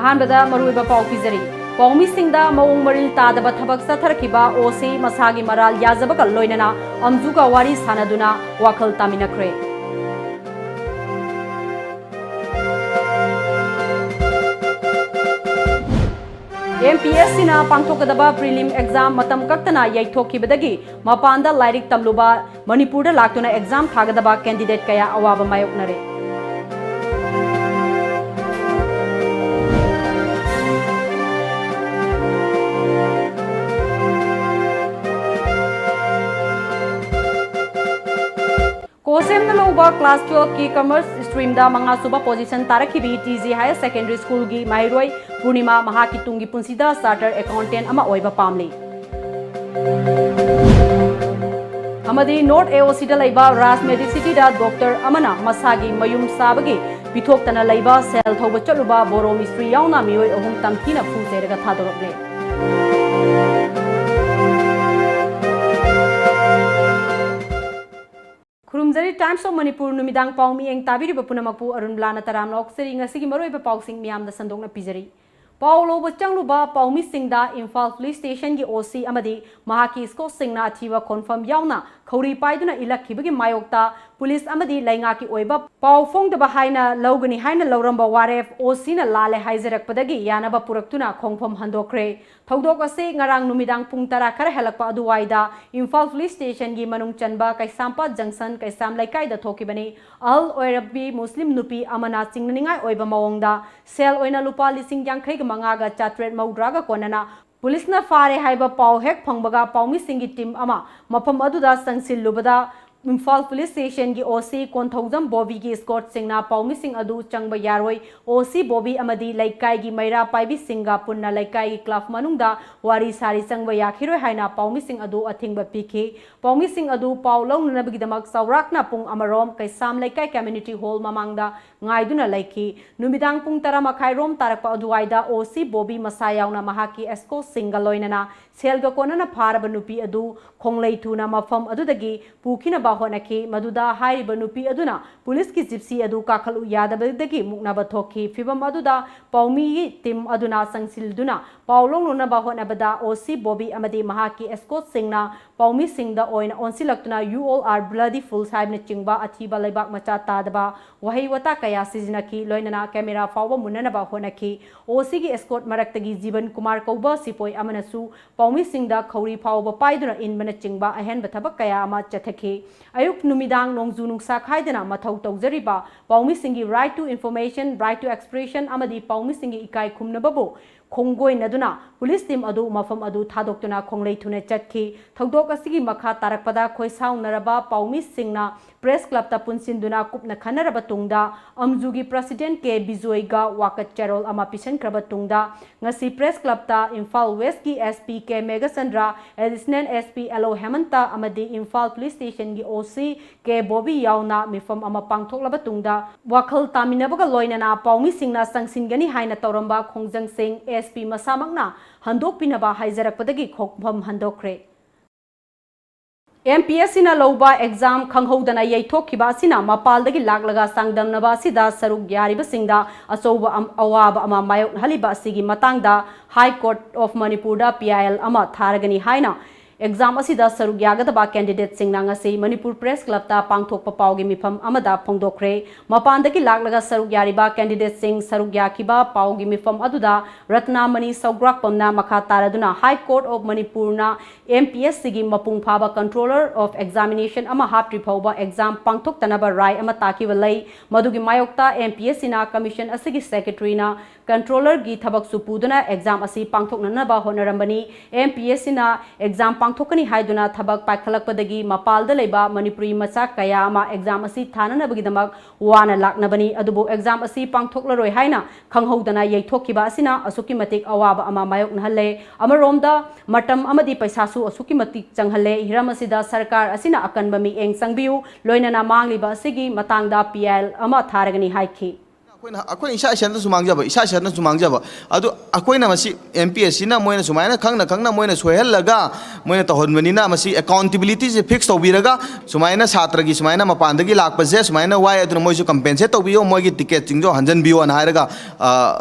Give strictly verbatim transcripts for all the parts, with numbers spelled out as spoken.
ꯑꯍꯥꯟꯕꯗ ꯃꯔꯨꯑꯣꯏꯕ ꯄꯥꯎ ꯄꯤꯖꯔꯤ꯫ ꯄꯥꯎꯃꯤꯁꯤꯡꯗ ꯃꯑꯣꯡ ꯃꯔꯤꯜ ꯇꯥꯗꯕ ꯊꯕꯛ ꯆꯠꯊꯔꯛꯈꯤꯕ ꯑꯣ ꯁꯤ ꯃꯁꯥꯒꯤ ꯃꯔꯥꯜ ꯌꯥꯖꯕꯒ ꯂꯣꯏꯅꯅ ꯑꯝꯖꯨꯒ ꯋꯥꯔꯤ ꯁꯥꯅꯗꯨꯅ ꯋꯥꯈꯜ ꯇꯥꯃꯤꯟꯅꯈ꯭ꯔꯦ꯫ ꯑꯦꯝ ꯄꯤ ꯑꯦꯁ ꯁꯤꯅ ꯄꯥꯡꯊꯣꯛꯀꯗꯕ prelim exam ꯃꯇꯝ ꯀꯛꯇꯅ ꯌꯩꯊꯣꯛꯈꯤꯕꯗꯒꯤ ꯃꯄꯥꯟꯗ ꯂꯥꯏꯔꯤꯛ ꯇꯝꯂꯨꯕ ꯃꯅꯤꯄꯨꯔꯗ ꯂꯥꯛꯇꯨꯅ exam ꯊꯥꯒꯗꯕ candidate ꯀꯌꯥ ꯑꯋꯥꯕ ꯃꯥꯌꯣꯛꯅꯔꯦ꯫ ꯀꯣꯁꯦꯝꯅ ꯂꯧꯕ class twelve ꯀꯤ commerce stream ꯗ ꯃꯉꯥꯁꯨꯕ position ꯇꯥꯔꯛꯈꯤꯕꯤ T G Higher Secondary School ꯒꯤ ꯃꯍꯩꯔꯣꯏ ꯄꯨꯔꯅꯤꯃꯥ ꯃꯍꯥꯛꯀꯤ ꯇꯨꯡꯒꯤ ꯄꯨꯟꯁꯤꯗ chartered accountant ꯑꯃ ꯑꯣꯏꯕ ꯄꯥꯝꯂꯤ꯫ ꯑꯃꯗꯤ North A O C ꯗ ꯂꯩꯕ ꯔꯥꯖ Medicity ꯗ doctor ꯑꯃꯅ ꯃꯁꯥꯒꯤ ꯃꯌꯨꯝ ꯁꯥꯕꯒꯤ ꯄꯤꯊꯣꯛꯇꯅ ꯂꯩꯕ ꯁꯦꯜ ꯊꯧꯕ ꯆꯠꯂꯨꯕ ꯕꯣꯔꯣ ꯃꯤꯁꯇ꯭ꯔꯤ ꯌꯥꯎꯅ ꯃꯤꯑꯣꯏ ꯑꯍꯨꯝ ꯇꯝꯊꯤꯅ ꯐꯨ ꯆꯩꯔꯒ ꯊꯥꯗꯣꯔꯛꯂꯦ꯫ ꯈꯨꯔꯨꯝꯖꯔꯤ Times of Manipur ꯅꯨꯃꯤꯗꯥꯡ ꯄꯥꯎ ꯃꯤꯠꯌꯦꯡ ꯇꯥꯕꯤꯔꯤꯕ ꯄꯨꯝꯅꯃꯛꯄꯨ ꯑꯔꯨꯟ ꯕ꯭ꯂꯥꯅ ꯇꯔꯥꯝꯅ ꯑꯣꯛꯆꯔꯤ꯫ ꯉꯁꯤꯒꯤ ꯃꯔꯨꯑꯣꯏꯕ ꯄꯥꯎꯁꯤꯡ ꯃꯤꯌꯥꯝꯗ ꯁꯟꯗꯣꯛꯅ ꯄꯤꯖꯔꯤ꯫ ꯄꯥꯎ ꯂꯧꯕ ꯆꯪꯂꯨꯕ ꯄꯥꯎꯃꯤꯁꯤꯡꯗ ꯏꯝꯐꯥꯜ police station ꯒꯤ O C ꯑꯃꯗꯤ ꯃꯍꯥꯛꯀꯤ escort ꯁꯤꯡꯅ ꯑꯊꯤꯕ ꯈꯣꯟꯐꯝ ꯌꯥꯎꯅ ꯈꯧꯔꯤ ꯄꯥꯏꯗꯨꯅ ꯏꯜꯂꯛꯈꯤꯕꯒꯤ ꯃꯥꯌꯣꯛꯇ police ꯑꯃꯗꯤ ꯂꯩꯉꯥꯛꯀꯤ ꯑꯣꯏꯕ ꯄꯥꯎ ꯐꯣꯡꯗꯕ ꯍꯥꯏꯅ ꯂꯧꯒꯅꯤ ꯍꯥꯏꯅ ꯂꯧꯔꯝꯕ ꯋꯥꯔꯦꯞ O C ꯅ ꯂꯥꯜꯂꯦ ꯍꯥꯏꯖꯔꯛꯄꯗꯒꯤ ꯌꯥꯅꯕ ꯄꯨꯔꯛꯇꯨꯅ ꯈꯣꯡꯐꯝ ꯍꯟꯗꯣꯛꯈ꯭ꯔꯦ꯫ ꯊꯧꯗꯣꯛ ꯑꯁꯤ ꯉꯔꯥꯡ ꯅꯨꯃꯤꯗꯥꯡ ꯄꯨꯡ ꯇꯔꯥ ꯈꯔ ꯍꯦꯜꯂꯛꯄ ꯑꯗꯨꯋꯥꯏꯗ ꯏꯝꯐꯥꯜ police station ꯒꯤ ꯃꯅꯨꯡ ꯆꯟꯕ ꯀꯩꯁꯥꯝꯄꯥꯠ junction ꯀꯩꯁꯥꯝ ꯂꯩꯀꯥꯏꯗ ꯊꯣꯛꯈꯤꯕꯅꯤ꯫ ꯑꯍꯜ ꯑꯣꯏꯔꯕꯤ ꯃꯨꯁꯂꯤꯝ ꯅꯨꯄꯤ ꯑꯃꯅ ꯆꯤꯡꯅꯅꯤꯡꯉꯥꯏ ꯑꯣꯏꯕ ꯃꯑꯣꯡꯗ ꯁꯦꯜ ꯑꯣꯏꯅ ꯂꯨꯄꯥ ꯂꯤꯁꯤꯡ ꯌꯥꯡꯈꯩꯒ ꯃꯉꯥꯒ ꯆꯥꯇ꯭ꯔꯦꯠ ꯃꯧꯗ꯭ꯔꯥꯒ ꯀꯣꯟꯅꯅ police ꯅ ꯐꯥꯔꯦ ꯍꯥꯏꯕ ꯄꯥꯎ ꯍꯦꯛ ꯐꯪꯕꯒ ꯄꯥꯎꯃꯤꯁꯤꯡꯒꯤ team ꯑꯃ ꯃꯐꯝ ꯑꯗꯨꯗ ꯆꯪꯁꯤꯜꯂꯨꯕꯗ ꯏꯝꯐꯥꯜ police station ꯒꯤ O C ꯀꯣꯟꯊꯧꯖꯝ ꯕꯣꯕꯤꯒꯤ escort ꯁꯤꯡꯅ ꯄꯥꯎꯃꯤꯁꯤꯡ ꯑꯗꯨ ꯆꯪꯕ ꯌꯥꯔꯣꯏ, O C ꯕꯣꯕꯤ ꯑꯃꯗꯤ ꯂꯩꯀꯥꯏꯒꯤ ꯃꯩꯔꯥ ꯄꯥꯏꯕꯤꯁꯤꯡꯒ ꯄꯨꯟꯅ ꯂꯩꯀꯥꯏꯒꯤ club ꯃꯅꯨꯡꯗ ꯋꯥꯔꯤ ꯁꯥꯔꯤ ꯆꯪꯕ ꯌꯥꯈꯤꯔꯣꯏ ꯍꯥꯏꯅ ꯄꯥꯎꯃꯤꯁꯤꯡ ꯑꯗꯨ ꯑꯊꯤꯡꯕ ꯄꯤꯈꯤ꯫ ꯄꯥꯎꯃꯤꯁꯤꯡ ꯑꯗꯨ ꯄꯥꯎ ꯂꯧꯅꯅꯕꯒꯤꯗꯃꯛ ꯆꯥꯎꯔꯥꯛꯅ ꯄꯨꯡ ꯑꯃꯔꯣꯝ ꯀꯩꯁꯥꯝ ꯂꯩꯀꯥꯏ community hall ꯃꯃꯥꯡꯗ ꯉꯥꯏꯗꯨꯅ ꯂꯩꯈꯤ꯫ ꯅꯨꯃꯤꯗꯥꯡ ꯄꯨꯡ ꯇꯔꯥ ꯃꯈꯥꯏ ꯔꯣꯝ ꯇꯥꯔꯛꯄ ꯑꯗꯨꯋꯥꯏꯗ O C ꯕꯣꯕꯤ ꯃꯁꯥ ꯌꯥꯎꯅ ꯃꯍꯥꯛꯀꯤ escort ꯁꯤꯡꯒ ꯂꯣꯏꯅꯅ ꯁꯦꯜꯒ ꯀꯣꯟꯅꯅ ꯐꯥꯔꯕ ꯅꯨꯄꯤ ꯑꯗꯨ ꯈꯣꯡꯂꯩ ꯊꯨꯅ ꯃꯐꯝ ꯑꯗꯨꯗꯒꯤ ꯄꯨꯈꯤꯅꯕ ꯍꯣꯠꯅꯈꯤ꯫ ꯃꯗꯨꯗ ꯍꯥꯏꯔꯤꯕ ꯅꯨꯄꯤ ꯑꯗꯨꯅ ꯄꯨꯂꯤꯁꯀꯤ ꯖꯤꯞꯁꯤ ꯑꯗꯨ ꯀꯥꯈꯠꯂꯨ ꯌꯥꯗꯕꯗꯒꯤ ꯃꯨꯛꯅꯕ ꯊꯣꯛꯈꯤ꯫ ꯐꯤꯚꯝ ꯑꯗꯨꯗ ꯄꯥꯎꯃꯤꯒꯤ ꯇꯤꯝ ꯑꯗꯨꯅ ꯆꯪꯁꯤꯜꯗꯨꯅ ꯄꯥꯎ ꯂꯧꯅꯅꯕ ꯍꯣꯠꯅꯕꯗ ꯑꯣ ꯁꯤ ꯕꯣꯕꯤ ꯑꯃꯗꯤ ꯃꯍꯥꯛꯀꯤ ꯑꯦꯁꯀꯣꯠꯁꯤꯡꯅ ꯄꯥꯎꯃꯤꯁꯤꯡꯗ ꯑꯣꯏꯅ ꯑꯣꯟꯁꯤꯜꯂꯛꯇꯨꯅ "You all are bloody fools" ꯍꯥꯏꯕꯅꯆꯤꯡꯕ ꯑꯊꯤꯕ ꯂꯩꯕꯥꯛ ꯃꯆꯥ ꯇꯥꯗꯕ ꯋꯥꯍꯩ ꯋꯥꯇꯥ ꯀꯌꯥ ꯁꯤꯖꯤꯟꯅꯈꯤ꯫ ꯂꯣꯏꯅꯅ ꯀꯦꯃꯦꯔꯥ ꯐꯥꯎꯕ ꯃꯨꯟꯅꯅꯕ ꯍꯣꯠꯅꯈꯤ꯫ ꯑꯣ ꯁꯤꯒꯤ ꯑꯦꯁꯀꯣꯠ ꯃꯔꯛꯇꯒꯤ ꯖꯤꯕꯟ ꯀꯨꯃꯥꯔ ꯀꯧꯕ ꯁꯤꯄꯣꯏ ꯑꯃꯅꯁꯨ ꯄꯥꯎꯃꯤꯁꯤꯡꯗ ꯈꯧꯔꯤ ꯐꯥꯎꯕ ꯄꯥꯏꯗꯨꯅ ꯏꯟꯕꯅꯆꯤꯡꯕ ꯑꯍꯦꯟꯕ ꯊꯕꯛ ꯀꯌꯥ ꯑꯃ ꯆꯠꯊꯈꯤ꯫ ꯑꯌꯨꯛ ꯅꯨꯃꯤꯗꯥꯡ ꯅꯣꯡꯖꯨ ꯅꯨꯡꯁꯥ ꯈꯥꯏꯗꯅ ꯃꯊꯧ ꯇꯧꯖꯔꯤꯕ ꯄꯥꯎꯃꯤꯁꯤꯡꯒꯤ "Right to information, right to expression" ꯑꯃꯗꯤ ꯄꯥꯎꯃꯤꯁꯤꯡꯒꯤ ꯏꯀꯥꯏ ꯈꯨꯝꯅꯕꯕꯨ ꯈꯣꯡꯒꯣꯏꯅꯗꯨꯅ ꯄꯨꯂꯤꯁ ꯇꯤꯝ ꯑꯗꯨ ꯃꯐꯝ ꯑꯗꯨ ꯊꯥꯗꯣꯛꯇꯨꯅ ꯈꯣꯡꯂꯩ ꯊꯨꯅ ꯆꯠꯈꯤ꯫ ꯊꯧꯗꯣꯛ ꯑꯁꯤꯒꯤ ꯃꯈꯥ ꯇꯥꯔꯛꯄꯗ ꯈꯣꯏꯁꯥꯎꯅꯔꯕ ꯄꯥꯎꯃꯤꯁꯤꯡꯅ ꯄ꯭ꯔꯦꯁ ꯀ꯭ꯂꯕꯇ ꯄꯨꯟꯁꯤꯟꯗꯨꯅ ꯀꯨꯞꯅ ꯈꯟꯅꯔꯕ ꯇꯨꯡꯗ ꯑꯝꯖꯨꯒꯤ ꯄ꯭ꯔꯁꯤꯗꯦꯟꯠ ꯀꯦ ꯕꯤꯖꯣꯏꯒ ꯋꯥꯀꯠ ꯆꯦꯔꯣꯜ ꯑꯃ ꯄꯤꯁꯤꯟꯈ꯭ꯔꯕ ꯇꯨꯡꯗ ꯉꯁꯤ ꯄ꯭ꯔꯦꯁ ꯀ꯭ꯂꯕꯇ ꯏꯝꯐꯥꯜ ꯋꯦꯁꯀꯤ S P K Meghachandra, additional S P L ꯑꯣ ꯍꯦꯃꯟꯇ ꯑꯃꯗꯤ ꯏꯝꯐꯥꯜ ꯄꯨꯂꯤꯁ ꯁ꯭ꯇꯦꯁꯟꯒꯤ ꯑꯣ ꯁꯤ ꯀꯦ ꯕꯣꯕꯤ ꯌꯥꯎꯅ ꯃꯤꯐꯝ ꯑꯃ ꯄꯥꯡꯊꯣꯛꯂꯕ ꯇꯨꯡꯗ ꯋꯥꯈꯜ ꯇꯥꯃꯤꯟꯅꯕꯒ ꯂꯣꯏꯅꯅ ꯄꯥꯎꯃꯤꯁꯤꯡꯅ ꯆꯪꯁꯤꯟꯒꯅꯤ ꯍꯥꯏꯅ ꯇꯧꯔꯝꯕ ꯈꯣꯡꯖꯪꯁꯤꯡ S P ꯃꯁꯥꯃꯛꯅ ꯍꯟꯗꯣꯛꯄꯤꯅꯕ ꯍꯥꯏꯖꯔꯛꯄꯗꯒꯤ ꯈꯣꯡꯐꯝ ꯍꯟꯗꯣꯛꯈ꯭ꯔꯦ꯫ M P S ꯁꯤꯅ ꯂꯧꯕ ꯑꯦꯛꯖꯥꯝ ꯈꯪꯍꯧꯗꯅ ꯌꯩꯊꯣꯛꯈꯤꯕ ꯑꯁꯤꯅ ꯃꯄꯥꯜꯗꯒꯤ ꯂꯥꯛꯂꯒ ꯆꯥꯡꯗꯝꯅꯕ ꯑꯁꯤꯗ ꯁꯔꯨꯛ ꯌꯥꯔꯤꯕꯁꯤꯡꯗ ꯑꯆꯧꯕ ꯑꯝ-, ꯑꯋꯥꯕ ꯑꯃ ꯃꯥꯌꯣꯛꯅꯍꯜꯂꯤꯕ ꯑꯁꯤꯒꯤ ꯃꯇꯥꯡꯗ ꯍꯥꯏ ꯀꯣꯔꯠ ꯑꯣꯐ ꯃꯅꯤꯄꯨꯔꯗ ꯄꯤ ꯑꯥꯏ ꯑꯦꯜ ꯑꯃ ꯊꯥꯔꯒꯅꯤ ꯍꯥꯏꯅ ꯑꯦꯛꯖꯥꯝ ꯑꯁꯤꯗ ꯁꯔꯨꯛ ꯌꯥꯒꯗꯕ ꯀꯦꯟꯗꯤꯗꯦꯠꯁꯤꯡꯅ ꯉꯁꯤ ꯃꯅꯤꯄꯨꯔ ꯄ꯭ꯔꯦꯁ ꯀ꯭ꯂꯕꯇ ꯄꯥꯡꯊꯣꯛꯄ ꯄꯥꯎꯒꯤ ꯃꯤꯐꯝ ꯑꯃꯗ ꯐꯣꯡꯗꯣꯛꯈ꯭ꯔꯦ꯫ ꯃꯄꯥꯟꯗꯒꯤ ꯂꯥꯛꯂꯒ ꯁꯔꯨꯛ ꯌꯥꯔꯤꯕ ꯀꯦꯟꯗꯤꯗꯦꯠꯁꯤꯡ ꯁꯔꯨꯛ ꯌꯥꯈꯤꯕ ꯄꯥꯎꯒꯤ ꯃꯤꯐꯝ ꯑꯗꯨꯗ ꯔꯠꯅꯥꯃꯅꯤ ꯁꯧꯒ꯭ꯔꯥꯛꯄꯝꯅ ꯃꯈꯥ ꯇꯥꯔꯗꯨꯅ ꯍꯥꯏ ꯀꯣꯔꯠ ꯑꯣꯐ ꯃꯅꯤꯄꯨꯔꯅ ꯑꯦꯝ ꯄꯤ ꯑꯦꯁ ꯁꯤꯒꯤ ꯃꯄꯨꯡ ꯐꯥꯕ ꯀꯟꯇ꯭ꯔꯣꯂꯔ ꯑꯣꯐ ꯑꯦꯛꯖꯥꯃꯤꯅꯦꯁꯟ ꯑꯃ ꯍꯥꯞꯇ꯭ꯔꯤ ꯐꯥꯎꯕ ꯑꯦꯛꯖꯥꯝ ꯄꯥꯡꯊꯣꯛꯇꯅꯕ ꯔꯥꯏ ꯑꯃ ꯇꯥꯈꯤꯕ ꯂꯩ꯫ ꯃꯗꯨꯒꯤ ꯃꯥꯌꯣꯛꯇ ꯑꯦꯝ ꯄꯤ ꯑꯦꯁ ꯁꯤꯅ ꯀꯃꯤꯁꯟ ꯑꯁꯤꯒꯤ ꯁꯦꯀ꯭ꯔꯦꯇꯔꯤꯅ ꯀꯟꯇ꯭ꯔꯣꯂꯔꯒꯤ ꯊꯕꯛꯁꯨ ꯄꯨꯗꯨꯅ ꯑꯦꯛꯖꯥꯝ ꯑꯁꯤ ꯄꯥꯡꯊꯣꯛꯅꯅꯕ ꯍꯣꯠꯅꯔꯝꯕꯅꯤ꯫ ꯑꯦꯝ ꯄꯤ ꯑꯦꯁ ꯁꯤꯅ ꯑꯦꯛꯖꯥꯝ ꯄꯥꯡꯊꯣꯛꯀꯅꯤ ꯍꯥꯏꯗꯨꯅ ꯊꯕꯛ ꯄꯥꯏꯈꯠꯂꯛꯄꯗꯒꯤ ꯃꯄꯥꯜꯗ ꯂꯩꯕ ꯃꯅꯤꯄꯨꯔꯤ ꯃꯆꯥ ꯀꯌꯥ ꯑꯃ ꯑꯦꯛꯖꯥꯝ ꯑꯁꯤ ꯊꯥꯅꯅꯕꯒꯤꯗꯃꯛ ꯋꯥꯅ ꯂꯥꯛꯅꯕꯅꯤ꯫ ꯑꯗꯨꯕꯨ ꯑꯦꯛꯖꯥꯝ ꯑꯁꯤ ꯄꯥꯡꯊꯣꯛꯂꯔꯣꯏ ꯍꯥꯏꯅ ꯈꯪꯍꯧꯗꯅ ꯌꯩꯊꯣꯛꯈꯤꯕ ꯑꯁꯤꯅ ꯑꯁꯨꯛꯀꯤ ꯃꯇꯤꯛ ꯑꯋꯥꯕ ꯑꯃ ꯃꯥꯌꯣꯛꯅꯍꯜꯂꯦ꯫ ꯑꯃꯔꯣꯝꯗ ꯃꯇꯝ ꯑꯃꯗꯤ ꯄꯩꯁꯥꯁꯨ ꯑꯁꯨꯛꯀꯤ ꯃꯇꯤꯛ ꯆꯪꯍꯜꯂꯦ꯫ ꯍꯤꯔꯝ ꯑꯁꯤꯗ ꯁꯔꯀꯥꯔ ꯑꯁꯤꯅ ꯑꯀꯟꯕ ꯃꯤꯠꯌꯦꯡ ꯆꯪꯕꯤꯌꯨ, ꯂꯣꯏꯅꯅ ꯃꯥꯡꯂꯤꯕ ꯑꯁꯤꯒꯤ ꯃꯇꯥꯡꯗ ꯄꯤ ꯑꯥꯏ ꯑꯦꯜ ꯑꯃ ꯊꯥꯔꯒꯅꯤ ꯍꯥꯏꯈꯤ꯫ ꯑꯩꯈꯣꯏꯅ ꯑꯩꯈꯣꯏꯅ ꯏꯁꯥ ꯏꯁꯥꯅꯁꯨ ꯃꯥꯡꯖꯕ, ꯏꯁꯥ ꯏꯁꯥꯅꯁꯨ ꯃꯥꯡꯖꯕ꯫ ꯑꯗꯨ ꯑꯩꯈꯣꯏꯅ ꯃꯁꯤ, ꯑꯦꯝ ꯄꯤ ꯑꯦꯁ ꯁꯤꯅ ꯃꯣꯏꯅ ꯁꯨꯃꯥꯏꯅ ꯈꯪꯅ ꯈꯪꯅ ꯃꯣꯏꯅ ꯁꯣꯏꯍꯜꯂꯒ ꯃꯣꯏꯅ ꯇꯧꯍꯟꯕꯅꯤꯅ, ꯃꯁꯤ ꯑꯦꯀꯥꯎꯟꯇꯦꯕꯤꯂꯤꯇꯤꯁꯦ ꯐꯤꯛꯁ ꯇꯧꯕꯤꯔꯒ, ꯁꯨꯃꯥꯏꯅ ꯁꯥꯇ꯭ꯔꯒꯤ ꯁꯨꯃꯥꯏꯅ ꯃꯄꯥꯟꯗꯒꯤ ꯂꯥꯛꯄꯁꯦ ꯁꯨꯃꯥꯏꯅ ꯋꯥꯏ, ꯑꯗꯨꯅ ꯃꯣꯏꯁꯨ ꯀꯝꯄꯦꯟꯁꯦꯠ ꯇꯧꯕꯤꯌꯣ, ꯃꯣꯏꯒꯤ ꯇꯤꯀꯦꯠꯁꯤꯡꯗꯣ ꯍꯟꯖꯟꯕꯤꯌꯣꯅ ꯍꯥꯏꯔꯒ, ꯑ,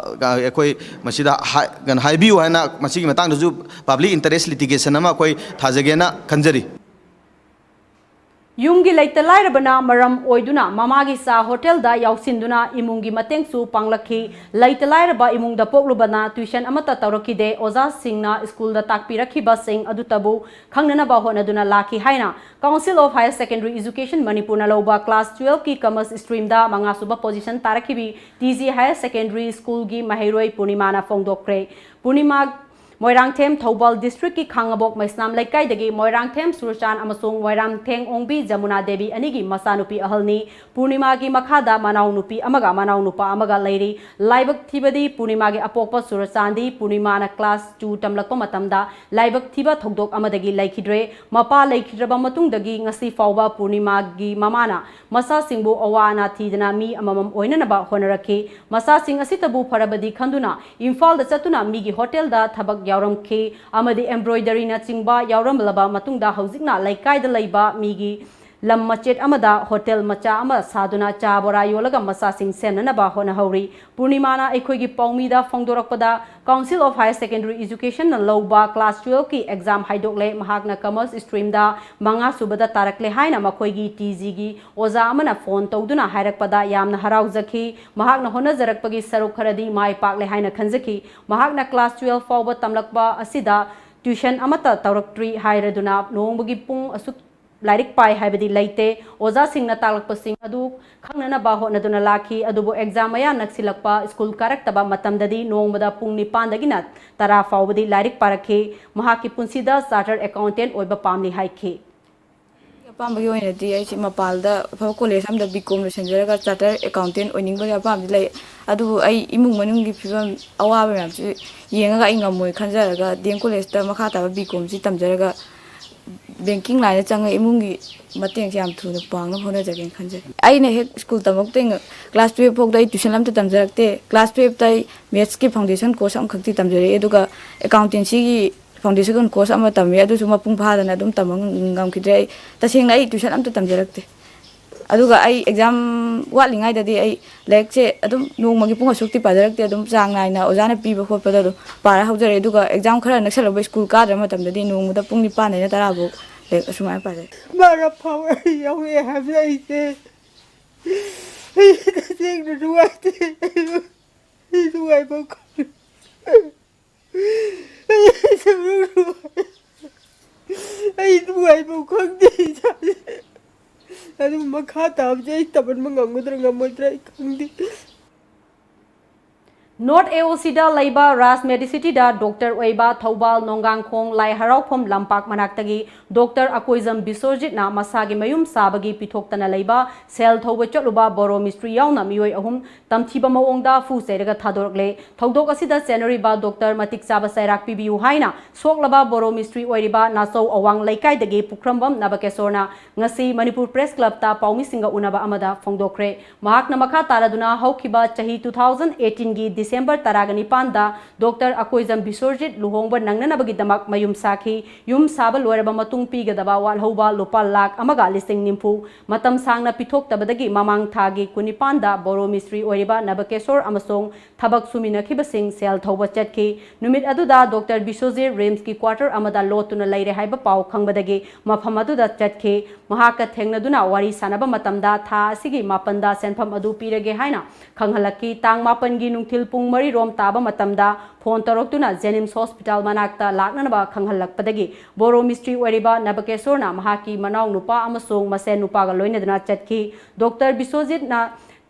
ꯑꯩꯈꯣꯏ ꯃꯁꯤꯗ ꯍꯥꯏ-, ꯀꯩꯅꯣ ꯍꯥꯏꯕꯤꯌꯨ ꯍꯥꯏꯅ ꯃꯁꯤꯒꯤ ꯃꯇꯥꯡꯗꯁꯨ ꯄꯕ꯭ꯂꯤꯛ ꯏꯟꯇꯔꯦꯁ ꯂꯤꯇꯤꯒꯦꯁꯟ ꯑꯃ ꯑꯩꯈꯣꯏ ꯊꯥꯖꯒꯦꯅ ꯈꯟꯖꯔꯤ꯫ ꯌꯨꯝꯒꯤ ꯂꯩꯇ ꯂꯥꯏꯔꯕꯅ ꯃꯔꯝ ꯑꯣꯏꯗꯨꯅ ꯃꯃꯥꯒꯤ ꯆꯥ ꯍꯣꯇꯦꯜꯗ ꯌꯥꯎꯁꯤꯟꯗꯨꯅ ꯏꯃꯨꯡꯒꯤ ꯃꯇꯦꯡꯁꯨ ꯄꯥꯡꯂꯛꯈꯤ꯫ ꯂꯩꯇ ꯂꯥꯏꯔꯕ ꯏꯃꯨꯡꯗ ꯄꯣꯛꯂꯨꯕꯅ tuition ꯑꯃꯠꯇ ꯇꯧꯔꯛꯈꯤꯗꯦ꯫ ꯑꯣꯖꯥꯁꯤꯡꯅ ꯁ꯭ꯀꯨꯜꯗ ꯇꯥꯛꯄꯤꯔꯛꯈꯤꯕꯁꯤꯡ ꯑꯗꯨꯇꯕꯨ ꯈꯪꯅꯅꯕ ꯍꯣꯠꯅꯗꯨꯅ ꯂꯥꯛꯈꯤ ꯍꯥꯏꯅ Council of Higher Secondary Education ꯃꯅꯤꯄꯨꯔꯅ ꯂꯧꯕ class twelve ꯀꯤ commerce stream ꯗ ꯃꯉꯥꯁꯨꯕ position ꯇꯥꯔꯛꯈꯤꯕꯤ T G Higher Secondary School ꯒꯤ ꯃꯍꯩꯔꯣꯏ ꯄꯨꯔꯅꯤꯃꯥꯅ ꯐꯣꯡꯗꯣꯛꯈ꯭ꯔꯦ꯫ ꯄꯨꯔꯅꯤꯃꯥ ꯃꯣꯏꯔꯥꯡꯊꯦꯝ ꯊꯧꯕꯥꯜ district ꯀꯤ ꯈꯥꯡꯉꯕꯣꯛ ꯃꯩꯁꯅꯥꯝ ꯂꯩꯀꯥꯏꯗꯒꯤ ꯃꯣꯏꯔꯥꯡꯊꯦꯝ ꯁꯨꯔꯆꯥꯟ ꯑꯃꯁꯨꯡ ꯃꯣꯏꯔꯥꯡꯊꯦꯝ ꯑꯣꯡꯕꯤ ꯖꯃꯨꯅꯥ ꯗꯦꯕꯤ ꯑꯅꯤꯒꯤ ꯃꯆꯥꯅꯨꯄꯤ ꯑꯍꯜꯅꯤ꯫ ꯄꯨꯔꯅꯤꯃꯥꯒꯤ ꯃꯈꯥꯗ ꯃꯅꯥꯎꯅꯨꯄꯤ ꯑꯃꯒ ꯃꯅꯥꯎꯅꯨꯄꯥ ꯑꯃꯒ ꯂꯩꯔꯤ꯫ ꯂꯥꯏꯕꯛ ꯊꯤꯕꯗꯤ ꯄꯨꯔꯅꯤꯃꯥꯒꯤ ꯑꯄꯣꯛꯄ ꯁꯨꯔꯆꯥꯟꯗꯤ ꯄꯨꯔꯅꯤꯃꯥꯅ class two ꯇꯝꯂꯛꯄ ꯃꯇꯝꯗ ꯂꯥꯏꯕꯛ ꯊꯤꯕ ꯊꯧꯗꯣꯛ ꯑꯃꯗꯒꯤ ꯂꯩꯈꯤꯗ꯭ꯔꯦ꯫ ꯃꯄꯥ ꯂꯩꯈꯤꯗ꯭ꯔꯕ ꯃꯇꯨꯡꯗꯒꯤ ꯉꯁꯤ ꯐꯥꯎꯕ ꯄꯨꯔꯅꯤꯃꯥꯒꯤ ꯃꯃꯥꯅ ꯃꯆꯥꯁꯤꯡꯕꯨ ꯑꯋꯥ ꯑꯅꯥ ꯊꯤꯗꯅ ꯃꯤ ꯑꯃꯃꯝ ꯑꯣꯏꯅꯅꯕ ꯍꯣꯠꯅꯔꯛꯈꯤ꯫ ꯃꯆꯥꯁꯤꯡ ꯑꯁꯤꯇꯕꯨ ꯐꯔꯕꯗꯤ ꯈꯟꯗꯨꯅ ꯏꯝꯐꯥꯜꯗ ꯆꯠꯇꯨꯅ ꯃꯤꯒꯤ ꯍꯣꯇꯦꯜꯗ ꯊꯕꯛ ꯌꯥꯎꯔꯝꯈꯤ ꯑꯃꯗꯤ embroidery ꯅꯆꯤꯡꯕ ꯌꯥꯎꯔꯝꯂꯕ ꯃꯇꯨꯡꯗ ꯍꯧꯖꯤꯛꯅ ꯂꯩꯀꯥꯏꯗ ꯂꯩꯕ ꯃꯤꯒꯤ ꯂꯝ ꯃꯆꯦꯠ ꯑꯃꯗ ꯍꯣꯇꯦꯜ ꯃꯆꯥ ꯑꯃ ꯁꯥꯗꯨꯅ ꯆꯥ ꯕꯣꯔꯥ ꯌꯣꯜꯂꯒ ꯃꯆꯥꯁꯤꯡ ꯁꯦꯝꯅꯅꯕ ꯍꯣꯠꯅꯍꯧꯔꯤ꯫ ꯄꯨꯔꯅꯤꯃꯥꯅ ꯑꯩꯈꯣꯏꯒꯤ ꯄꯥꯎꯃꯤꯗ ꯐꯣꯡꯗꯣꯔꯛꯄꯗ Council of Higher Secondary Education ꯅ ꯂꯧꯕ class twelve ꯀꯤ exam ꯍꯥꯏꯗꯣꯛꯂꯦ꯫ ꯃꯍꯥꯛꯅ commerce stream ꯗ ꯃꯉꯥ ꯁꯨꯕꯗ ꯇꯥꯔꯛꯂꯦ ꯍꯥꯏꯅ ꯃꯈꯣꯏꯒꯤ ꯇꯤ ꯖꯤ ꯒꯤ ꯑꯣꯖꯥ ꯑꯃꯅ phone ꯇꯧꯗꯨꯅ ꯍꯥꯏꯔꯛꯄꯗ ꯌꯥꯝꯅ ꯍꯔꯥꯎꯖꯈꯤ꯫ ꯃꯍꯥꯛꯅ ꯍꯣꯠꯅꯖꯔꯛꯄꯒꯤ ꯁꯔꯨꯛ ꯈꯔꯗꯤ ꯃꯥꯏ ꯄꯥꯛꯂꯦ ꯍꯥꯏꯅ ꯈꯟꯖꯈꯤ꯫ ꯃꯍꯥꯛꯅ class twelve ꯐꯥꯎꯕ ꯇꯝꯂꯛꯄ ꯑꯁꯤꯗ tuition ꯑꯃꯠꯇ ꯇꯧꯔꯛꯇ꯭ꯔꯤ ꯍꯥꯏꯔꯗꯨꯅ ꯅꯣꯡꯃꯒꯤ ꯄꯨꯡ ꯑꯁꯨꯛ ꯂꯥꯏꯔꯤꯛ ꯄꯥꯏ ꯍꯥꯏꯕꯗꯤ ꯂꯩꯇꯦ꯫ ꯑꯣꯖꯥꯁꯤꯡꯅ ꯇꯥꯛꯂꯛꯄꯁꯤꯡ ꯑꯗꯨ ꯈꯪꯅꯅꯕ ꯍꯣꯠꯅꯗꯨꯅ ꯂꯥꯛꯈꯤ꯫ ꯑꯗꯨꯕꯨ exam ꯃꯌꯥ ꯅꯛꯁꯤꯜꯂꯛꯄ, ꯁ꯭ꯀꯨꯜ ꯀꯥꯔꯛꯇꯕ ꯃꯇꯝꯗꯗꯤ ꯅꯣꯡꯃꯗ ꯄꯨꯡ ꯅꯤꯄꯥꯟꯗꯒꯤꯅ ꯇꯔꯥ ꯐꯥꯎꯕꯗꯤ ꯂꯥꯏꯔꯤꯛ ꯄꯥꯔꯛꯈꯤ꯫ ꯃꯍꯥꯛꯀꯤ ꯄꯨꯟꯁꯤꯗ chartered accountant ꯑꯣꯏꯕ ꯄꯥꯝꯂꯤ ꯍꯥꯏꯈꯤ꯫ ꯑꯄꯥꯝꯕꯒꯤ ꯑꯣꯏꯅꯗꯤ ꯑꯩꯁꯦ ꯃꯄꯥꯟꯗ ꯑꯐꯕ ꯀꯣꯂꯦꯖ ꯑꯃꯗ ꯕꯤ ꯀꯣꯝ ꯂꯣꯏꯁꯤꯟꯖꯔꯒ ꯆꯥꯔꯇꯔ ꯑꯦꯀꯥꯎꯟꯇꯦꯟ ꯑꯣꯏꯅꯤꯡꯕꯒꯤ ꯑꯄꯥꯝꯕꯗꯤ ꯂꯩ꯫ ꯑꯗꯨꯕꯨ ꯑꯩ ꯏꯃꯨꯡ ꯃꯅꯨꯡꯒꯤ ꯐꯤꯕꯝ ꯑꯋꯥꯕ ꯃꯌꯥꯝꯁꯤ ꯌꯦꯡꯉꯒ ꯑꯩ ꯉꯝꯃꯣꯏ ꯈꯟꯖꯔꯒ ꯗꯤ ꯑꯦꯝ ꯀꯣꯂꯦꯖꯇ ꯃꯈꯥ ꯇꯥꯕ ꯕꯤ ꯀꯣꯝꯁꯤ ꯇꯝꯖꯔꯒ ꯕꯦꯡꯀꯤꯡ ꯂꯥꯏꯟꯗ ꯆꯪꯉꯒ ꯏꯃꯨꯡꯒꯤ ꯃꯇꯦꯡꯁꯦ ꯌꯥꯝ ꯊꯨꯅ ꯄꯥꯡꯅꯕ ꯍꯣꯠꯅꯖꯒꯦꯅ ꯈꯟꯖꯩ꯫ ꯑꯩꯅ ꯍꯦꯛ ꯁ꯭ꯀꯨꯜ ꯇꯝꯃꯛꯄꯗꯒꯤ ꯀ꯭ꯂꯥꯁ ꯇꯨꯌꯦꯜꯞ ꯐꯥꯎꯗ ꯑꯩ ꯇ꯭ꯌꯨꯁꯟ ꯑꯝꯇ ꯇꯝꯖꯔꯛꯇꯦ꯫ ꯀ꯭ꯂꯥꯁ ꯇꯨꯌꯦꯜꯞꯇ ꯑꯩ ꯃꯦꯠꯁꯀꯤ ꯐꯥꯎꯟꯗꯦꯁꯟ ꯀꯣꯔꯁ ꯑꯃꯈꯛꯇꯤ ꯇꯝꯖꯔꯛꯑꯦ, ꯑꯗꯨꯒ ꯑꯦꯀꯥꯎꯟꯇꯦꯟꯁꯤꯒꯤ ꯐꯥꯎꯟꯗꯦꯁꯟ ꯀꯣꯔꯁ ꯑꯃ ꯇꯝꯃꯤ, ꯑꯗꯨꯁꯨ ꯃꯄꯨꯡ ꯐꯥꯗꯅ ꯑꯗꯨꯝ ꯇꯝꯕ ꯉꯝꯈꯤꯗ꯭ꯔꯦ꯫ ꯑꯩ ꯇꯁꯦꯡꯅ ꯑꯩ ꯇ꯭ꯌꯨꯁꯟ ꯑꯝꯇ ꯇꯝꯖꯔꯛꯇꯦ꯫ ꯑꯗꯨꯒ ꯑꯩ ꯑꯦꯛꯖꯥꯝ ꯋꯥꯠꯂꯤꯉꯩꯗꯗꯤ ꯑꯩ ꯂꯥꯏꯔꯤꯛꯁꯦ ꯑꯗꯨꯝ ꯅꯣꯡꯃꯒꯤ ꯄꯨꯡ ꯑꯁꯨꯛꯇꯤ ꯄꯥꯖꯔꯛꯇꯦ, ꯑꯗꯨꯝ ꯆꯥꯡ ꯅꯥꯏꯅ ꯑꯣꯖꯥꯅ ꯄꯤꯕ ꯈꯣꯠꯄꯗ ꯑꯗꯨꯝ ꯄꯥꯔ ꯍꯧꯖꯔꯛꯑꯦ꯫ ꯑꯗꯨꯒ ꯑꯦꯛꯖꯥꯝ ꯈꯔ ꯅꯛꯁꯜꯂꯛꯄ ꯁ꯭ꯀꯨꯜ ꯀꯥꯗ꯭ꯔ ꯃꯇꯝꯗꯗꯤ ꯅꯣꯡꯃꯗ ꯄꯨꯡ ꯅꯤꯄꯥꯟꯗꯩꯅ ꯇꯔꯥ ꯐꯥꯎ ꯂꯥꯏꯔꯤꯛ ꯑꯁꯨꯃꯥꯏꯅ ꯄꯥꯖꯩ꯫ ꯃꯔꯝ ꯐꯥꯎ ꯑꯩ ꯌꯥꯎꯔꯛꯑꯦ ꯍꯥꯏꯕꯁꯦ ꯑꯩꯁꯦ, ꯑꯩ ꯇꯁꯦꯡꯅ ꯅꯨꯡꯉꯥꯏꯇꯦ꯫ ꯑꯩ ꯅꯨꯡꯉꯥꯏꯐꯝ ꯈꯪꯗꯦ꯫ ꯑꯩ ꯅꯨꯡꯉꯥꯏꯐꯝ ꯈꯪꯗꯦ ꯏꯁꯥꯁꯦ꯫ ꯑꯗꯨ ꯃꯈꯥ ꯇꯥꯕꯁꯦ ꯑꯩ ꯇꯝꯍꯟꯕ ꯉꯝꯒꯗ꯭ꯔꯥ ꯉꯝꯃꯣꯏꯗ꯭ꯔꯥ ꯑꯩ ꯈꯪꯗꯦ꯫ ꯅꯣꯔꯠ ꯑꯦ ꯑꯣ ꯁꯤꯗ ꯂꯩꯕ ꯔꯥꯖ ꯃꯦꯗꯤꯁꯤꯇꯤꯗ ꯗꯣꯛꯇꯔ ꯑꯣꯏꯕ ꯊꯧꯕꯥꯜ ꯅꯣꯡꯒꯥꯡꯈꯣꯡ ꯂꯥꯏ ꯍꯔꯥꯎꯐꯝ ꯂꯝꯄꯥꯛ ꯃꯅꯥꯛꯇꯒꯤ ꯗꯣꯛꯇꯔ ꯑꯀꯣꯏꯖꯝ ꯕꯤꯁ꯭ꯋꯖꯤꯠꯅ ꯃꯁꯥꯒꯤ ꯃꯌꯨꯝ ꯁꯥꯕꯒꯤ ꯄꯤꯊꯣꯛꯇꯅ ꯂꯩꯕ ꯁꯦꯜ ꯊꯧꯕ ꯆꯠꯂꯨꯕ ꯕꯣꯔꯣ ꯃꯤꯁꯇ꯭ꯔꯤ ꯌꯥꯎꯅ ꯃꯤꯑꯣꯏ ꯑꯍꯨꯝ ꯇꯝꯊꯤꯕ ꯃꯑꯣꯡꯗ ꯐꯨ ꯆꯩꯔꯒ ꯊꯥꯗꯣꯔꯛꯂꯦ꯫ ꯊꯧꯗꯣꯛ ꯑꯁꯤꯗ ꯆꯦꯟꯅꯔꯤꯕ ꯗꯣꯛꯇꯔ ꯃꯇꯤꯛ ꯆꯥꯕ ꯆꯩꯔꯥꯛ ꯄꯤꯕꯤꯌꯨ ꯍꯥꯏꯅ ꯁꯣꯛꯂꯕ ꯕꯣꯔꯣ ꯃꯤꯁꯇ꯭ꯔꯤ ꯑꯣꯏꯔꯤꯕ ꯅꯥꯆꯧ ꯑꯋꯥꯡ ꯂꯩꯀꯥꯏꯗꯒꯤ ꯄꯨꯈ꯭ꯔꯝꯕꯝ ꯅꯕꯀꯦꯁꯣꯔꯅ ꯉꯁꯤ ꯃꯅꯤꯄꯨꯔ ꯄ꯭ꯔꯦꯁ ꯀ꯭ꯂꯕꯇ ꯄꯥꯎꯃꯤꯁꯤꯡꯒ ꯎꯅꯕ ꯑꯃꯗ ꯐꯣꯡꯗꯣꯛꯈ꯭ꯔꯦ꯫ ꯃꯍꯥꯛꯅ ꯃꯈꯥ ꯇꯥꯔꯗꯨꯅ ꯍꯧꯈꯤꯕ ꯆꯍꯤ two thousand eighteen ꯒꯤ December ꯇꯔꯥꯒ ꯅꯤꯄꯥꯟꯗ ꯗꯣꯛꯇꯔ ꯑꯀꯣꯏꯖꯝ ꯕꯤꯁ꯭ꯋꯖꯤꯠ ꯂꯨꯍꯣꯡꯕ ꯅꯪꯅꯅꯕꯒꯤꯗꯃꯛ ꯃꯌꯨꯝ ꯁꯥꯈꯤ꯫ ꯌꯨꯝ ꯁꯥꯕ ꯂꯣꯏꯔꯕ ꯃꯇꯨꯡ ꯄꯤꯒꯗꯕ ꯋꯥꯠꯍꯧꯕ ꯂꯨꯄꯥ ꯂꯥꯈ ꯑꯃꯒ ꯂꯤꯁꯤꯡ ꯅꯤꯐꯨ ꯃꯇꯝ ꯁꯥꯡꯅ ꯄꯤꯊꯣꯛꯇꯕꯗꯒꯤ ꯃꯃꯥꯡ ꯊꯥꯒꯤ ꯀꯨꯟꯅꯤꯄꯥꯟꯗ ꯕꯣꯔꯣ ꯃꯤꯁꯇ꯭ꯔꯤ ꯑꯣꯏꯔꯤꯕ ꯅꯕꯀꯦꯁꯣꯔ ꯑꯃꯁꯨꯡ ꯊꯕꯛ ꯁꯨꯃꯤꯟꯅꯈꯤꯕꯁꯤꯡ ꯁꯦꯜ ꯊꯧꯕ ꯆꯠꯈꯤ꯫ ꯅꯨꯃꯤꯠ ꯑꯗꯨꯗ ꯗꯣꯛꯇꯔ ꯕꯤꯁ꯭ꯋꯖꯤꯠ ꯔꯤꯝꯁꯀꯤ ꯀ꯭ꯋꯥꯇꯔ ꯑꯃꯗ ꯂꯣꯠꯇꯨꯅ ꯂꯩꯔꯦ ꯍꯥꯏꯕ ꯄꯥꯎ ꯈꯪꯕꯗꯒꯤ ꯃꯐꯝ ꯑꯗꯨꯗ ꯆꯠꯈꯤ꯫ ꯃꯍꯥꯛꯀ ꯊꯦꯡꯅꯗꯨꯅ ꯋꯥꯔꯤ ꯁꯥꯟꯅꯕ ꯃꯇꯝꯗ ꯊꯥ ꯑꯁꯤꯒꯤ ꯃꯥꯄꯟꯗ ꯁꯦꯟꯐꯝ ꯑꯗꯨ ꯄꯤꯔꯒꯦ ꯍꯥꯏꯅ ꯈꯪꯍꯜꯂꯛꯈꯤ꯫ ꯇꯥꯡ ꯃꯥꯄꯟꯒꯤ ꯅꯨꯡꯊꯤꯜ ꯄꯨꯡ ꯃꯔꯤ ꯔꯣꯝ ꯇꯥꯕ ꯃꯇꯝꯗ ꯐꯣꯟ ꯇꯧꯔꯛꯇꯨꯅ ꯖꯦꯅꯤꯝꯁ ꯍꯣꯁꯄꯤꯇꯥꯜ ꯃꯅꯥꯛꯇ ꯂꯥꯛꯅꯅꯕ ꯈꯪꯍꯜꯂꯛꯄꯗꯒꯤ ꯕꯣꯔꯣ ꯃꯤꯁꯇ꯭ꯔꯤ ꯑꯣꯏꯔꯤꯕ ꯅꯕꯀꯦꯁꯣꯔꯅ ꯃꯍꯥꯛꯀꯤ ꯃꯅꯥꯎ ꯅꯨꯄꯥ ꯑꯃꯁꯨꯡ ꯃꯁꯦꯟ ꯅꯨꯄꯥꯒ ꯂꯣꯏꯅꯗꯨꯅ ꯆꯠꯈꯤ꯫ ꯗꯣꯛꯇꯔ ꯕꯤꯁ꯭ꯋꯖꯤꯠꯅ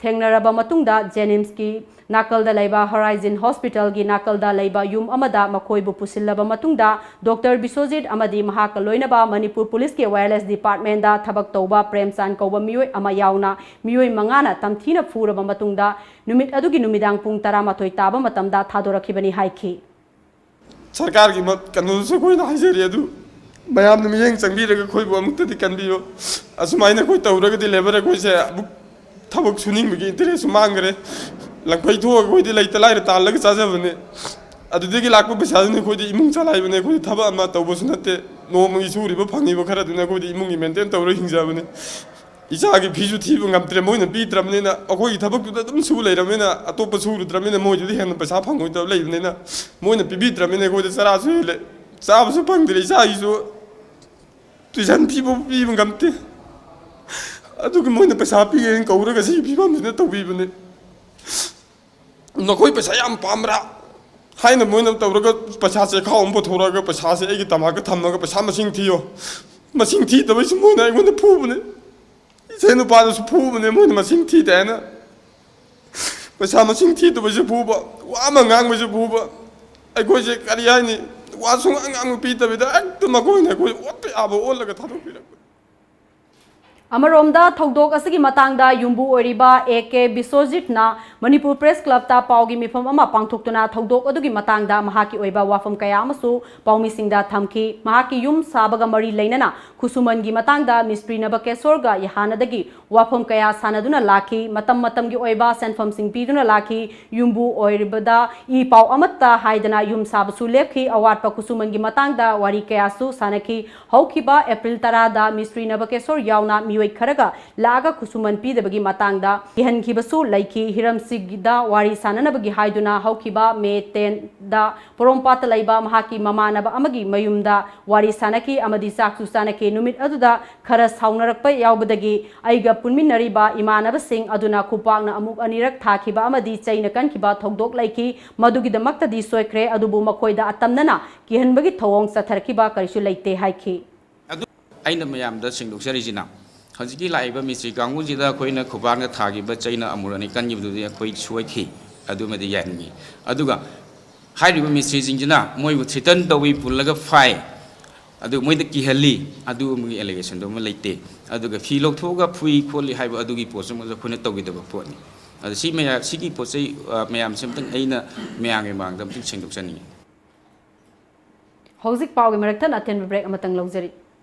ꯊꯦꯡꯅꯔꯕ ꯃꯇꯨꯡꯗ ꯖꯦꯅꯤꯝꯁꯀꯤ ꯅꯥꯀꯜꯗ ꯂꯩꯕ ꯍꯣꯔꯥꯏꯖꯤꯟ ꯍꯣꯁꯄꯤꯇꯥꯜꯒꯤ ꯅꯥꯀꯜꯗ ꯂꯩꯕ ꯌꯨꯝ ꯑꯃꯗ ꯃꯈꯣꯏꯕꯨ ꯄꯨꯁꯤꯜꯂꯕ ꯃꯇꯨꯡꯗ ꯗꯣꯛꯇꯔ ꯕꯤꯁ꯭ꯋꯖꯤꯠ ꯑꯃꯗꯤ ꯃꯍꯥꯛꯀ ꯂꯣꯏꯅꯕ ꯃꯅꯤꯄꯨꯔ ꯄꯨꯂꯤꯁꯀꯤ ꯋꯥꯌꯔꯂꯦꯁ ꯗꯤꯄꯥꯔꯠꯃꯦꯟꯗ ꯊꯕꯛ ꯇꯧꯕ ꯄ꯭ꯔꯦꯝꯆꯥꯟ ꯀꯧꯕ ꯃꯤꯑꯣꯏ ꯑꯃ ꯌꯥꯎꯅ ꯃꯤꯑꯣꯏ ꯃꯉꯥꯅ ꯇꯝꯊꯤꯅ ꯐꯨꯔꯕ ꯃꯇꯨꯡꯗ ꯅꯨꯃꯤꯠ ꯑꯗꯨꯒꯤ ꯅꯨꯃꯤꯗꯥꯡ ꯄꯨꯡ ꯇꯔꯥꯃꯥꯊꯣꯏ ꯇꯥꯕ ꯃꯇꯝꯗ ꯊꯥꯗꯣꯔꯛꯈꯤꯕꯅꯤ ꯍꯥꯏꯈꯤ꯫ ꯁꯔꯀꯥꯔꯒꯤ ꯃ- ꯀꯩꯅꯣꯗꯁꯨ ꯑꯩꯈꯣꯏꯅ ꯍꯥꯏꯖꯔꯤ ꯑꯗꯨ ꯃꯌꯥꯝꯅ ꯃꯤꯠꯌꯦꯡ ꯆꯪꯕꯤꯔꯒ ꯑꯩꯈꯣꯏꯕꯨ ꯑꯃꯨꯛꯇꯗꯤ ꯀꯟꯕꯤꯌꯨ꯫ ꯑꯁꯨꯃꯥꯏꯅ ꯑꯩꯈꯣꯏ ꯇꯧꯔꯒꯗꯤ ꯂꯦꯕꯔ ꯑꯩꯈꯣꯏꯁꯦ ꯑꯃꯨꯛ ꯊꯕꯛ ꯁꯨꯅꯤꯡꯕꯒꯤ ꯏꯟꯇꯔꯦꯁꯁꯨ ꯃꯥꯡꯈ꯭ꯔꯦ꯫ ꯂꯪꯐꯩ ꯊꯣꯛꯑꯒ ꯑꯩꯈꯣꯏꯗꯤ ꯂꯩꯇ ꯂꯥꯏꯔ ꯇꯥꯜꯂꯒ ꯆꯥꯖꯕꯅꯦ꯫ ꯑꯗꯨꯗꯒꯤ ꯂꯥꯛꯄ ꯄꯩꯁꯥꯗꯨꯅ ꯑꯩꯈꯣꯏꯗꯤ ꯏꯃꯨꯡ ꯆꯂꯥꯏꯕꯅꯦ꯫ ꯑꯩꯈꯣꯏꯗꯤ ꯊꯕꯛ ꯑꯃ ꯇꯧꯕꯁꯨ ꯅꯠꯇꯦ꯫ ꯅꯣꯡꯃꯒꯤ ꯁꯨꯔꯤꯕ ꯐꯪꯉꯤꯕ ꯈꯔꯗꯨꯅ ꯑꯩꯈꯣꯏꯗꯤ ꯏꯃꯨꯡꯒꯤ ꯃꯦꯟꯇꯦꯟ ꯇꯧꯔꯒ ꯍꯤꯡꯖꯕꯅꯦ꯫ ꯏꯆꯥꯒꯤ ꯐꯤꯁꯨ ꯊꯤꯕ ꯉꯝꯗ꯭ꯔꯦ, ꯃꯣꯏꯅ ꯄꯤꯗ꯭ꯔꯕꯅꯤꯅ꯫ ꯑꯩꯈꯣꯏꯒꯤ ꯊꯕꯛꯇꯨꯗ ꯑꯗꯨꯝ ꯁꯨ ꯂꯩꯔꯕꯅꯤꯅ, ꯑꯇꯣꯞꯄ ꯁꯨꯔꯨꯗ꯭ꯔꯕꯅꯤꯅ, ꯃꯣꯏꯗꯨꯗꯤ ꯍꯦꯟꯅ ꯄꯩꯁꯥ ꯐꯪꯉꯣꯏꯗꯕ ꯂꯩꯕꯅꯤꯅ, ꯃꯣꯏꯅ ꯄꯤꯕꯤꯗ꯭ꯔꯕꯅꯤꯅ ꯑꯩꯈꯣꯏꯗ ꯆꯔꯥꯁꯨ ꯍꯦꯜꯂꯦ, ꯆꯥꯕꯁꯨ ꯐꯪꯗ꯭ꯔꯦ꯫ ꯏꯆꯥꯒꯤꯁꯨ ꯇꯨꯏꯁꯟ ꯐꯤꯕꯨ ꯄꯤꯕ ꯉꯝꯗꯦ꯫ ꯑꯗꯨꯒꯤ ꯃꯣꯏꯅ ꯄꯩꯁꯥ ꯄꯤꯒꯦꯅ ꯀꯧꯔꯒ ꯁꯤꯒꯤ ꯐꯤꯕꯝꯁꯤꯗ ꯇꯧꯕꯤꯕꯅꯦ꯫ "ꯅꯈꯣꯏ ꯄꯩꯁꯥ ꯌꯥꯝ ꯄꯥꯝꯕ꯭ꯔꯥ?" ꯍꯥꯏꯅ ꯃꯣꯏꯅ ꯇꯧꯔꯒ ꯄꯩꯁꯥ ꯆꯦꯈꯥꯎ ꯑꯃ ꯄꯨꯊꯣꯔꯛꯑꯒ ꯄꯩꯁꯥꯁꯦ ꯑꯩꯒꯤ ꯇꯃꯥꯛꯇ ꯊꯝꯃꯒ, "ꯄꯩꯁꯥ ꯃꯁꯤꯡ ꯊꯤꯌꯣ"꯫ ꯃꯁꯤꯡ ꯊꯤꯗꯕꯩꯁꯨ ꯃꯣꯏꯅ ꯑꯩꯉꯣꯟꯗ ꯐꯨꯕꯅꯦ꯫ ꯏꯆꯦ ꯅꯨꯄꯥꯗꯨꯁꯨ ꯐꯨꯕꯅꯦ, ꯃꯣꯏꯅ ꯃꯁꯤꯡ ꯊꯤꯗꯦ ꯍꯥꯏꯅ꯫ ꯄꯩꯁꯥ ꯃꯁꯤꯡ ꯊꯤꯗꯕꯁꯨ ꯐꯨꯕ, ꯋꯥ ꯑꯃ ꯉꯥꯡꯕꯁꯨ ꯐꯨꯕ꯫ ꯑꯩꯈꯣꯏꯁꯦ ꯀꯔꯤ ꯍꯥꯏꯅꯤ, ꯋꯥ ꯁꯨꯡꯉꯥꯡ ꯉꯥꯡꯕ ꯄꯤꯗꯕꯤꯗ ꯍꯦꯛꯇ ꯃꯈꯣꯏꯅ ꯑꯩꯈꯣꯏ ꯑꯣꯠꯄ ꯌꯥꯕ ꯑꯣꯠꯂꯒ ꯊꯥꯗꯣꯛꯄꯤꯔꯛꯄ꯫ ꯑꯃꯔꯣꯝꯗ, ꯊꯧꯗꯣꯛ ꯑꯁꯤꯒꯤ ꯃꯇꯥꯡꯗ ꯌꯨꯝꯕꯨ ꯑꯣꯏꯔꯤꯕ ꯑꯦ ꯀꯦ ꯕꯤꯁ꯭ꯋꯖꯤꯠꯅ ꯃꯅꯤꯄꯨꯔ ꯄ꯭ꯔꯦꯁ ꯀ꯭ꯂꯕꯇ ꯄꯥꯎꯒꯤ ꯃꯤꯐꯝ ꯑꯃ ꯄꯥꯡꯊꯣꯛꯇꯨꯅ ꯊꯧꯗꯣꯛ ꯑꯗꯨꯒꯤ ꯃꯇꯥꯡꯗ ꯃꯍꯥꯛꯀꯤ ꯑꯣꯏꯕ ꯋꯥꯐꯝ ꯀꯌꯥ ꯑꯃꯁꯨ ꯄꯥꯎꯃꯤꯁꯤꯡꯗ ꯊꯝꯈꯤ꯫ ꯃꯍꯥꯛꯀꯤ ꯌꯨꯝ ꯁꯥꯕꯒ ꯃꯔꯤ ꯂꯩꯅꯅ ꯈꯨꯠꯁꯨꯃꯟꯒꯤ ꯃꯇꯥꯡꯗ ꯃꯤꯁꯇ꯭ꯔꯤ ꯅꯕꯀꯦꯁꯣꯔꯒ ꯍꯥꯟꯅꯗꯒꯤ ꯋꯥꯐꯝ ꯀꯌꯥ ꯁꯥꯟꯅꯗꯨꯅ ꯂꯥꯛꯈꯤ꯫ ꯃꯇꯝ ꯃꯇꯝꯒꯤ ꯑꯣꯏꯕ ꯁꯦꯟꯐꯝꯁꯤꯡ ꯄꯤꯗꯨꯅ ꯂꯥꯛꯈꯤ꯫ ꯌꯨꯝꯕꯨ ꯑꯣꯏꯔꯤꯕꯗ ꯏ ꯄꯥꯎ ꯑꯃꯠꯇ ꯍꯥꯏꯗꯅ ꯌꯨꯝ ꯁꯥꯕꯁꯨ ꯂꯦꯞꯈꯤ꯫ ꯑꯋꯥꯠꯄ ꯈꯨꯠꯁꯨꯃꯟꯒꯤ ꯃꯇꯥꯡꯗ ꯋꯥꯔꯤ ꯀꯌꯥꯁꯨ ꯁꯥꯟꯅꯈꯤ꯫ ꯍꯧꯈꯤꯕ ꯑꯦꯄ꯭ꯔꯤꯜ ꯇꯔꯥꯗ ꯃꯤꯁꯇ꯭ꯔꯤ ꯅꯕꯀꯦꯁꯣꯔ ꯌꯥꯎꯅ ꯃꯤꯑꯣꯏ ꯈꯔꯒ ꯂꯥꯛꯑꯒ ꯈꯨꯠꯁꯨꯃꯟ ꯄꯤꯗꯕꯒꯤ ꯃꯇꯥꯡꯗ ꯀꯤꯍꯟꯈꯤꯕꯁꯨ ꯂꯩꯈꯤ꯫ ꯍꯤꯔꯝꯁꯤꯒꯤꯗ ꯋꯥꯔꯤ ꯁꯥꯟꯅꯅꯕꯒꯤ ꯍꯥꯏꯗꯨꯅ ꯍꯧꯈꯤꯕ ꯃꯦ ꯇꯦꯟꯗ ꯄꯣꯔꯣꯝꯄꯥꯠꯇ ꯂꯩꯕ ꯃꯍꯥꯛꯀꯤ ꯃꯃꯥꯟꯅꯕ ꯑꯃꯒꯤ ꯃꯌꯨꯝꯗ ꯋꯥꯔꯤ ꯁꯥꯟꯅꯈꯤ ꯑꯃꯗꯤ ꯆꯥꯛꯁꯨ ꯆꯥꯅꯈꯤ꯫ ꯅꯨꯃꯤꯠ ꯑꯗꯨꯗ ꯈꯔ ꯁꯥꯎꯅꯔꯛꯄ ꯌꯥꯎꯕꯗꯒꯤ ꯑꯩꯒ ꯄꯨꯟꯃꯤꯟꯅꯔꯤꯕ ꯏꯃꯥꯟꯅꯕꯁꯤꯡ ꯑꯗꯨꯅ ꯈꯨꯄꯥꯛꯅ ꯑꯃꯨꯛ ꯑꯅꯤꯔꯛ ꯊꯥꯈꯤꯕ ꯑꯃꯗꯤ ꯆꯩꯅ ꯀꯟꯈꯤꯕ ꯊꯧꯗꯣꯛ ꯂꯩꯈꯤ꯫ ꯃꯗꯨꯒꯤꯗꯃꯛꯇꯗꯤ ꯁꯣꯏꯈ꯭ꯔꯦ, ꯑꯗꯨꯕꯨ ꯃꯈꯣꯏꯗ ꯑꯇꯝꯅꯅ ꯀꯤꯍꯟꯕꯒꯤ ꯊꯧꯑꯣꯡ ꯆꯠꯊꯔꯛꯈꯤꯕ ꯀꯔꯤꯁꯨ ꯂꯩꯇꯦ ꯍꯥꯏꯈꯤ꯫ ꯑꯩꯅ ꯃꯌꯥꯝꯗ ꯁꯦꯡꯗꯣꯛꯆꯔꯤꯁꯤꯅ, ꯍꯧꯖꯤꯛꯀꯤ ꯂꯥꯛꯏꯕ ꯃꯤꯁꯇ꯭ꯔꯤ ꯀꯥꯡꯕꯨꯁꯤꯗ ꯑꯩꯈꯣꯏꯅ ꯈꯨꯕꯥꯛꯅ ꯊꯥꯈꯤꯕ ꯆꯩꯅ ꯑꯃꯨꯔ ꯑꯅꯤ ꯀꯟꯈꯤꯕꯗꯨꯗꯤ ꯑꯩꯈꯣꯏ ꯁꯣꯏꯈꯤ, ꯑꯗꯨꯃꯗꯤ ꯌꯥꯍꯟꯈꯤ꯫ ꯑꯗꯨꯒ ꯍꯥꯏꯔꯤꯕ ꯃꯤꯁꯇ꯭ꯔꯤꯁꯤꯡꯁꯤꯅ ꯃꯣꯏꯕꯨ ꯊ꯭ꯔꯤꯇꯟ ꯇꯧꯏ, ꯄꯨꯜꯂꯒ ꯐꯥꯏ, ꯑꯗꯨ ꯃꯣꯏꯗ ꯀꯤꯍꯜꯂꯤ, ꯑꯗꯨꯒꯨꯝꯕꯒꯤ ꯑꯦꯂꯤꯒꯦꯁꯟꯗꯨ ꯑꯃ ꯂꯩꯇꯦ꯫ ꯑꯗꯨꯒ ꯐꯤ ꯂꯧꯊꯣꯛꯑꯒ ꯐꯨꯏ ꯈꯣꯠꯂꯤ ꯍꯥꯏꯕ ꯑꯗꯨꯒꯤ ꯄꯣꯠꯁꯨ ꯑꯃꯁꯨ ꯑꯩꯈꯣꯏꯅ ꯇꯧꯈꯤꯗꯕ ꯄꯣꯠꯅꯤ꯫ ꯑꯗ ꯁꯤ ꯃꯌꯥꯝ, ꯁꯤꯒꯤ ꯄꯣꯠ ꯆꯩ, ꯑ, ꯃꯌꯥꯝꯁꯦ ꯑꯝꯇꯪ ꯑꯩꯅ ꯃꯌꯥꯝꯒꯤ ꯃꯥꯡꯗ ꯑꯝꯇꯪ ꯁꯦꯡꯗꯣꯛꯆꯅꯤꯡꯉꯤ꯫ ꯍꯧꯖꯤꯛ ꯄꯥꯎꯒꯤ ꯃꯔꯛ ꯊꯠꯅ ꯑꯇꯦꯟꯕ ꯕ꯭ꯔꯦꯛ ꯑꯃꯇꯪ ꯂꯧꯖꯔꯤ꯫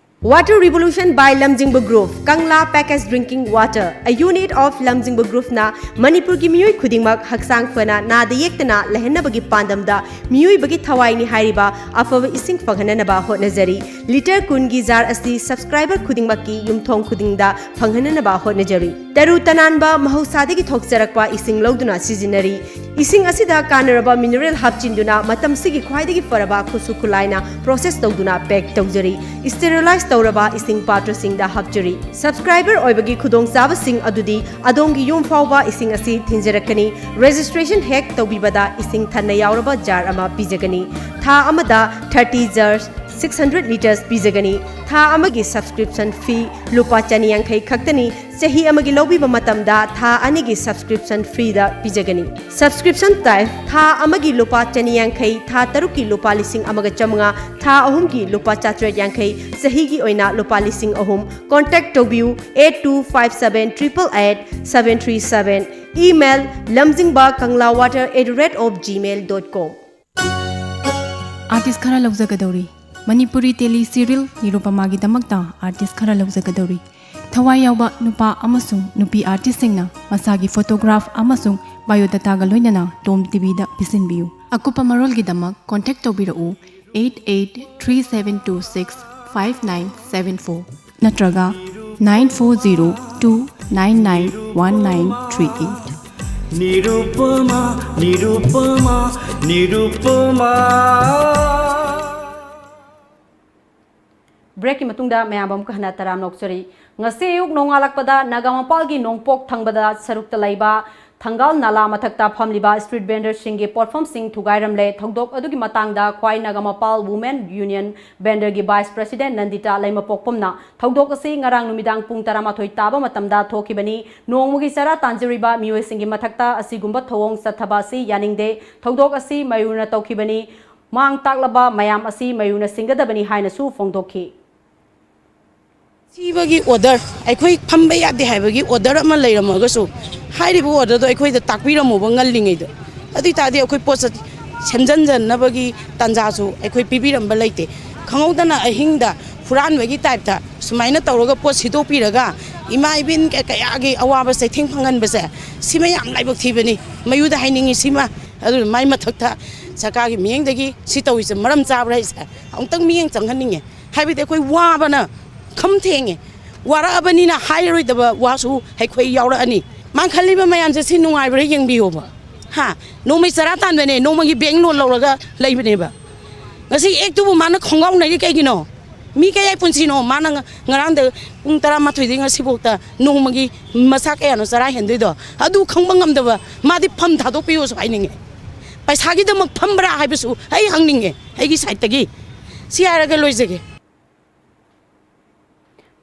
Water Revolution by Lamjingba Group, Kangla Packaged Drinking Water, a unit of Lamjingba Groupꯅ ꯃꯅꯤꯄꯨꯔꯒꯤ ꯃꯤꯑꯣꯏ ꯈꯨꯗꯤꯡꯃꯛ ꯍꯛꯆꯥꯡ ꯐꯅ ꯅꯥꯗ ꯌꯦꯛꯇꯅ ꯂꯩꯍꯟꯅꯕꯒꯤ ꯄꯥꯟꯗꯝꯗ ꯃꯤꯑꯣꯏꯕꯒꯤ ꯊꯋꯥꯏꯅꯤ ꯍꯥꯏꯔꯤꯕ ꯑꯐꯕ ꯏꯁꯤꯡ ꯐꯪꯍꯟꯅꯅꯕ ꯍꯣꯠꯅꯖꯔꯤ꯫ ꯂꯤꯇꯔ ꯀꯨꯟꯒꯤ ꯖꯥꯔ ꯑꯁꯤ subscriber ꯈꯨꯗꯤꯡꯃꯛꯀꯤ ꯌꯨꯝꯊꯣꯡ ꯈꯨꯗꯤꯡꯗ ꯐꯪꯍꯟꯅꯅꯕ ꯍꯣꯠꯅꯖꯔꯤ꯫ ꯇꯔꯨ ꯇꯅꯥꯟꯕ ꯃꯍꯧꯁꯥꯗꯒꯤ ꯊꯣꯛꯆꯔꯛꯄ ꯏꯁꯤꯡ ꯂꯧꯗꯨꯅ ꯁꯤꯖꯤꯟꯅꯔꯤ꯫ ꯏꯁꯤꯡ ꯑꯁꯤꯗ ꯀꯥꯟꯅꯔꯕ mineral ꯍꯥꯞꯆꯤꯟꯗꯨꯅ ꯃꯇꯝꯁꯤꯒꯤ ꯈ꯭ꯋꯥꯏꯗꯒꯤ ꯐꯔꯕ ꯈꯨꯠꯁꯨ ꯈꯨꯠꯂꯥꯏꯅ process ꯇꯧꯗꯨꯅ pack ꯇꯧꯖꯔꯤ꯫ Sterilize ꯇꯧꯔꯕ ꯏꯁꯤꯡ ꯄꯥꯇ꯭ꯔꯁꯤꯡꯗ ꯍꯥꯞꯆꯔꯤ꯫ Subscriber ꯑꯣꯏꯕꯒꯤ ꯈꯨꯗꯣꯡꯆꯥꯕꯁꯤꯡ ꯑꯗꯨꯗꯤ ꯑꯗꯣꯝꯒꯤ ꯌꯨꯝ ꯐꯥꯎꯕ ꯏꯁꯤꯡ ꯑꯁꯤ ꯊꯤꯟꯖꯔꯛꯀꯅꯤ꯫ Registration ꯍꯦꯛ ꯇꯧꯕꯤꯕꯗ ꯏꯁꯤꯡ ꯊꯟꯅ ꯌꯥꯎꯔꯕ ꯖꯥꯔ ꯑꯃ ꯄꯤꯖꯒꯅꯤ꯫ ꯊꯥ ꯑꯃꯗ thirty jars, six hundred litres ꯄꯤꯖꯒꯅꯤ꯫ ꯊꯥ ꯑꯃꯒꯤ subscription fee ꯂꯨꯄꯥ ꯆꯅꯤ ꯌꯥꯡꯈꯩ ꯈꯛꯇꯅꯤ꯫ ꯆꯍꯤ ꯑꯃꯒꯤ ꯂꯧꯕꯤꯕ ꯃꯇꯝꯗ ꯊꯥ ꯑꯅꯤꯒꯤ subscription freeꯗ ꯄꯤꯖꯒꯅꯤ꯫ Subscription type: ꯊꯥ ꯑꯃꯒꯤ ꯂꯨꯄꯥ ꯆꯅꯤ ꯌꯥꯡꯈꯩ, ꯊꯥ ꯇꯔꯨꯛꯀꯤ ꯂꯨꯄꯥ ꯂꯤꯁꯤꯡ ꯑꯃꯒ ꯆꯥꯃꯉꯥ, ꯊꯥ ꯑꯍꯨꯝꯒꯤ ꯂꯨꯄꯥ ꯆꯥꯇ꯭ꯔꯦꯠ ꯌꯥꯡꯈꯩ, ꯆꯍꯤꯒꯤ ꯑꯣꯏꯅ ꯂꯨꯄꯥ ꯂꯤꯁꯤꯡ ꯑꯍꯨꯝ꯫ Contact ꯇꯧꯕꯤꯌꯨ eight two five seven triple eight seven three seven꯫ Email: lamjingba kangla water at the rate of gmail dot com꯫ Artist ꯈꯔ ꯂꯧꯖꯒꯗꯧꯔꯤ꯫ ꯃꯅꯤꯄꯨꯔꯤ ꯇꯦꯂꯤ ꯁꯤꯔꯤꯌꯦꯜ ꯅꯤꯔꯨꯄꯃꯥꯒꯤꯗꯃꯛꯇ ꯑꯥꯔꯇꯤꯁ ꯈꯔ ꯂꯧꯖꯒꯗꯧꯔꯤ꯫ ꯊꯋꯥꯏ ꯌꯥꯎꯕ ꯅꯨꯄꯥ ꯑꯃꯁꯨꯡ ꯅꯨꯄꯤ ꯑꯥꯔꯇꯤꯁꯁꯤꯡꯅ ꯃꯁꯥꯒꯤ ꯐꯣꯇꯣꯒ꯭ꯔꯥꯐ ꯑꯃꯁꯨꯡ ꯕꯥꯏꯑꯣꯗꯥꯇꯥꯒ ꯂꯣꯏꯅꯅ ꯇꯣꯝ ꯇꯤꯚꯤꯗ ꯄꯤꯁꯤꯟꯕꯤꯌꯨ꯫ ꯑꯀꯨꯞꯄ ꯃꯔꯣꯜꯒꯤꯗꯃꯛ ꯀꯣꯟꯇꯦꯛ ꯇꯧꯕꯤꯔꯛꯎ eight eight three seven two six five nine seven four ꯅꯠꯇ꯭ꯔꯒ nine four zero two nine nine one nine three eight꯫ Nirupama, Nirupama, Nirupama. ꯕ꯭ꯔꯦꯛꯀꯤ ꯃꯇꯨꯡꯗ ꯃꯌꯥꯝꯕꯨ ꯑꯃꯨꯛꯀ ꯍꯟꯅ ꯇꯔꯥꯝꯅ ꯑꯣꯛꯆꯔꯤ꯫ ꯉꯁꯤ ꯑꯌꯨꯛ ꯅꯣꯡꯉꯥꯜꯂꯛꯄꯗ ꯅꯥꯒꯥꯃꯄꯥꯜꯒꯤ ꯅꯣꯡꯄꯣꯛ ꯊꯪꯕꯗ ꯁꯔꯨꯛꯇ ꯂꯩꯕ ꯊꯪꯒꯥꯜ ꯅꯥꯂꯥ ꯃꯊꯛꯇ ꯐꯝꯂꯤꯕ street vendorꯁꯤꯡꯒꯤ ꯄꯣꯠꯐꯝꯁꯤꯡ ꯊꯨꯒꯥꯏꯔꯝꯂꯦ꯫ ꯊꯧꯗꯣꯛ ꯑꯗꯨꯒꯤ ꯃꯇꯥꯡꯗ ꯈ꯭ꯋꯥꯏ Nagampal Women Union vendorꯒꯤ vice president ꯅꯟꯗꯤꯇꯥ ꯂꯩꯃꯄꯣꯛꯄꯝꯅ ꯊꯧꯗꯣꯛ ꯑꯁꯤ ꯉꯔꯥꯡ ꯅꯨꯃꯤꯗꯥꯡ ꯄꯨꯡ ꯇꯔꯥꯃꯥꯊꯣꯏ ꯇꯥꯕ ꯃꯇꯝꯗ ꯊꯣꯛꯈꯤꯕꯅꯤ꯫ ꯅꯣꯡꯃꯒꯤ ꯆꯔꯥ ꯇꯥꯟꯖꯔꯤꯕ ꯃꯤꯑꯣꯏꯁꯤꯡꯒꯤ ꯃꯊꯛꯇ ꯑꯁꯤꯒꯨꯝꯕ ꯊꯧꯑꯣꯡ ꯆꯠꯊꯕ ꯑꯁꯤ ꯌꯥꯅꯤꯡꯗꯦ꯫ ꯊꯧꯗꯣꯛ ꯑꯁꯤ ꯃꯌꯨꯔꯅ ꯇꯧꯈꯤꯕꯅꯤ꯫ ꯃꯥꯡ ꯇꯥꯛꯂꯕ ꯃꯌꯥꯝ ꯑꯁꯤ ꯃꯌꯨꯔꯅ ꯁꯤꯡꯒꯗꯕꯅꯤ ꯍꯥꯏꯅꯁꯨ ꯐꯣꯡꯗꯣꯛꯈꯤ꯫ ꯊꯤꯕꯒꯤ ꯑꯣꯔꯗꯔ ꯑꯩꯈꯣꯏ ꯐꯝꯕ ꯌꯥꯗꯦ ꯍꯥꯏꯕꯒꯤ ꯑꯣꯔꯗꯔ ꯑꯃ ꯂꯩꯔꯝꯃꯒꯁꯨ, ꯍꯥꯏꯔꯤꯕ ꯑꯣꯔꯗꯔꯗꯣ ꯑꯩꯈꯣꯏꯗ ꯇꯥꯛꯄꯤꯔꯝꯃꯣꯕ ꯉꯜꯂꯤꯉꯩꯗ꯫ ꯑꯗꯨ ꯑꯣꯏ ꯇꯥꯔꯗꯤ ꯑꯩꯈꯣꯏ ꯄꯣꯠ ꯆꯠ-, ꯁꯦꯝꯖꯤꯟꯖꯅꯕꯒꯤ ꯇꯥꯟꯖꯥꯁꯨ ꯑꯩꯈꯣꯏ ꯄꯤꯕꯤꯔꯝꯕ ꯂꯩꯇꯦ꯫ ꯈꯪꯍꯧꯗꯅ ꯑꯍꯤꯡꯗ ꯍꯨꯔꯥꯟꯕꯒꯤ ꯇꯥꯏꯞꯇ ꯁꯨꯃꯥꯏꯅ ꯇꯧꯔꯒ ꯄꯣꯠ ꯁꯤꯗꯣꯛꯄꯤꯔꯒ ꯏꯃꯥ ꯏꯕꯦꯟ ꯀꯌꯥꯒꯤ ꯑꯋꯥꯕ ꯆꯩꯊꯦꯡ ꯐꯪꯍꯟꯕꯁꯦ, ꯁꯤꯃ ꯌꯥꯝ ꯂꯥꯏꯕꯛ ꯊꯤꯕꯅꯤ꯫ ꯃꯌꯨꯗ ꯍꯥꯏꯅꯤꯡꯉꯤ ꯁꯤꯃ꯫ ꯑꯗꯨꯅ ꯃꯥꯏ ꯃꯊꯛꯇ ꯁꯔꯀꯥꯔꯒꯤ ꯃꯤꯠꯌꯦꯡꯗꯒꯤ ꯁꯤ ꯇꯧꯔꯤꯁꯦ ꯃꯔꯝ ꯆꯥꯕ꯭ꯔꯥ ꯍꯥꯏꯁꯦ ꯑꯃꯨꯛꯇꯪ ꯃꯤꯠꯌꯦꯡ ꯆꯪꯍꯟꯅꯤꯡꯉꯦ꯫ ꯍꯥꯏꯕꯗꯤ ꯑꯩꯈꯣꯏ ꯋꯥꯕꯅ ꯈꯝ ꯊꯦꯡꯉꯦ꯫ ꯋꯥꯔꯛꯑꯕꯅꯤꯅ ꯍꯥꯏꯔꯣꯏꯗꯕ ꯋꯥꯁꯨ ꯑꯩꯈꯣꯏ ꯌꯥꯎꯔꯛꯑꯅꯤ꯫ ꯃꯥ ꯈꯜꯂꯤꯕ ꯃꯌꯥꯝꯁꯦ ꯁꯤ ꯅꯨꯡꯉꯥꯏꯕ꯭ꯔꯥ ꯌꯦꯡꯕꯤꯌꯣꯕ꯫ ꯍꯥ? ꯅꯣꯡꯃꯩ ꯆꯔꯥ ꯇꯥꯟꯕꯅꯦ, ꯅꯣꯡꯃꯒꯤ ꯕꯦꯡ ꯂꯣꯟ ꯂꯧꯔꯒ ꯂꯩꯕꯅꯦꯕ꯫ ꯉꯁꯤ ꯑꯦꯛꯇꯨꯕꯨ ꯃꯥꯅ ꯈꯣꯡꯒꯥꯎꯅꯔꯤ ꯀꯩꯒꯤꯅꯣ? ꯃꯤ ꯀꯌꯥꯒꯤ ꯄꯨꯟꯁꯤꯅꯣ? ꯃꯥꯅ ꯉ-, ꯉꯔꯥꯡꯗ ꯄꯨꯡ ꯇꯔꯥꯃꯥꯊꯣꯏꯗꯒꯤ ꯉꯁꯤꯐꯥꯎꯗ ꯅꯣꯡꯃꯒꯤ ꯃꯁꯥ ꯀꯌꯥꯅꯣ ꯆꯔꯥ ꯍꯦꯟꯗꯣꯏꯗꯣ? ꯑꯗꯨ ꯈꯪꯕ ꯉꯝꯗꯕ ꯃꯥꯗꯤ ꯐꯝ ꯊꯥꯗꯣꯛꯄꯤꯌꯣꯁꯨ ꯍꯥꯏꯅꯤꯡꯉꯦ꯫ ꯄꯩꯁꯥꯒꯤꯗꯃꯛ ꯐꯝꯕ꯭ꯔꯥ ꯍꯥꯏꯕꯁꯨ ꯑꯩ ꯍꯪꯅꯤꯡꯉꯦ ꯑꯩꯒꯤ ꯁꯥꯏꯠꯇꯒꯤ꯫ ꯁꯤ ꯍꯥꯏꯔꯒ ꯂꯣꯏꯖꯒꯦ꯫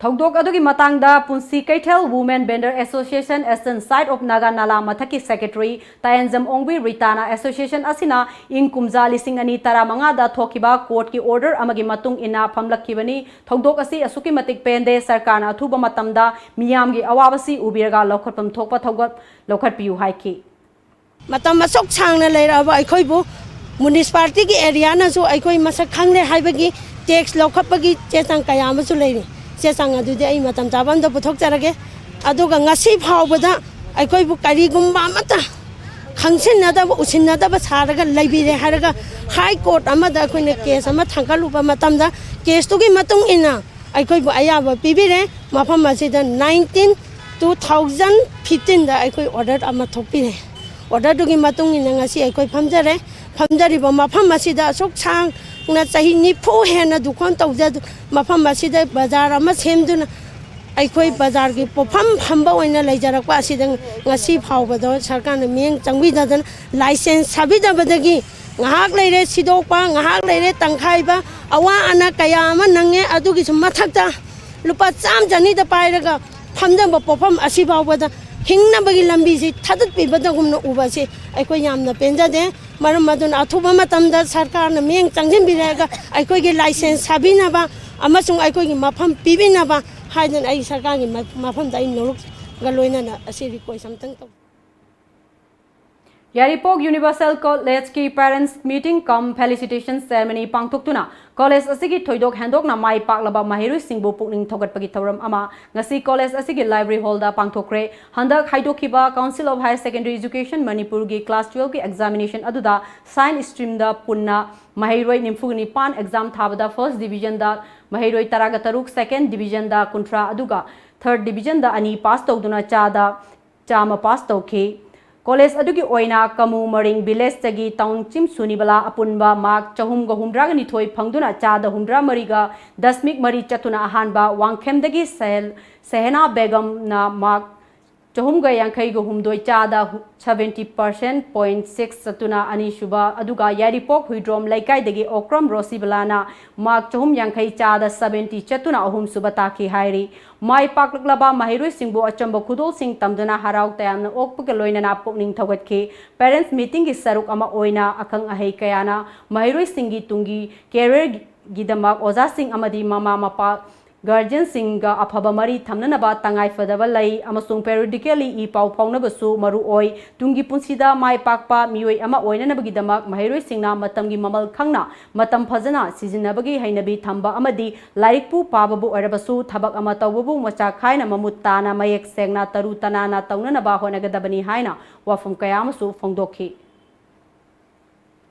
ꯊꯧꯗꯣꯛ ꯑꯗꯨꯒꯤ ꯃꯇꯥꯡꯗ ꯄꯨꯟꯁꯤ ꯀꯩꯊꯦꯜ Women Vendor Association Eastern Side of Naga Nala ꯃꯊꯛꯀꯤ ꯁꯦꯀ꯭ꯔꯦꯇꯔꯤ ꯇꯥꯌꯦꯟꯖꯝ ꯑꯣꯡꯕꯤ ꯔꯤꯇꯥꯅ ꯑꯦꯁꯣꯁꯤꯌꯦꯁꯟ ꯑꯁꯤꯅ ꯏꯪ ꯀꯨꯝꯖꯥ ꯂꯤꯁꯤꯡ ꯑꯅꯤ ꯇꯔꯥꯃꯉꯥꯗ ꯊꯣꯛꯈꯤꯕ ꯀꯣꯔꯠꯀꯤ ꯑꯣꯔꯗꯔ ꯑꯃꯒꯤ ꯃꯇꯨꯡ ꯏꯟꯅ ꯐꯝꯂꯛꯈꯤꯕꯅꯤ꯫ ꯊꯧꯗꯣꯛ ꯑꯁꯤ ꯑꯁꯨꯛꯀꯤ ꯃꯇꯤꯛ ꯄꯦꯟꯗꯦ, ꯁꯔꯀꯥꯔꯅ ꯑꯊꯨꯕ ꯃꯇꯝꯗ ꯃꯤꯌꯥꯝꯒꯤ ꯑꯋꯥꯕꯁꯤ ꯎꯕꯤꯔꯒ ꯂꯧꯈꯠꯐꯝ ꯊꯣꯛꯄ ꯊꯧꯒꯠ ꯂꯧꯈꯠꯄꯤꯌꯨ ꯍꯥꯏꯈꯤ꯫ ꯃꯇꯝ ꯑꯁꯨꯛ ꯁꯥꯡꯅ ꯂꯩꯔꯛꯑꯕ ꯑꯩꯈꯣꯏꯕꯨ ꯃ꯭ꯌꯨꯅꯤꯁꯤꯄꯥꯂꯤꯇꯤꯒꯤ ꯑꯦꯔꯤꯌꯥꯅꯁꯨ ꯑꯩꯈꯣꯏ ꯃꯁꯛ ꯈꯪꯂꯦ ꯍꯥꯏꯕꯒꯤ ꯇꯦꯛꯁ ꯂꯧꯈꯠꯄꯒꯤ ꯆꯦ ꯆꯥꯡ ꯀꯌꯥ ꯑꯃꯁꯨ ꯂꯩꯔꯤ꯫ ꯆꯦ ꯆꯥꯡ ꯑꯗꯨꯗꯤ ꯑꯩ ꯃꯇꯝ ꯆꯥꯕ ꯑꯃꯗ ꯄꯨꯊꯣꯛꯆꯔꯒꯦ꯫ ꯑꯗꯨꯒ ꯉꯁꯤ ꯐꯥꯎꯕꯗ ꯑꯩꯈꯣꯏꯕꯨ ꯀꯔꯤꯒꯨꯝꯕ ꯑꯃꯠꯇ ꯈꯪꯁꯤꯟꯅꯗꯕ, ꯎꯁꯤꯟꯅꯗꯕ ꯁꯥꯔꯒ ꯂꯩꯕꯤꯔꯦ ꯍꯥꯏꯔꯒ ꯍꯥꯏ ꯀꯣꯔꯠ ꯑꯃꯗ ꯑꯩꯈꯣꯏꯅ ꯀꯦꯁ ꯑꯃ ꯊꯥꯡꯒꯠꯂꯨꯕ ꯃꯇꯝꯗ ꯀꯦꯁꯇꯨꯒꯤ ꯃꯇꯨꯡ ꯏꯟꯅ ꯑꯩꯈꯣꯏꯕꯨ ꯑꯌꯥꯕ ꯄꯤꯕꯤꯔꯦ꯫ ꯃꯐꯝ ꯑꯁꯤꯗ nineteen two thousand fifteenꯗ ꯑꯩꯈꯣꯏ ꯑꯣꯔꯗꯔ ꯑꯃ ꯊꯣꯛꯄꯤꯔꯦ꯫ ꯑꯣꯔꯗꯔꯗꯨꯒꯤ ꯃꯇꯨꯡ ꯏꯟꯅ ꯉꯁꯤ ꯑꯩꯈꯣꯏ ꯐꯝꯖꯔꯦ꯫ ꯐꯝꯖꯔꯤꯕ ꯃꯐꯝ ꯑꯁꯤꯗ ꯑꯁꯨꯛ ꯁꯥꯡꯅ ꯆꯍꯤ ꯅꯤꯐꯨ ꯍꯦꯟꯅ ꯗꯨꯀꯥꯟ ꯇꯧꯖ-, ꯃꯐꯝ ꯑꯁꯤꯗ ꯕꯖꯥꯔ ꯑꯃ ꯁꯦꯝꯗꯨꯅ ꯑꯩꯈꯣꯏ ꯕꯖꯥꯔꯒꯤ ꯄꯣꯠꯐꯝ ꯐꯝꯕ ꯑꯣꯏꯅ ꯂꯩꯖꯔꯛꯄ ꯑꯁꯤꯗ ꯉꯁꯤ ꯐꯥꯎꯕꯗ ꯁꯔꯀꯥꯔꯅ ꯃꯤꯠꯌꯦꯡ ꯆꯪꯕꯤꯗꯗꯅ ꯂꯥꯏꯁꯦꯟꯁ ꯁꯥꯕꯤꯗꯕꯗꯒꯤ ꯉꯥꯏꯍꯥꯛ ꯂꯩꯔꯦ ꯁꯤꯗꯣꯛꯄ, ꯉꯥꯏꯍꯥꯛ ꯂꯩꯔꯦ ꯇꯪꯈꯥꯏꯕ, ꯑꯋꯥ ꯑꯅꯥ ꯀꯌꯥ ꯑꯃ ꯅꯪꯉꯦ꯫ ꯑꯗꯨꯒꯤꯁꯨ ꯃꯊꯛꯇ ꯂꯨꯄꯥ ꯆꯥꯝꯃ ꯆꯅꯤꯗ ꯄꯥꯏꯔꯒ ꯐꯝꯖꯕ ꯄꯣꯠꯐꯝ ꯑꯁꯤ ꯐꯥꯎꯕꯗ ꯍꯤꯡꯅꯕꯒꯤ ꯂꯝꯕꯤꯁꯤ ꯊꯥꯗꯠꯄꯤꯕꯗꯒꯨꯝꯅ ꯎꯕ ꯑꯁꯤ ꯑꯩꯈꯣꯏ ꯌꯥꯝꯅ ꯄꯦꯟꯖꯗꯦ꯫ ꯃꯔꯝ ꯑꯗꯨꯅ ꯑꯊꯨꯕ ꯃꯇꯝꯗ ꯁꯔꯀꯥꯔꯅ ꯃꯤꯠꯌꯦꯡ ꯆꯪꯁꯤꯟꯕꯤꯔꯒ ꯑꯩꯈꯣꯏꯒꯤ ꯂꯥꯏꯁꯦꯟꯁ ꯁꯥꯕꯤꯅꯕ ꯑꯃꯁꯨꯡ ꯑꯩꯈꯣꯏꯒꯤ ꯃꯐꯝ ꯄꯤꯕꯤꯅꯕ ꯍꯥꯏꯗꯅ ꯑꯩ ꯁꯔꯀꯥꯔꯒꯤ ꯃ-, ꯃꯐꯝꯗ ꯑꯩ ꯅꯣꯂꯨꯛꯒ ꯂꯣꯏꯅꯅ ꯑꯁꯤ ꯔꯤꯀ꯭ꯋꯦꯁ ꯑꯝꯇꯪ ꯇꯧ꯫ ꯌꯥꯏꯔꯤꯄꯣꯛ Universal College ꯀꯤ Parents Meeting cum Felicitation Ceremony ꯄꯥꯡꯊꯣꯛꯇꯨꯅ ꯀꯣꯂꯦꯖ ꯑꯁꯤꯒꯤ ꯊꯣꯏꯗꯣꯛ ꯍꯦꯟꯗꯣꯛꯅ ꯃꯥꯏ ꯄꯥꯛꯂꯕ ꯃꯍꯩꯔꯣꯏꯁꯤꯡꯕꯨ ꯄꯨꯛꯅꯤꯡ ꯊꯧꯒꯠꯄꯒꯤ ꯊꯧꯔꯝ ꯑꯃ ꯉꯁꯤ ꯀꯣꯂꯦꯖ ꯑꯁꯤꯒꯤ library hall ꯗ ꯄꯥꯡꯊꯣꯛꯈ꯭ꯔꯦ꯫ ꯍꯟꯗꯛ ꯍꯥꯏꯗꯣꯛꯈꯤꯕ Council of Higher Secondary Education ꯃꯅꯤꯄꯨꯔꯒꯤ class twelve ꯀꯤ examination ꯑꯗꯨꯗ science stream ꯗ ꯄꯨꯟꯅ ꯃꯍꯩꯔꯣꯏ ꯅꯤꯐꯨ ꯅꯤꯄꯥꯟ exam ꯊꯥꯕꯗ first division ꯗ ꯃꯍꯩꯔꯣꯏ ꯇꯔꯥꯒ ꯇꯔꯨꯛ, second division ꯗ ꯀꯨꯟꯊ꯭ꯔꯥ, ꯑꯗꯨꯒ third division ꯗ ꯑꯅꯤ pass ꯇꯧꯗꯨꯅ ꯆꯥꯗ ꯆꯥꯝꯃ pass ꯇꯧꯈꯤ꯫ ꯀꯣꯂꯦꯖ ꯑꯗꯨꯒꯤ ꯑꯣꯏꯅ ꯀꯃꯨ ꯃꯔꯤꯡ village ꯇꯒꯤ ꯇꯥꯎꯟꯆꯤꯝ ꯁꯨꯅꯤꯕꯂꯥ ꯑꯄꯨꯟꯕ mark ꯆꯍꯨꯝꯒ ꯍꯨꯝꯗ꯭ꯔꯥꯒ ꯅꯤꯊꯣꯏ ꯐꯪꯗꯨꯅ ꯆꯥꯗ ꯍꯨꯝꯗ꯭ꯔꯥ ꯃꯔꯤꯒ ꯗꯁꯃꯤꯛ ꯃꯔꯤ ꯆꯠꯇꯨꯅ ꯑꯍꯥꯟꯕ, ꯋꯥꯡꯈꯦꯝꯗꯒꯤ ꯁꯍꯦꯜ-, ꯁꯦꯍꯦꯅꯥ ꯕꯦꯒꯝꯅ mark ꯆꯍꯨꯝꯒ ꯌꯥꯡꯈꯩꯒ ꯍꯨꯝꯗꯣꯏ, ꯆꯥꯗ seventy percent point six ꯆꯠꯇꯨꯅ ꯑꯅꯤꯁꯨꯕ, ꯑꯗꯨꯒ ꯌꯥꯏꯔꯤꯄꯣꯛ ꯍꯨꯏꯗ꯭ꯔꯣꯝ ꯂꯩꯀꯥꯏꯗꯒꯤ ꯑꯣꯀ꯭ꯔꯝ ꯔꯣꯁꯤꯕꯂꯥꯅ mark ꯆꯍꯨꯝ ꯌꯥꯡꯈꯩ, ꯆꯥꯗ seventy ꯆꯠꯇꯨꯅ ꯑꯍꯨꯝꯁꯨꯕ ꯇꯥꯈꯤ ꯍꯥꯏꯔꯤ꯫ ꯃꯥꯏ ꯄꯥꯛꯂꯛꯂꯕ ꯃꯍꯩꯔꯣꯏꯁꯤꯡꯕꯨ ꯑꯆꯝꯕ ꯈꯨꯗꯣꯜꯁꯤꯡ ꯇꯝꯗꯨꯅ ꯍꯔꯥꯎ ꯇꯌꯥꯝꯅ ꯑꯣꯛꯄꯒ ꯂꯣꯏꯅꯅ ꯄꯨꯛꯅꯤꯡ ꯊꯧꯒꯠꯈꯤ꯫ Parents meeting ꯒꯤ ꯁꯔꯨꯛ ꯑꯃ ꯑꯣꯏꯅ ꯑꯈꯪ ꯑꯍꯩ ꯀꯌꯥꯅ ꯃꯍꯩꯔꯣꯏꯁꯤꯡꯒꯤ ꯇꯨꯡꯒꯤ career ꯒꯤꯗꯃꯛ ꯑꯣꯖꯥꯁꯤꯡ ꯑꯃꯗꯤ ꯃꯃꯥ ꯃꯄꯥ, guardian ꯁꯤꯡꯒ ꯑꯐꯕ ꯃꯔꯤ ꯊꯝꯅꯅꯕ ꯇꯉꯥꯏ ꯐꯗꯕ ꯂꯩ ꯑꯃꯁꯨꯡ periodically ꯏ ꯄꯥꯎ ꯐꯥꯎꯅꯕꯁꯨ ꯃꯔꯨ ꯑꯣꯏ꯫ ꯇꯨꯡꯒꯤ ꯄꯨꯟꯁꯤꯗ ꯃꯥꯏ ꯄꯥꯛꯄ ꯃꯤꯑꯣꯏ ꯑꯃ ꯑꯣꯏꯅꯅꯕꯒꯤꯗꯃꯛ ꯃꯍꯩꯔꯣꯏꯁꯤꯡꯅ ꯃꯇꯝꯒꯤ ꯃꯃꯜ ꯈꯪꯅ ꯃꯇꯝ ꯐꯖꯅ ꯁꯤꯖꯤꯟꯅꯕꯒꯤ ꯍꯩꯅꯕꯤ ꯊꯝꯕ ꯑꯃꯗꯤ ꯂꯥꯏꯔꯤꯛꯄꯨ ꯄꯥꯕꯕꯨ ꯑꯣꯏꯔꯕꯁꯨ ꯊꯕꯛ ꯑꯃ ꯇꯧꯕꯕꯨ ꯃꯆꯥꯛ ꯈꯥꯏꯅ ꯃꯃꯨꯠ ꯇꯥꯅ ꯃꯌꯦꯛ ꯁꯦꯡꯅ ꯇꯔꯨ ꯇꯅꯥꯟꯅ ꯇꯧꯅꯅꯕ ꯍꯣꯠꯅꯒꯗꯕꯅꯤ ꯍꯥꯏꯅ ꯋꯥꯐꯝ ꯀꯌꯥ ꯑꯃꯁꯨ ꯐꯣꯡꯗꯣꯛꯈꯤ꯫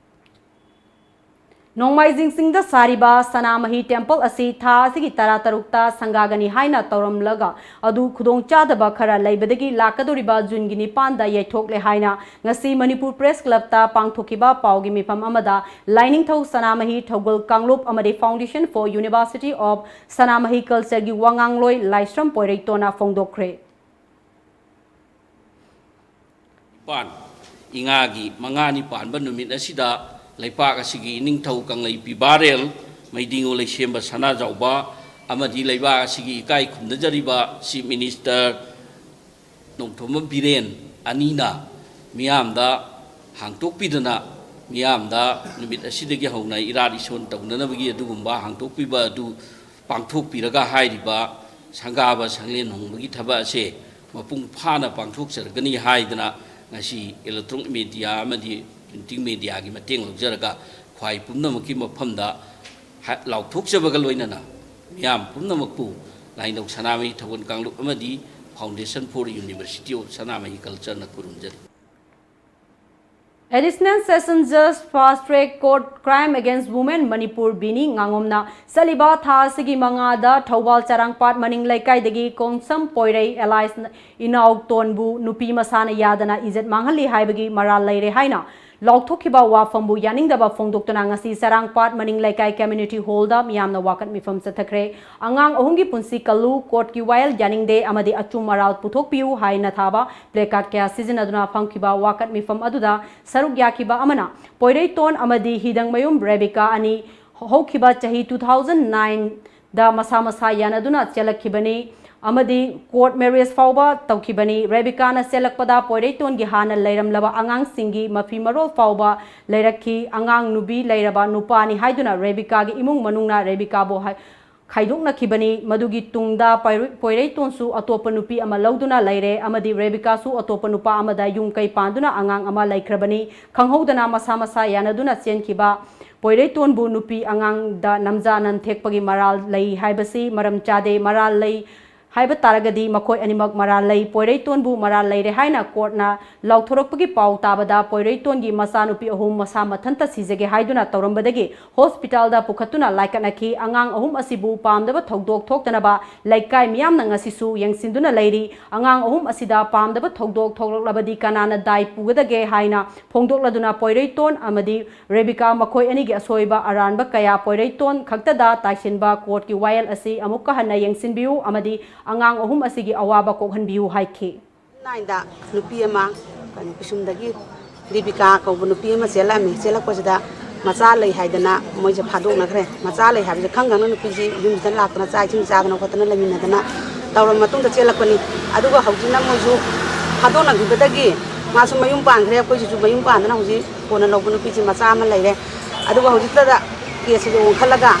ꯅꯣꯡꯃꯥꯏꯖꯤꯡ ꯆꯤꯡꯗ ꯁꯥꯔꯤꯕ ꯁꯅꯥꯃꯍꯤ temple ꯑꯁꯤ ꯊꯥ ꯑꯁꯤꯒꯤ ꯇꯔꯥꯇꯔꯨꯛꯇ ꯁꯪꯒꯥꯒꯅꯤ ꯍꯥꯏꯅ ꯇꯧꯔꯝꯂꯒ ꯑꯗꯨ ꯈꯨꯗꯣꯡꯆꯥꯗꯕ ꯈꯔ ꯂꯩꯕꯗꯒꯤ ꯂꯥꯛꯀꯗꯧꯔꯤꯕ ꯖꯨꯟꯒꯤ ꯅꯤꯄꯥꯟꯗ ꯌꯩꯊꯣꯛꯂꯦ ꯍꯥꯏꯅ ꯉꯁꯤ ꯃꯅꯤꯄꯨꯔ Press Club ꯇ ꯄꯥꯡꯊꯣꯛꯈꯤꯕ ꯄꯥꯎꯒꯤ ꯃꯤꯐꯝ ꯑꯃꯗ ꯂꯥꯏꯅꯤꯡꯊꯧ ꯁꯅꯥꯃꯍꯤ ꯊꯧꯒꯜ ꯀꯥꯡꯂꯨꯞ ꯑꯃꯗꯤ Foundation for University of Sanamahi Culture ꯒꯤ ꯋꯥꯉꯥꯡꯂꯣꯏ ꯂꯥꯏꯁ꯭ꯔꯝ ꯄꯣꯏꯔꯩꯇꯣꯟꯅ ꯐꯣꯡꯗꯣꯛꯈ꯭ꯔꯦ꯫ ꯅꯤꯄꯥꯟ, ꯏꯉꯥꯒꯤ ꯃꯉꯥꯅꯤ ꯄꯥꯟꯕ ꯅꯨꯃꯤꯠ ꯑꯁꯤꯗ ꯂꯩꯄꯥꯛ ꯑꯁꯤꯒꯤ ꯏꯅꯤꯡꯊꯧ ꯀꯪꯂꯩ ꯄꯤꯕꯥꯔꯦꯜ, ꯃꯩꯗꯤꯉꯨ ꯂꯩꯁꯦꯝꯕ ꯁꯅꯥꯖꯥꯎꯕ ꯑꯃꯗꯤ ꯂꯩꯕꯥꯛ ꯑꯁꯤꯒꯤ ꯏꯀꯥꯏ ꯈꯨꯝꯅꯖꯔꯤꯕ Chief Minister ꯅꯣꯡꯊꯣꯝꯕꯝ ꯕꯤꯔꯦꯟ ꯑꯅꯤꯅ ꯃꯤꯌꯥꯝꯗ ꯍꯥꯡꯗꯣꯛꯄꯤꯗꯅ, ꯃꯤꯌꯥꯝꯗ ꯅꯨꯃꯤꯠ ꯑꯁꯤꯗꯒꯤ ꯍꯧꯅ ꯏꯔꯥꯠ ꯏꯁꯣꯟ ꯇꯧꯅꯅꯕꯒꯤ ꯑꯗꯨꯒꯨꯝꯕ ꯍꯥꯡꯗꯣꯛꯄꯤꯕ ꯑꯗꯨ ꯄꯥꯡꯊꯣꯛꯄꯤꯔꯒ ꯍꯥꯏꯔꯤꯕ ꯁꯪꯒꯥꯕ ꯁꯪꯂꯦꯟ ꯍꯣꯡꯕꯒꯤ ꯊꯕꯛ ꯑꯁꯦ ꯃꯄꯨꯡ ꯐꯥꯅ ꯄꯥꯡꯊꯣꯛꯆꯔꯒꯅꯤ ꯍꯥꯏꯗꯅ ꯉꯁꯤ electronic media ꯑꯃꯗꯤ printing mediaꯒꯤ ꯃꯇꯦꯡ ꯂꯧꯖꯔꯒ ꯈ꯭ꯋꯥꯏ ꯄꯨꯝꯅꯃꯛꯀꯤ ꯃꯐꯝꯗ ꯍ-, ꯂꯥꯎꯊꯣꯛꯆꯕꯒ ꯂꯣꯏꯅꯅ ꯃꯤꯌꯥꯝ ꯄꯨꯝꯅꯃꯛꯄꯨ ꯂꯥꯏꯅꯤꯡꯊꯧ ꯁꯅꯥꯃꯍꯤ ꯊꯧꯒꯜ ꯀꯥꯡꯂꯨꯞ ꯑꯃꯗꯤ Foundation for University of Sanamahi Cultureꯅ ꯈꯨꯔꯨꯝꯖꯔꯤ꯫ Additional Session Judge Fast Track Court Crime Against Women Manipur ꯕꯤꯅꯤ ꯉꯥꯉꯣꯝꯅ ꯆꯠꯂꯤꯕ ꯊꯥ ꯑꯁꯤꯒꯤ ꯃꯉꯥꯗ ꯊꯧꯕꯥꯜ ꯆꯔꯥꯡꯄꯥꯠ ꯃꯅꯤꯡ ꯂꯩꯀꯥꯏꯗꯒꯤ ꯀꯣꯡꯁꯝ ꯄꯣꯏꯔꯩ alias ꯏꯅꯥꯎꯇꯣꯟꯕꯨ ꯅꯨꯄꯤ ꯃꯁꯥꯅ ꯌꯥꯗꯅ ꯏꯖꯠ ꯃꯥꯡꯍꯜꯂꯤ ꯍꯥꯏꯕꯒꯤ ꯃꯔꯥꯜ ꯂꯩꯔꯦ ꯍꯥꯏꯅ ꯂꯥꯎꯊꯣꯛꯈꯤꯕ ꯋꯥꯐꯝꯕꯨ ꯌꯥꯅꯤꯡꯗꯕ ꯐꯣꯡꯗꯣꯛꯇꯨꯅ ꯉꯁꯤ ꯆꯔꯥꯡꯄꯥꯠ ꯃꯅꯤꯡ ꯂꯩꯀꯥꯏ community hallꯗ ꯃꯤꯌꯥꯝꯅ ꯋꯥꯀꯠ ꯃꯤꯐꯝ ꯆꯠꯊꯈ꯭ꯔꯦ꯫ ꯑꯉꯥꯡ ꯑꯍꯨꯝꯒꯤ ꯄꯨꯟꯁꯤ ꯀꯜꯂꯨ, courtꯀꯤ ꯋꯥꯌꯦꯜ ꯌꯥꯅꯤꯡꯗꯦ ꯑꯃꯗꯤ ꯑꯆꯨꯝ ꯑꯔꯥꯜ ꯄꯨꯊꯣꯛꯄꯤꯌꯨ ꯍꯥꯏꯅ ꯊꯥꯕ placard ꯀꯌꯥ ꯁꯤꯖꯤꯟꯅꯗꯨꯅ ꯐꯝꯈꯤꯕ ꯋꯥꯀꯠ ꯃꯤꯐꯝ ꯑꯗꯨꯗ ꯁꯔꯨꯛ ꯌꯥꯈꯤꯕ ꯑꯃꯅ ꯄꯣꯏꯔꯩꯇꯣꯟ ꯑꯃꯗꯤ ꯍꯤꯗꯪꯃꯌꯨꯝ ꯔꯦꯕꯤꯀꯥ ꯑꯅꯤ ꯍꯧꯈꯤꯕ ꯆꯍꯤ two thousand nineꯗ ꯃꯁꯥ ꯃꯁꯥ ꯌꯥꯅꯗꯨꯅ ꯆꯦꯜꯂꯛꯈꯤꯕꯅꯤ ꯑꯃꯗꯤ court marriage ꯐꯥꯎꯕ ꯇꯧꯈꯤꯕꯅꯤ꯫ ꯔꯦꯕꯤꯀꯥꯅ ꯆꯦꯜꯂꯛꯄꯗ ꯄꯣꯏꯔꯩꯇꯣꯟꯒꯤ ꯍꯥꯟꯅ ꯂꯩꯔꯝꯂꯕ ꯑꯉꯥꯡꯁꯤꯡꯒꯤ ꯃꯐꯤ ꯃꯔꯣꯜ ꯐꯥꯎꯕ ꯂꯩꯔꯛꯈꯤ꯫ ꯑꯉꯥꯡ ꯅꯨꯄꯤ ꯂꯩꯔꯕ ꯅꯨꯄꯥꯅꯤ ꯍꯥꯏꯗꯨꯅ ꯔꯦꯕꯤꯀꯥꯒꯤ ꯏꯃꯨꯡ ꯃꯅꯨꯡꯅ ꯔꯦꯕꯤꯀꯥꯕꯨ ꯍꯥꯏ-, ꯈꯥꯏꯗꯣꯛꯅꯈꯤꯕꯅꯤ꯫ ꯃꯗꯨꯒꯤ ꯇꯨꯡꯗ ꯄꯣꯏꯔꯩ-, ꯄꯣꯏꯔꯩꯇꯣꯟꯁꯨ ꯑꯇꯣꯞꯄ ꯅꯨꯄꯤ ꯑꯃ ꯂꯧꯗꯨꯅ ꯂꯩꯔꯦ ꯑꯃꯗꯤ ꯔꯦꯕꯤꯀꯥꯁꯨ ꯑꯇꯣꯞꯄ ꯅꯨꯄꯥ ꯑꯃꯗ ꯌꯨꯝ ꯀꯩ ꯄꯥꯟꯗꯨꯅ ꯑꯉꯥꯡ ꯑꯃ ꯂꯩꯈ꯭ꯔꯕꯅꯤ꯫ ꯈꯪꯍꯧꯗꯅ ꯃꯁꯥ ꯃꯁꯥ ꯌꯥꯅꯗꯨꯅ ꯆꯦꯟꯈꯤꯕ ꯄꯣꯏꯔꯩꯇꯣꯟꯕꯨ ꯅꯨꯄꯤ ꯑꯉꯥꯡꯗ ꯅꯝꯖꯥ ꯅꯝꯊꯦꯛꯄꯒꯤ ꯃꯔꯥꯜ ꯂꯩ ꯍꯥꯏꯕꯁꯤ ꯃꯔꯝ ꯆꯥꯗꯦ꯫ ꯃꯔꯥꯜ ꯂꯩ ꯍꯥꯏꯕ ꯇꯥꯔꯒꯗꯤ ꯃꯈꯣꯏ ꯑꯅꯤꯃꯛ ꯃꯔꯥꯜ ꯂꯩ꯫ ꯄꯣꯏꯔꯩꯇꯣꯟꯕꯨ ꯃꯔꯥꯜ ꯂꯩꯔꯦ ꯍꯥꯏꯅ courtꯅ ꯂꯥꯎꯊꯣꯔꯛꯄꯒꯤ ꯄꯥꯎ ꯇꯥꯕꯗ ꯄꯣꯏꯔꯩꯇꯣꯟꯒꯤ ꯃꯆꯥꯅꯨꯄꯤ ꯑꯍꯨꯝ ꯃꯁꯥ ꯃꯊꯟꯇ ꯁꯤꯖꯒꯦ ꯍꯥꯏꯗꯨꯅ ꯇꯧꯔꯝꯕꯗꯒꯤ hospitalꯗ ꯄꯨꯈꯠꯇꯨꯅ ꯂꯥꯏꯀꯠꯅꯈꯤ꯫ ꯑꯉꯥꯡ ꯑꯍꯨꯝ ꯑꯁꯤꯕꯨ ꯄꯥꯝꯗꯕ ꯊꯧꯗꯣꯛ ꯊꯣꯛꯇꯅꯕ ꯂꯩꯀꯥꯏ ꯃꯤꯌꯥꯝꯅ ꯉꯁꯤꯁꯨ ꯌꯦꯡꯁꯤꯟꯗꯨꯅ ꯂꯩꯔꯤ꯫ ꯑꯉꯥꯡ ꯑꯍꯨꯝ ꯑꯁꯤꯗ ꯄꯥꯝꯗꯕ ꯊꯧꯗꯣꯛ ꯊꯣꯛꯂꯛꯂꯕꯗꯤ ꯀꯅꯥꯅ ꯗꯥꯏ ꯄꯨꯒꯗꯒꯦ ꯍꯥꯏꯅ ꯐꯣꯡꯗꯣꯛꯂꯗꯨꯅ ꯄꯣꯏꯔꯩꯇꯣꯟ ꯑꯃꯗꯤ ꯔꯦꯕꯤꯀꯥ ꯃꯈꯣꯏ ꯑꯅꯤꯒꯤ ꯑꯁꯣꯏꯕ ꯑꯔꯥꯟꯕ ꯀꯌꯥ ꯄꯣꯏꯔꯩꯇꯣꯟ ꯈꯛꯇꯗ ꯇꯥꯏꯁꯤꯟꯕ courtꯀꯤ ꯋꯥꯌꯦꯜ ꯑꯁꯤ ꯑꯃꯨꯛꯀ ꯍꯟꯅ ꯌꯦꯡꯁꯤꯟꯕꯤꯌꯨ ꯑꯃꯗꯤ ꯑꯉꯥꯡ ꯑꯍꯨꯝ ꯑꯁꯤꯒꯤ ꯑꯋꯥꯕ ꯀꯣꯛꯍꯟꯕꯤꯌꯨ ꯍꯥꯏꯈꯤ꯫ Nineꯗ ꯅꯨꯄꯤ ꯑꯃ ꯀꯩꯅꯣ ꯄꯤꯁꯨꯝꯗꯒꯤ ꯗꯤꯕꯤꯀꯥ ꯀꯧꯕ ꯅꯨꯄꯤ ꯑꯃ ꯆꯦꯜꯂꯛꯑꯝꯃꯤ꯫ ꯆꯦꯜꯂꯛꯄꯁꯤꯗ ꯃꯆꯥ ꯂꯩ ꯍꯥꯏꯗꯅ ꯃꯣꯏꯁꯦ ꯐꯥꯗꯣꯛꯅꯈ꯭ꯔꯦ꯫ ꯃꯆꯥ ꯂꯩ ꯍꯥꯏꯕꯁꯦ ꯈꯪ ꯈꯪꯅ ꯅꯨꯄꯤꯁꯤ ꯌꯨꯝꯁꯤꯗ ꯂꯥꯛꯇꯅ ꯆꯥꯛ ꯏꯁꯤꯡ ꯆꯥꯗꯅ ꯈꯣꯠꯇꯅ ꯂꯩꯃꯤꯟꯅꯗꯅ ꯇꯧꯔꯕ ꯃꯇꯨꯡꯗ ꯆꯦꯜꯂꯛꯄꯅꯤ꯫ ꯑꯗꯨꯒ ꯍꯧꯖꯤꯛꯅ ꯃꯣꯏꯁꯨ ꯐꯥꯗꯣꯛꯅꯈꯤꯕꯗꯒꯤ ꯃꯥꯁꯨ ꯃꯌꯨꯝ ꯄꯥꯟꯈ꯭ꯔꯦ꯫ ꯑꯩꯈꯣꯏꯁꯤꯁꯨ ꯃꯌꯨꯝ ꯄꯥꯟꯗꯅ ꯍꯧꯖꯤꯛ ꯀꯣꯟꯅ ꯂꯧꯕ ꯅꯨꯄꯤꯁꯤ ꯃꯆꯥ ꯑꯃ ꯂꯩꯔꯦ꯫ ꯑꯗꯨꯒ ꯍꯧꯖꯤꯛꯇꯗ caseꯁꯤꯁꯨ ꯑꯣꯟꯈꯠꯂꯒ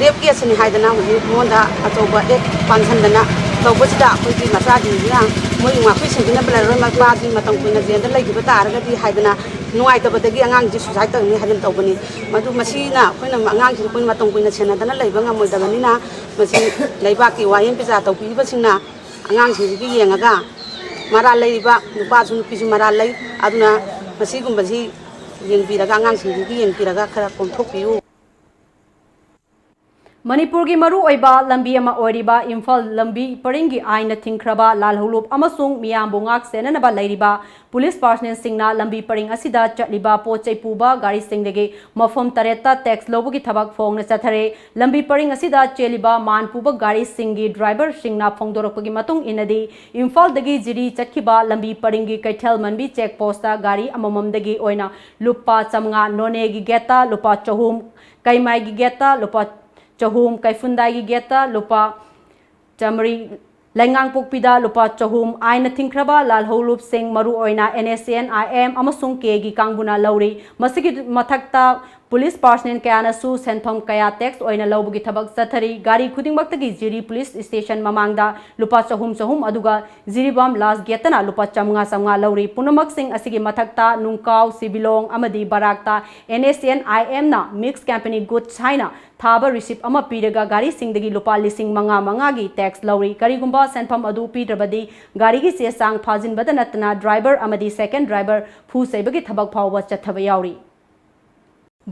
rape caseꯅꯤ ꯍꯥꯏꯗꯅ ꯍꯧꯖꯤꯛ ꯃꯉꯣꯟꯗ ꯑꯆꯧꯕ act ꯄꯥꯟꯁꯟꯗꯅ ꯇꯧꯕꯁꯤꯗ ꯑꯩꯈꯣꯏꯒꯤ ꯃꯆꯥꯁꯤꯡꯁꯤꯅ ꯃꯣꯏ ꯃꯈꯣꯏ ꯁꯦꯝꯕꯤꯅꯕ ꯂꯩꯔꯔꯣꯏ, ꯃꯄꯥꯁꯤ ꯃꯇꯝ ꯀꯨꯏꯅ ꯖꯦꯜꯗ ꯂꯩꯈꯤꯕ ꯇꯥꯔꯒꯗꯤ ꯍꯥꯏꯗꯅ ꯅꯨꯡꯉꯥꯏꯇꯕꯗꯒꯤ ꯑꯉꯥꯡꯁꯤ ꯁꯨꯁꯥꯏꯠ ꯇꯧꯅꯤ ꯍꯥꯏꯗꯅ ꯇꯧꯕꯅꯤ꯫ ꯃꯗꯨ ꯃꯁꯤꯅ ꯑꯩꯈꯣꯏꯅ ꯑꯉꯥꯡꯁꯤꯡ ꯑꯩꯈꯣꯏꯅ ꯃꯇꯝ ꯀꯨꯏꯅ ꯁꯦꯟꯅꯗꯅ ꯂꯩꯕ ꯉꯝꯃꯣꯏꯗꯕꯅꯤꯅ, ꯃꯁꯤ ꯂꯩꯕꯥꯛꯀꯤ ꯋꯥꯌꯦꯜ ꯕꯤꯆꯥꯔ ꯇꯧꯕꯤꯔꯤꯕꯁꯤꯡꯅ ꯑꯉꯥꯡꯁꯤꯡꯁꯤꯒꯤ ꯌꯦꯡꯉꯒ, ꯃꯔꯥꯜ ꯂꯩꯔꯤꯕ ꯅꯨꯄꯥꯁꯨ ꯅꯨꯄꯤꯁꯨ ꯃꯔꯥꯜ ꯂꯩ, ꯑꯗꯨꯅ ꯃꯁꯤꯒꯨꯝꯕꯁꯤ ꯌꯦꯡꯕꯤꯔꯒ, ꯑꯉꯥꯡꯁꯤꯡꯁꯤꯒꯤ ꯌꯦꯡꯕꯤꯔꯒ ꯈꯔ ꯀꯣꯝꯊꯣꯛꯄꯤꯌꯨ꯫ ꯃꯅꯤꯄꯨꯔꯒꯤ ꯃꯔꯨꯑꯣꯏꯕ ꯂꯝꯕꯤ ꯑꯃ ꯑꯣꯏꯔꯤꯕ ꯏꯝꯐꯥꯜ ꯂꯝꯕꯤ ꯄꯔꯤꯡꯒꯤ ꯑꯥꯏꯟꯅ ꯊꯤꯡꯈ꯭ꯔꯕ ꯂꯥꯜ ꯍꯧꯂꯨꯞ ꯑꯃꯁꯨꯡ ꯃꯤꯌꯥꯝꯕꯨ ꯉꯥꯛ ꯁꯦꯟꯅꯅꯕ ꯂꯩꯔꯤꯕ ꯄꯨꯂꯤꯁ ꯄꯥꯔꯁꯅꯦꯜꯁꯤꯡꯅ ꯂꯝꯕꯤ ꯄꯔꯤꯡ ꯑꯁꯤꯗ ꯆꯠꯂꯤꯕ ꯄꯣꯠ ꯆꯩ ꯄꯨꯕ ꯒꯥꯔꯤꯁꯤꯡꯗꯒꯤ ꯃꯐꯝ ꯇꯔꯦꯠꯇ ꯇꯦꯛꯁ ꯂꯧꯕꯒꯤ ꯊꯕꯛ ꯐꯣꯡꯅ ꯆꯠꯊꯔꯦ꯫ ꯂꯝꯕꯤ ꯄꯔꯤꯡ ꯑꯁꯤꯗ ꯆꯦꯜꯂꯤꯕ ꯃꯥꯟ ꯄꯨꯕ ꯒꯥꯔꯤꯁꯤꯡꯒꯤ ꯗ꯭ꯔꯥꯏꯚꯔꯁꯤꯡꯅ ꯐꯣꯡꯗꯣꯔꯛꯄꯒꯤ ꯃꯇꯨꯡ ꯏꯟꯅꯗꯤ, ꯏꯝꯐꯥꯜꯗꯒꯤ ꯖꯤꯔꯤ ꯆꯠꯈꯤꯕ ꯂꯝꯕꯤ ꯄꯔꯤꯡꯒꯤ ꯀꯩꯊꯦꯜ ꯃꯟꯕꯤ ꯆꯦꯛ ꯄꯣꯁꯇ ꯒꯥꯔꯤ ꯑꯃꯃꯝꯗꯒꯤ ꯑꯣꯏꯅ ꯂꯨꯄꯥ ꯆꯥꯃꯉꯥ, ꯅꯣꯅꯦꯒꯤ ꯒꯦꯠꯇ ꯂꯨꯄꯥ ꯆꯍꯨꯝ, ꯀꯩꯃꯥꯏꯒꯤ ꯒꯦꯠꯇ ꯂꯨꯄꯥ ꯆꯍꯨꯝ, ꯀꯩꯐꯨꯟꯗꯥꯏꯒꯤ ꯒꯦꯠꯇ ꯂꯨꯄꯥ ꯆꯥꯃꯔꯤ, ꯂꯩꯉꯥꯡꯄꯣꯛꯄꯤꯗ ꯂꯨꯄꯥ ꯆꯍꯨꯝ, ꯑꯥꯏꯟꯅ ꯊꯤꯡꯈ꯭ꯔꯕ ꯂꯥꯜꯍꯧꯂꯨꯞꯁꯤꯡ, ꯃꯔꯨꯑꯣꯏꯅ NSCN-IM ꯑꯃꯁꯨꯡ Kꯒꯤ ꯀꯥꯡꯕꯨꯅ ꯂꯧꯔꯤ꯫ ꯃꯁꯤꯒꯤ ꯃꯊꯛꯇ ꯄꯨꯂꯤꯁ ꯄꯥꯔꯁꯅꯦꯜ ꯀꯌꯥꯅꯁꯨ ꯁꯦꯟꯐꯝ ꯀꯌꯥ ꯇꯦꯛꯁ ꯑꯣꯏꯅ ꯂꯧꯕꯒꯤ ꯊꯕꯛ ꯆꯠꯊꯔꯤ꯫ ꯒꯥꯔꯤ ꯈꯨꯗꯤꯡꯃꯛꯇꯒꯤ ꯖꯤꯔꯤ ꯄꯨꯂꯤꯁ ꯁ꯭ꯇꯦꯁꯟ ꯃꯃꯥꯡꯗ ꯂꯨꯄꯥ ꯆꯍꯨꯝ ꯆꯍꯨꯝ, ꯑꯗꯨꯒ ꯖꯤꯔꯤꯕꯥꯝ ꯂꯥꯁ ꯒꯦꯠꯇꯅ ꯂꯨꯄꯥ ꯆꯥꯃꯉꯥ ꯆꯥꯃꯉꯥ ꯂꯧꯔꯤ꯫ ꯄꯨꯝꯅꯃꯛꯁꯤꯡ ꯑꯁꯤꯒꯤ ꯃꯊꯛꯇ ꯅꯨꯡꯀꯥꯎ, ꯁꯤꯕꯤꯂꯣꯡ ꯑꯃꯗꯤ ꯕꯔꯥꯛꯇ NSCN-IMꯅ ꯃꯤꯛꯁ ꯀꯝꯄꯦꯅꯤ ꯒꯨꯗꯁ ꯍꯥꯏꯅ ꯊꯥꯕ ꯔꯤꯁꯤꯞ ꯑꯃ ꯄꯤꯔꯒ ꯒꯥꯔꯤꯁꯤꯡꯗꯒꯤ ꯂꯨꯄꯥ ꯂꯤꯁꯤꯡ ꯃꯉꯥ ꯃꯉꯥꯒꯤ ꯇꯦꯛꯁ ꯂꯧꯔꯤ꯫ ꯀꯔꯤꯒꯨꯝꯕ ꯁꯦꯟꯐꯝ ꯑꯗꯨ ꯄꯤꯗ꯭ꯔꯕꯗꯤ ꯒꯥꯔꯤꯒꯤ ꯆꯦ ꯆꯥꯡ ꯐꯥꯖꯤꯟꯕꯗ ꯅꯠꯇꯅ ꯗ꯭ꯔꯥꯏꯚꯔ ꯑꯃꯗꯤ ꯁꯦꯀꯦꯟ ꯗ꯭ꯔꯥꯏꯚꯔ ꯐꯨ ꯆꯩꯕꯒꯤ ꯊꯕꯛ ꯐꯥꯎꯕ ꯆꯠꯊꯕ ꯌꯥꯎꯔꯤ꯫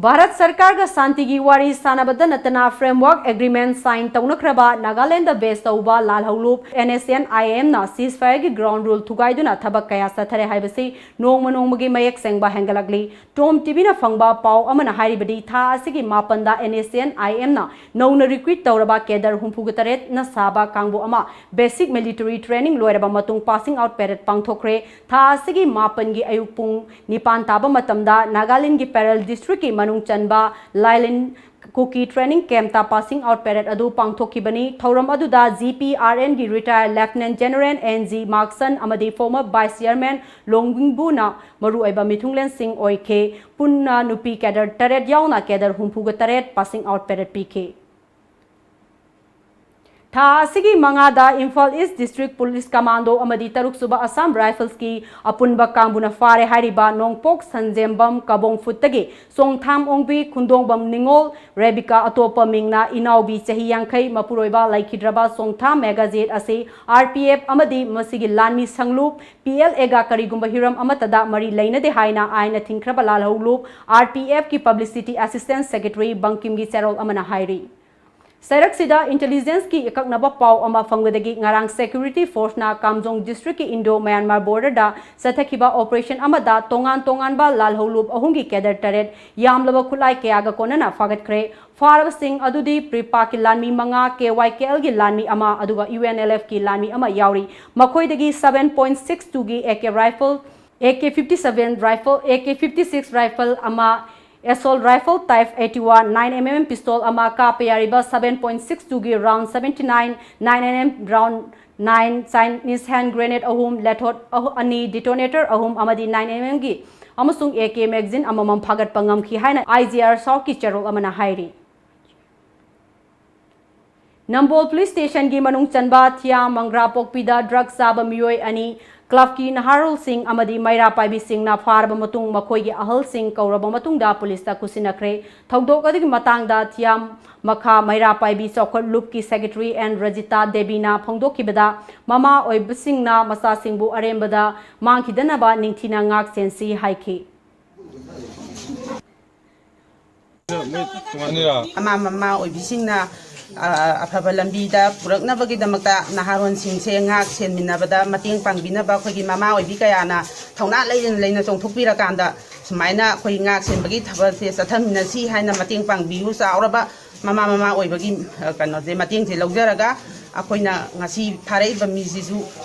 ꯚꯥꯔꯠ ꯁꯔꯀꯥꯔꯒ ꯁꯥꯟꯇꯤꯒꯤ ꯋꯥꯔꯤ ꯁꯥꯟꯅꯕꯗ ꯅꯠꯇꯅ ꯐ꯭ꯔꯦꯝꯋꯥꯔꯛ ꯑꯦꯒ꯭ꯔꯤꯃꯦꯟ ꯁꯥꯏꯟ ꯇꯧꯅꯈ꯭ꯔꯕ ꯅꯥꯒꯥꯂꯦꯟꯗ ꯕꯦꯁ ꯇꯧꯕ ꯂꯥꯜꯍꯧꯂꯨꯞ NSCN-IMꯅ ceasefire-ꯒꯤ ꯒ꯭ꯔꯥꯎꯟ ꯔꯨꯜ ꯊꯨꯒꯥꯏꯗꯨꯅ ꯊꯕꯛ ꯀꯌꯥ ꯆꯠꯊꯔꯦ ꯍꯥꯏꯕꯁꯤ ꯅꯣꯡꯃ ꯅꯣꯡꯃꯒꯤ ꯃꯌꯦꯛ ꯁꯦꯡꯕ ꯍꯦꯟꯒꯠꯂꯛꯂꯤ꯫ ꯇꯣꯝ ꯇꯤꯚꯤꯅ ꯐꯪꯕ ꯄꯥꯎ ꯑꯃꯅ ꯍꯥꯏꯔꯤꯕꯗꯤ, ꯊꯥ ꯑꯁꯤꯒꯤ ꯃꯥꯄꯟꯗ NSCN-IMꯅ ꯅꯧꯅ ꯔꯤꯀ꯭ꯔꯨꯠ ꯇꯧꯔꯕ ꯀꯦꯗꯔ ꯍꯨꯝꯐꯨꯒ ꯇꯔꯦꯠꯅ ꯁꯥꯕ ꯀꯥꯡꯕꯨ ꯑꯃ ꯕꯦꯁꯤꯛ ꯃꯤꯂꯤꯇꯔꯤ ꯇ꯭ꯔꯦꯅꯤꯡ ꯂꯣꯏꯔꯕ ꯃꯇꯨꯡ ꯄꯥꯁꯤꯡ ꯑꯥꯎꯠ ꯄꯦꯔꯦꯗ ꯄꯥꯡꯊꯣꯛꯈ꯭ꯔꯦ꯫ ꯊꯥ ꯑꯁꯤꯒꯤ ꯃꯥꯄꯟꯒꯤ ꯑꯌꯨꯛ ꯄꯨꯡ ꯅꯤꯄꯥꯟ ꯇꯥꯕ ꯃꯇꯝꯗ ꯅꯥꯒꯥꯂꯦꯟꯒꯤ ꯄꯦꯔꯦꯜ ꯗꯤꯁꯇ꯭ꯔꯤꯛꯀꯤ ꯃꯅꯨꯡ ꯆꯟꯕ ꯂꯥꯏꯂꯤꯟ ꯀꯨꯀꯤ ꯇ꯭ꯔꯦꯅꯤꯡ ꯀꯦꯝꯞꯇ ꯄꯥꯁꯤꯡ ꯑꯥꯎꯠ ꯄꯦꯔꯦꯗ ꯑꯗꯨ ꯄꯥꯡꯊꯣꯛꯈꯤꯕꯅꯤ꯫ ꯊꯧꯔꯝ ꯑꯗꯨꯗ GPRNꯒꯤ retired lieutenant general N G Markson ꯑꯃꯗꯤ ꯐꯣꯔꯃꯔ ꯚꯥꯏꯁ ꯆꯤꯌꯔꯃꯦꯟ ꯂꯣꯡꯕꯤꯡꯕꯨꯅ ꯃꯔꯨꯑꯣꯏꯕ ꯃꯤꯊꯨꯡꯂꯦꯟꯁꯤꯡ ꯑꯣꯏꯈꯤ꯫ ꯄꯨꯟꯅ ꯅꯨꯄꯤ ꯀꯦꯗꯔ ꯇꯔꯦꯠ ꯌꯥꯎꯅ ꯀꯦꯗꯔ ꯍꯨꯝꯐꯨꯒ ꯇꯔꯦꯠ ꯄꯥꯁꯤꯡ ꯑꯥꯎꯠ ꯄꯦꯔꯦꯗ ꯄꯤꯈꯤ꯫ ꯊꯥ ꯑꯁꯤꯒꯤ ꯃꯉꯥꯗ ꯏꯝꯐꯥꯜ ꯏꯁ ꯗꯤꯁꯇ꯭ꯔꯤꯛ ꯄꯨꯂꯤꯁ ꯀꯃꯥꯟꯗꯣ ꯑꯃꯗꯤ ꯇꯔꯨꯛꯁꯨꯕ ꯑꯁꯥꯝ ꯔꯥꯏꯐꯜꯁꯀꯤ ꯑꯄꯨꯟꯕ ꯀꯥꯡꯕꯨꯅ ꯐꯥꯔꯦ ꯍꯥꯏꯔꯤꯕ ꯅꯣꯡꯄꯣꯛ ꯁꯟꯖꯦꯝꯕꯝ ꯀꯕꯣꯡ ꯐꯨꯠꯇꯒꯤ ꯁꯣꯡꯊꯥꯝ ꯑꯣꯡꯕꯤ, ꯈꯨꯟꯗꯣꯡꯕꯝ ꯅꯤꯉꯣꯜ, ꯔꯦꯕꯤꯀꯥ ꯑꯇꯣꯞꯄ ꯃꯤꯡꯅ ꯏꯅꯥꯎꯕꯤ ꯆꯍꯤ ꯌꯥꯡꯈꯩ, ꯃꯄꯨꯔꯣꯏꯕ ꯂꯩꯈꯤꯗ꯭ꯔꯕ ꯁꯣꯡꯊꯥꯝ ꯃꯦꯒꯥꯖꯦꯠ ꯑꯁꯤ ꯑꯥꯔ ꯄꯤ ꯑꯦꯐ ꯑꯃꯗꯤ ꯃꯁꯤꯒꯤ ꯂꯥꯟꯃꯤ ꯁꯪꯂꯨꯞ ꯄꯤ ꯑꯦꯜ ꯑꯦꯒ ꯀꯔꯤꯒꯨꯝꯕ ꯍꯤꯔꯝ ꯑꯃꯠꯇꯗ ꯃꯔꯤ ꯂꯩꯅꯗꯦ ꯍꯥꯏꯅ ꯑꯥꯏꯟꯅ ꯊꯤꯡꯈ꯭ꯔꯕ ꯂꯥꯜꯍꯧꯂꯨꯞ ꯑꯥꯔ ꯄꯤ ꯑꯦꯐꯀꯤ ꯄꯕ꯭ꯂꯤꯁꯤꯇꯤ ꯑꯦꯁꯤꯁꯇꯦꯟꯠ ꯁꯦꯀ꯭ꯔꯦꯇꯔꯤ ꯕꯪꯀꯤꯝꯒꯤ ꯆꯦꯔꯣꯜ ꯑꯃꯅ ꯍꯥꯏꯔꯤ꯫ ꯁꯔꯛꯁꯤꯗ ꯏꯟꯇꯦꯂꯤꯖꯦꯟꯁꯀꯤ ꯑꯀꯛꯅꯕ ꯄꯥꯎ ꯑꯃ ꯐꯪꯕꯗꯒꯤ ꯉꯔꯥꯡ ꯁꯦꯀ꯭ꯌꯨꯔꯤꯇꯤ ꯐꯣꯔꯁꯅ ꯀꯥꯝꯖꯣꯡ ꯗꯤꯁꯇ꯭ꯔꯤꯛꯀꯤ ꯏꯟꯗꯣ ꯃ꯭ꯌꯥꯟꯃꯥꯔ ꯕꯣꯔꯗꯔꯗ ꯆꯠꯊꯈꯤꯕ ꯑꯣꯄꯔꯦꯁꯟ ꯑꯃꯗ ꯇꯣꯉꯥꯟ ꯇꯣꯉꯥꯟꯕ ꯂꯥꯜꯍꯧꯂꯨꯞ ꯑꯍꯨꯝꯒꯤ ꯀꯦꯗꯔ ꯇꯔꯦꯠ ꯌꯥꯝꯂꯕ ꯈꯨꯠꯂꯥꯏ ꯀꯌꯥꯒ ꯀꯣꯟꯅꯅ ꯐꯥꯒꯠꯈ꯭ꯔꯦ꯫ ꯐꯥꯔꯕꯁꯤꯡ ꯑꯗꯨꯗꯤ ꯄ꯭ꯔꯤꯄꯥꯛꯀꯤ ꯂꯥꯟꯃꯤ ꯃꯉꯥ, ꯀꯦ ꯋꯥꯏ ꯀꯦ ꯑꯦꯜꯒꯤ ꯂꯥꯟꯃꯤ ꯑꯃ, ꯑꯗꯨꯒ ꯌꯨ ꯑꯦꯟ ꯑꯦꯜ ꯑꯦꯐꯀꯤ ꯂꯥꯟꯃꯤ ꯑꯃ ꯌꯥꯎꯔꯤ꯫ ꯃꯈꯣꯏꯗꯒꯤ seven point six two ꯒꯤ A K rifle, A K fifty seven rifle, A K fifty six rifle ꯑꯃ, assault rifle type eighty one, nine M M pistol ꯑꯃ, ꯀꯥꯞꯄ ꯌꯥꯔꯤꯕ seven point six two ꯒꯤ round seventy nine, nine M M round nine, Chinese hand grenade ꯑꯍꯨꯝ, ꯂꯦꯊꯣꯠ ꯑꯍꯨ-, ꯑꯅꯤ, ꯗꯤꯇꯣꯅꯦꯇꯔ ꯑꯍꯨꯝ ꯑꯃꯗꯤ nine M M ꯒꯤ ꯑꯃꯁꯨꯡ ꯑꯦ ꯀꯦ ꯃꯦꯒꯥꯖꯤꯟ ꯑꯃꯃꯝ ꯐꯥꯒꯠꯄ ꯉꯝꯈꯤ ꯍꯥꯏꯅ ꯑꯥꯏ ꯖꯤ ꯑꯥꯔ ꯁꯥꯎꯠꯀꯤ ꯆꯦꯔꯣꯜ ꯑꯃꯅ ꯍꯥꯏꯔꯤ꯫ ꯅꯝꯕꯣꯜ ꯄꯨꯂꯤꯁ ꯁ꯭ꯇꯦꯁꯟꯒꯤ ꯃꯅꯨꯡ ꯆꯟꯕ ꯊꯤꯌꯥꯝ ꯃꯪꯒ꯭ꯔꯥꯄꯣꯛꯄꯤꯗ ꯗ꯭ꯔꯒ ꯆꯥꯕ ꯃꯤꯑꯣꯏ ꯑꯅꯤ, ꯀ꯭ꯂꯕꯀꯤ ꯅꯍꯥꯔꯣꯜꯁꯤꯡ ꯑꯃꯗꯤ ꯃꯩꯔꯥ ꯄꯥꯏꯕꯤꯁꯤꯡꯅ ꯐꯥꯔꯕ ꯃꯇꯨꯡ ꯃꯈꯣꯏꯒꯤ ꯑꯍꯜꯁꯤꯡ ꯀꯧꯔꯕ ꯃꯇꯨꯡꯗ ꯄꯨꯂꯤꯁꯇ ꯀꯨꯁꯤꯟꯅꯈ꯭ꯔꯦ꯫ ꯊꯧꯗꯣꯛ ꯑꯗꯨꯒꯤ ꯃꯇꯥꯡꯗ ꯊꯤꯌꯥꯝ ꯃꯈꯥ ꯃꯩꯔꯥ ꯄꯥꯏꯕꯤ ꯆꯥꯎꯈꯠ ꯂꯨꯞꯀꯤ ꯁꯦꯀ꯭ꯔꯦꯇꯔꯤ ꯑꯦꯟ ꯔꯖꯤꯇꯥ ꯗꯦꯕꯤꯅ ꯐꯣꯡꯗꯣꯛꯈꯤꯕꯗ, ꯃꯃꯥ ꯑꯣꯏꯕꯁꯤꯡꯅ ꯃꯆꯥꯁꯤꯡꯕꯨ ꯑꯔꯦꯝꯕꯗ ꯃꯥꯡꯈꯤꯗꯅꯕ ꯅꯤꯡꯊꯤꯅ ꯉꯥꯛ ꯁꯦꯟꯁꯤ ꯍꯥꯏꯈꯤ꯫ ꯑꯅꯤꯔꯛ꯫ ꯃꯃꯥ ꯃꯃꯥ ꯑꯣꯏꯕꯤꯁꯤꯡꯅ, ꯑ, ꯑꯐꯕ ꯂꯝꯕꯤꯗ ꯄꯨꯔꯛꯅꯕꯒꯤꯗꯃꯛꯇ ꯅꯍꯥꯔꯣꯟꯁꯤꯡꯁꯦ ꯉꯥꯛ ꯁꯦꯟꯃꯤꯟꯅꯕꯗ ꯃꯇꯦꯡ ꯄꯥꯡꯕꯤꯅꯕ ꯑꯩꯈꯣꯏꯒꯤ ꯃꯃꯥ ꯑꯣꯏꯕꯤ ꯀꯌꯥꯅ ꯊꯧꯅꯥ ꯂꯩꯅ ꯂꯩꯅ ꯆꯣꯡꯊꯣꯛꯄꯤꯔꯀꯥꯟꯗ ꯁꯨꯃꯥꯏꯅ ꯑꯩꯈꯣꯏ ꯉꯥꯛ ꯁꯦꯟꯕꯒꯤ ꯊꯕꯛꯁꯦ ꯆꯠꯊꯃꯤꯟꯅꯁꯤ ꯍꯥꯏꯅ ꯃꯇꯦꯡ ꯄꯥꯡꯕꯤꯌꯨ꯫ ꯆꯥꯎꯔꯕ ꯃꯃꯥ ꯃꯃꯥ ꯑꯣꯏꯕꯒꯤ, ꯑ, ꯀꯩꯅꯣꯁꯦ, ꯃꯇꯦꯡꯁꯦ ꯂꯧꯖꯔꯒ ꯑꯩꯈꯣꯏꯅ ꯉꯁꯤ ꯐꯥꯔꯛꯏꯕ ꯃꯤꯁꯤꯁꯨ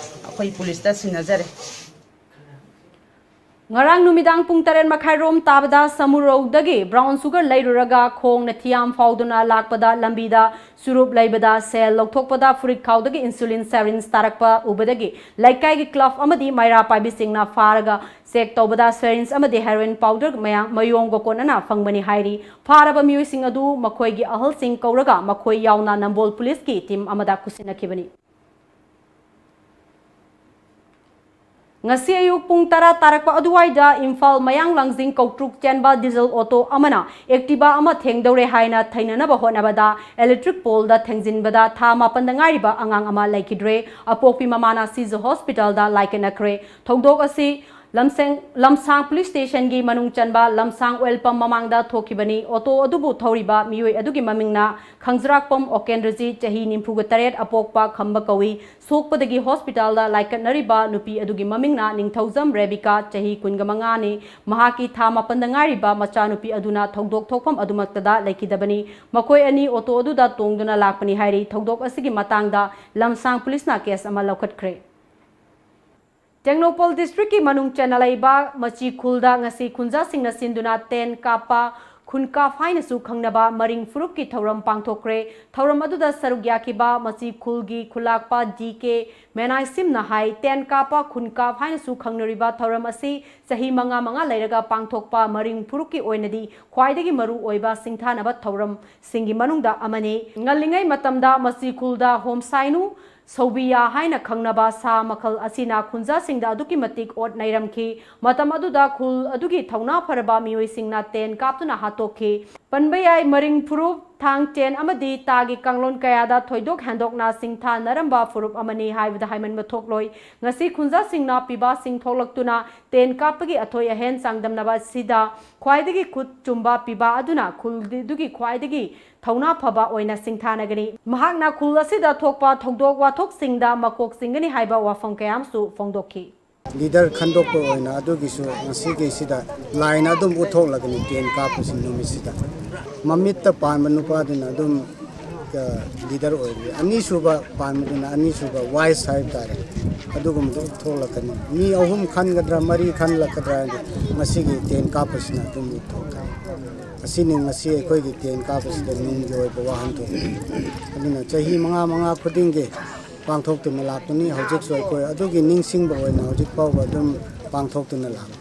ꯑꯩꯈꯣꯏ ꯄꯨꯂꯤꯁꯇ ꯁꯤꯟꯅꯖꯔꯦ꯫ ꯉꯔꯥꯡ ꯅꯨꯃꯤꯗꯥꯡ ꯄꯨꯡ ꯇꯔꯦꯠ ꯃꯈꯥꯏ ꯔꯣꯝ ꯇꯥꯕꯗ ꯁꯃꯨꯔꯧꯗꯒꯤ brown sugar ꯂꯩꯔꯨꯔꯒ ꯈꯣꯡꯅ ꯊꯤꯌꯥꯝ ꯐꯥꯎꯗꯨꯅ ꯂꯥꯛꯄꯗ ꯂꯝꯕꯤꯗ ꯆꯨꯔꯨꯞ ꯂꯩꯕꯗ ꯁꯦꯜ ꯂꯧꯊꯣꯛꯄꯗ ꯐꯨꯔꯤꯠ ꯈꯥꯎꯗꯒꯤ insulin syringe ꯇꯥꯔꯛꯄ ꯎꯕꯗꯒꯤ ꯂꯩꯀꯥꯏꯒꯤ club ꯑꯃꯗꯤ ꯃꯩꯔꯥ ꯄꯥꯏꯕꯤꯁꯤꯡꯅ ꯐꯥꯔꯒ check ꯇꯧꯕꯗ syringe ꯑꯃꯗꯤ heroin powder ꯃꯌꯥꯝ ꯃꯌꯣꯝꯒ ꯀꯣꯟꯅꯅ ꯐꯪꯕꯅꯤ ꯍꯥꯏꯔꯤ꯫ ꯐꯥꯔꯕ ꯃꯤꯑꯣꯏꯁꯤꯡ ꯑꯗꯨ ꯃꯈꯣꯏꯒꯤ ꯑꯍꯜꯁꯤꯡ ꯀꯧꯔꯒ ꯃꯈꯣꯏ ꯌꯥꯎꯅ ꯅꯝꯕꯣꯜ ꯄꯨꯂꯤꯁꯀꯤ team ꯑꯃꯗ ꯈꯨꯠꯁꯤꯟꯅꯈꯤꯕꯅꯤ꯫ ꯉꯁꯤ ꯑꯌꯨꯛ ꯄꯨꯡ ꯇꯔꯥ ꯇꯥꯔꯛꯄ ꯑꯗꯨꯋꯥꯏꯗ ꯏꯝꯐꯥꯜ ꯃꯌꯥꯡ ꯂꯥꯡꯖꯤꯡ ꯀꯧꯇ꯭ꯔꯨꯛ ꯆꯦꯟꯕ diesel auto ꯑꯃꯅ Activa ꯑꯃ ꯊꯦꯡꯗꯧꯔꯦ ꯍꯥꯏꯅ ꯊꯩꯅꯅꯕ ꯍꯣꯠꯅꯕꯗ electric poleꯗ ꯊꯦꯡꯖꯤꯟꯕꯗ ꯊꯥ ꯃꯥꯄꯟꯗ ꯉꯥꯏꯔꯤꯕ ꯑꯉꯥꯡ ꯑꯃ ꯂꯩꯈꯤꯗ꯭ꯔꯦ꯫ ꯑꯄꯣꯛꯄꯤ ꯃꯃꯥꯅ ꯁꯤꯖ hospitalꯗ ꯂꯥꯏꯀꯠꯅꯈ꯭ꯔꯦ꯫ ꯊꯧꯗꯣꯛ ꯑꯁꯤ ꯂꯝꯁꯦꯡ-, ꯂꯝꯁꯥꯡ police stationꯒꯤ ꯃꯅꯨꯡ ꯆꯟꯕ ꯂꯝꯁꯥꯡ oil pump ꯃꯃꯥꯡꯗ ꯊꯣꯛꯈꯤꯕꯅꯤ꯫ Auto ꯑꯗꯨꯕꯨ ꯊꯧꯔꯤꯕ ꯃꯤꯑꯣꯏ ꯑꯗꯨꯒꯤ ꯃꯃꯤꯡꯅ ꯈꯪꯖꯔꯥꯛꯄꯝ ꯑꯣꯀꯦꯟꯗ꯭ꯔꯖꯤꯠ, ꯆꯍꯤ ꯅꯤꯐꯨꯒ ꯇꯔꯦꯠ, ꯑꯄꯣꯛꯄ ꯈꯝꯕ ꯀꯧꯏ꯫ ꯁꯣꯛꯄꯗꯒꯤ hospitalꯗ ꯂꯥꯏꯀꯠꯅꯔꯤꯕ ꯅꯨꯄꯤ ꯑꯗꯨꯒꯤ ꯃꯃꯤꯡꯅ ꯅꯤꯡꯊꯧꯖꯝ ꯔꯦꯕꯤꯀꯥ, ꯆꯍꯤ ꯀꯨꯟꯒ ꯃꯉꯥꯅꯤ꯫ ꯃꯍꯥꯛꯀꯤ ꯊꯥ ꯃꯥꯄꯟꯗ ꯉꯥꯏꯔꯤꯕ ꯃꯆꯥꯅꯨꯄꯤ ꯑꯗꯨꯅ ꯊꯧꯗꯣꯛ ꯊꯣꯛꯐꯝ ꯑꯗꯨꯃꯛꯇꯗ ꯂꯩꯈꯤꯗꯕꯅꯤ꯫ ꯃꯈꯣꯏ ꯑꯅꯤ auto ꯑꯗꯨꯗ ꯇꯣꯡꯗꯨꯅ ꯂꯥꯛꯄꯅꯤ ꯍꯥꯏꯔꯤ꯫ ꯊꯧꯗꯣꯛ ꯑꯁꯤꯒꯤ ꯃꯇꯥꯡꯗ ꯂꯝꯁꯥꯡ policeꯅ case ꯑꯃ ꯂꯧꯈꯠꯈ꯭ꯔꯦ꯫ ꯇꯦꯡꯅꯧꯄꯜ districtꯀꯤ ꯃꯅꯨꯡ ꯆꯟꯅ ꯂꯩꯕ ꯃꯆꯤ ꯈꯨꯜꯗ ꯉꯁꯤ ꯈꯨꯟꯖꯥꯁꯤꯡꯅ ꯁꯤꯟꯗꯨꯅ ꯇꯦꯟ ꯀꯥꯞꯄ, ꯈꯨꯟ ꯀꯥꯞ ꯍꯥꯏꯅꯁꯨ ꯈꯪꯅꯕ ꯃꯔꯤꯡ ꯐꯨꯔꯨꯞꯀꯤ ꯊꯧꯔꯝ ꯄꯥꯡꯊꯣꯛꯈ꯭ꯔꯦ꯫ ꯊꯧꯔꯝ ꯑꯗꯨꯗ ꯁꯔꯨꯛ ꯌꯥꯈꯤꯕ ꯃꯆꯤ ꯈꯨꯜꯒꯤ ꯈꯨꯂꯥꯛꯄ ꯗꯤ ꯀꯦ ꯃꯦꯅꯥꯏꯁꯤꯝꯅ ꯍꯥꯏ, ꯇꯦꯟ ꯀꯥꯞꯄ, ꯈꯨꯟ ꯀꯥꯞ ꯍꯥꯏꯅꯁꯨ ꯈꯪꯅꯔꯤꯕ ꯊꯧꯔꯝ ꯑꯁꯤ ꯆꯍꯤ ꯃꯉꯥ ꯃꯉꯥ ꯂꯩꯔꯒ ꯄꯥꯡꯊꯣꯛꯄ ꯃꯔꯤꯡ ꯐꯨꯔꯨꯞꯀꯤ ꯑꯣꯏꯅꯗꯤ ꯈ꯭ꯋꯥꯏꯗꯒꯤ ꯃꯔꯨ ꯑꯣꯏꯕ ꯁꯤꯡꯊꯥꯅꯕ ꯊꯧꯔꯝꯁꯤꯡꯒꯤ ꯃꯅꯨꯡꯗ ꯑꯃꯅꯤ꯫ ꯉꯜꯂꯤꯉꯩ ꯃꯇꯝꯗ ꯃꯆꯤ ꯈꯨꯜꯗ ꯍꯣꯝꯁꯥꯏꯅꯨ ꯁꯧꯕꯤꯌꯥ ꯍꯥꯏꯅ ꯈꯪꯅꯕ ꯁꯥ ꯃꯈꯜ ꯑꯁꯤꯅ ꯈꯨꯟꯖꯥꯁꯤꯡꯗ ꯑꯗꯨꯛꯀꯤ ꯃꯇꯤꯛ ꯑꯣꯠ ꯅꯩꯔꯝꯈꯤ꯫ ꯃꯇꯝ ꯑꯗꯨꯗ ꯈꯨꯜ ꯑꯗꯨꯒꯤ ꯊꯧꯅꯥ ꯐꯔꯕ ꯃꯤꯑꯣꯏꯁꯤꯡꯅ ꯇꯦꯟ ꯀꯥꯞꯇꯨꯅ ꯍꯥꯠꯇꯣꯛꯈꯤ꯫ ꯄꯟꯕ ꯌꯥꯏ, ꯃꯔꯤꯡ ꯐꯨꯔꯨꯞ, ꯊꯥꯡ ꯇꯦꯟ ꯑꯃꯗꯤ ꯇꯥꯒꯤ ꯀꯥꯡꯂꯣꯟ ꯀꯌꯥꯗ ꯊꯣꯏꯗꯣꯛ ꯍꯦꯟꯗꯣꯛꯅ ꯁꯤꯡꯊꯥꯅꯔꯝꯕ ꯐꯨꯔꯨꯞ ꯑꯃꯅꯤ ꯍꯥꯏꯕꯗ ꯍꯥꯏꯃꯟꯕ ꯊꯣꯛꯂꯣꯏ꯫ ꯉꯁꯤ ꯈꯨꯟꯖꯥꯁꯤꯡꯅ ꯄꯤꯕꯥꯁꯤꯡ ꯊꯣꯛꯂꯛꯇꯨꯅ ꯇꯦꯟ ꯀꯥꯞꯄꯒꯤ ꯑꯊꯣꯏ ꯑꯍꯦꯟ ꯆꯥꯡꯗꯝꯅꯕ ꯑꯁꯤꯗ ꯈ꯭ꯋꯥꯏꯗꯒꯤ ꯈꯨꯠ ꯆꯨꯝꯕ ꯄꯤꯕꯥ ꯑꯗꯨꯅ ꯈꯨꯜꯗꯨꯒꯤ ꯈ꯭ꯋꯥꯏꯗꯒꯤ ꯊꯧꯅꯥ ꯐꯕ ꯑꯣꯏꯅ ꯁꯤꯡꯊꯥꯅꯒꯅꯤ꯫ ꯃꯍꯥꯛꯅ ꯈꯨꯜ ꯑꯁꯤꯗ ꯊꯣꯛꯄ ꯊꯧꯗꯣꯛ ꯋꯥꯊꯣꯛꯁꯤꯡꯗ ꯃꯀꯣꯛ ꯆꯤꯡꯒꯅꯤ ꯍꯥꯏꯕ ꯋꯥꯐꯝ ꯀꯌꯥ ꯑꯃꯁꯨ ꯐꯣꯡꯗꯣꯛꯈꯤ꯫ Leader ꯈꯟꯗꯣꯛꯄ ꯑꯣꯏꯅ ꯑꯗꯨꯒꯤꯁꯨ ꯉꯁꯤꯒꯤꯁꯤꯗ ꯂꯥꯏꯅ ꯑꯗꯨꯝ ꯎꯠꯊꯣꯛꯂꯒꯅꯤ ꯇꯦꯟ ꯀꯥꯞꯄꯁꯤ ꯅꯨꯃꯤꯠꯁꯤꯗ꯫ ꯃꯃꯤꯠꯇ ꯄꯥꯟꯕ ꯅꯨꯄꯥꯗꯨꯅ ꯑꯗꯨꯝ ꯂꯤꯗꯔ ꯑꯣꯏꯔꯤ꯫ ꯑꯅꯤꯁꯨꯕ ꯄꯥꯟꯕꯗꯨꯅ ꯑꯅꯤꯁꯨꯕ ꯋꯥꯏꯁ ꯍꯥꯏꯕ ꯇꯥꯔꯦ, ꯑꯗꯨꯒꯨꯝꯕꯗꯨ ꯊꯣꯛꯂꯛꯀꯅꯤ꯫ ꯃꯤ ꯑꯍꯨꯝ ꯈꯟꯒꯗ꯭ꯔꯥ, ꯃꯔꯤ ꯈꯟꯂꯛꯀꯗ꯭ꯔꯥ ꯍꯥꯏꯅ ꯉꯁꯤꯒꯤ ꯇꯦꯟ ꯀꯥꯞꯄꯁꯤꯅ ꯑꯗꯨꯝ ꯎꯠꯊꯣꯛꯀꯅꯤ꯫ ꯑꯁꯤꯅꯤ ꯉꯁꯤ ꯑꯩꯈꯣꯏꯒꯤ ꯇꯦꯟ ꯀꯥꯞꯄꯁꯤꯗ ꯅꯨꯡꯒꯤ ꯑꯣꯏꯕ ꯋꯥꯍꯟꯊꯣꯛ꯫ ꯑꯗꯨꯅ ꯆꯍꯤ ꯃꯉꯥ ꯃꯉꯥ ꯈꯨꯗꯤꯡꯒꯤ ꯄꯥꯡꯊꯣꯛꯇꯨꯅ ꯂꯥꯛꯄꯅꯤ꯫ ꯍꯧꯖꯤꯛꯁꯨ ꯑꯩꯈꯣꯏ ꯑꯗꯨꯒꯤ ꯅꯤꯡꯁꯤꯡꯕ ꯑꯣꯏꯅ ꯍꯧꯖꯤꯛ ꯐꯥꯎꯕ ꯑꯗꯨꯝ ꯄꯥꯡꯊꯣꯛꯇꯨꯅ ꯂꯥꯛꯄꯅꯤ꯫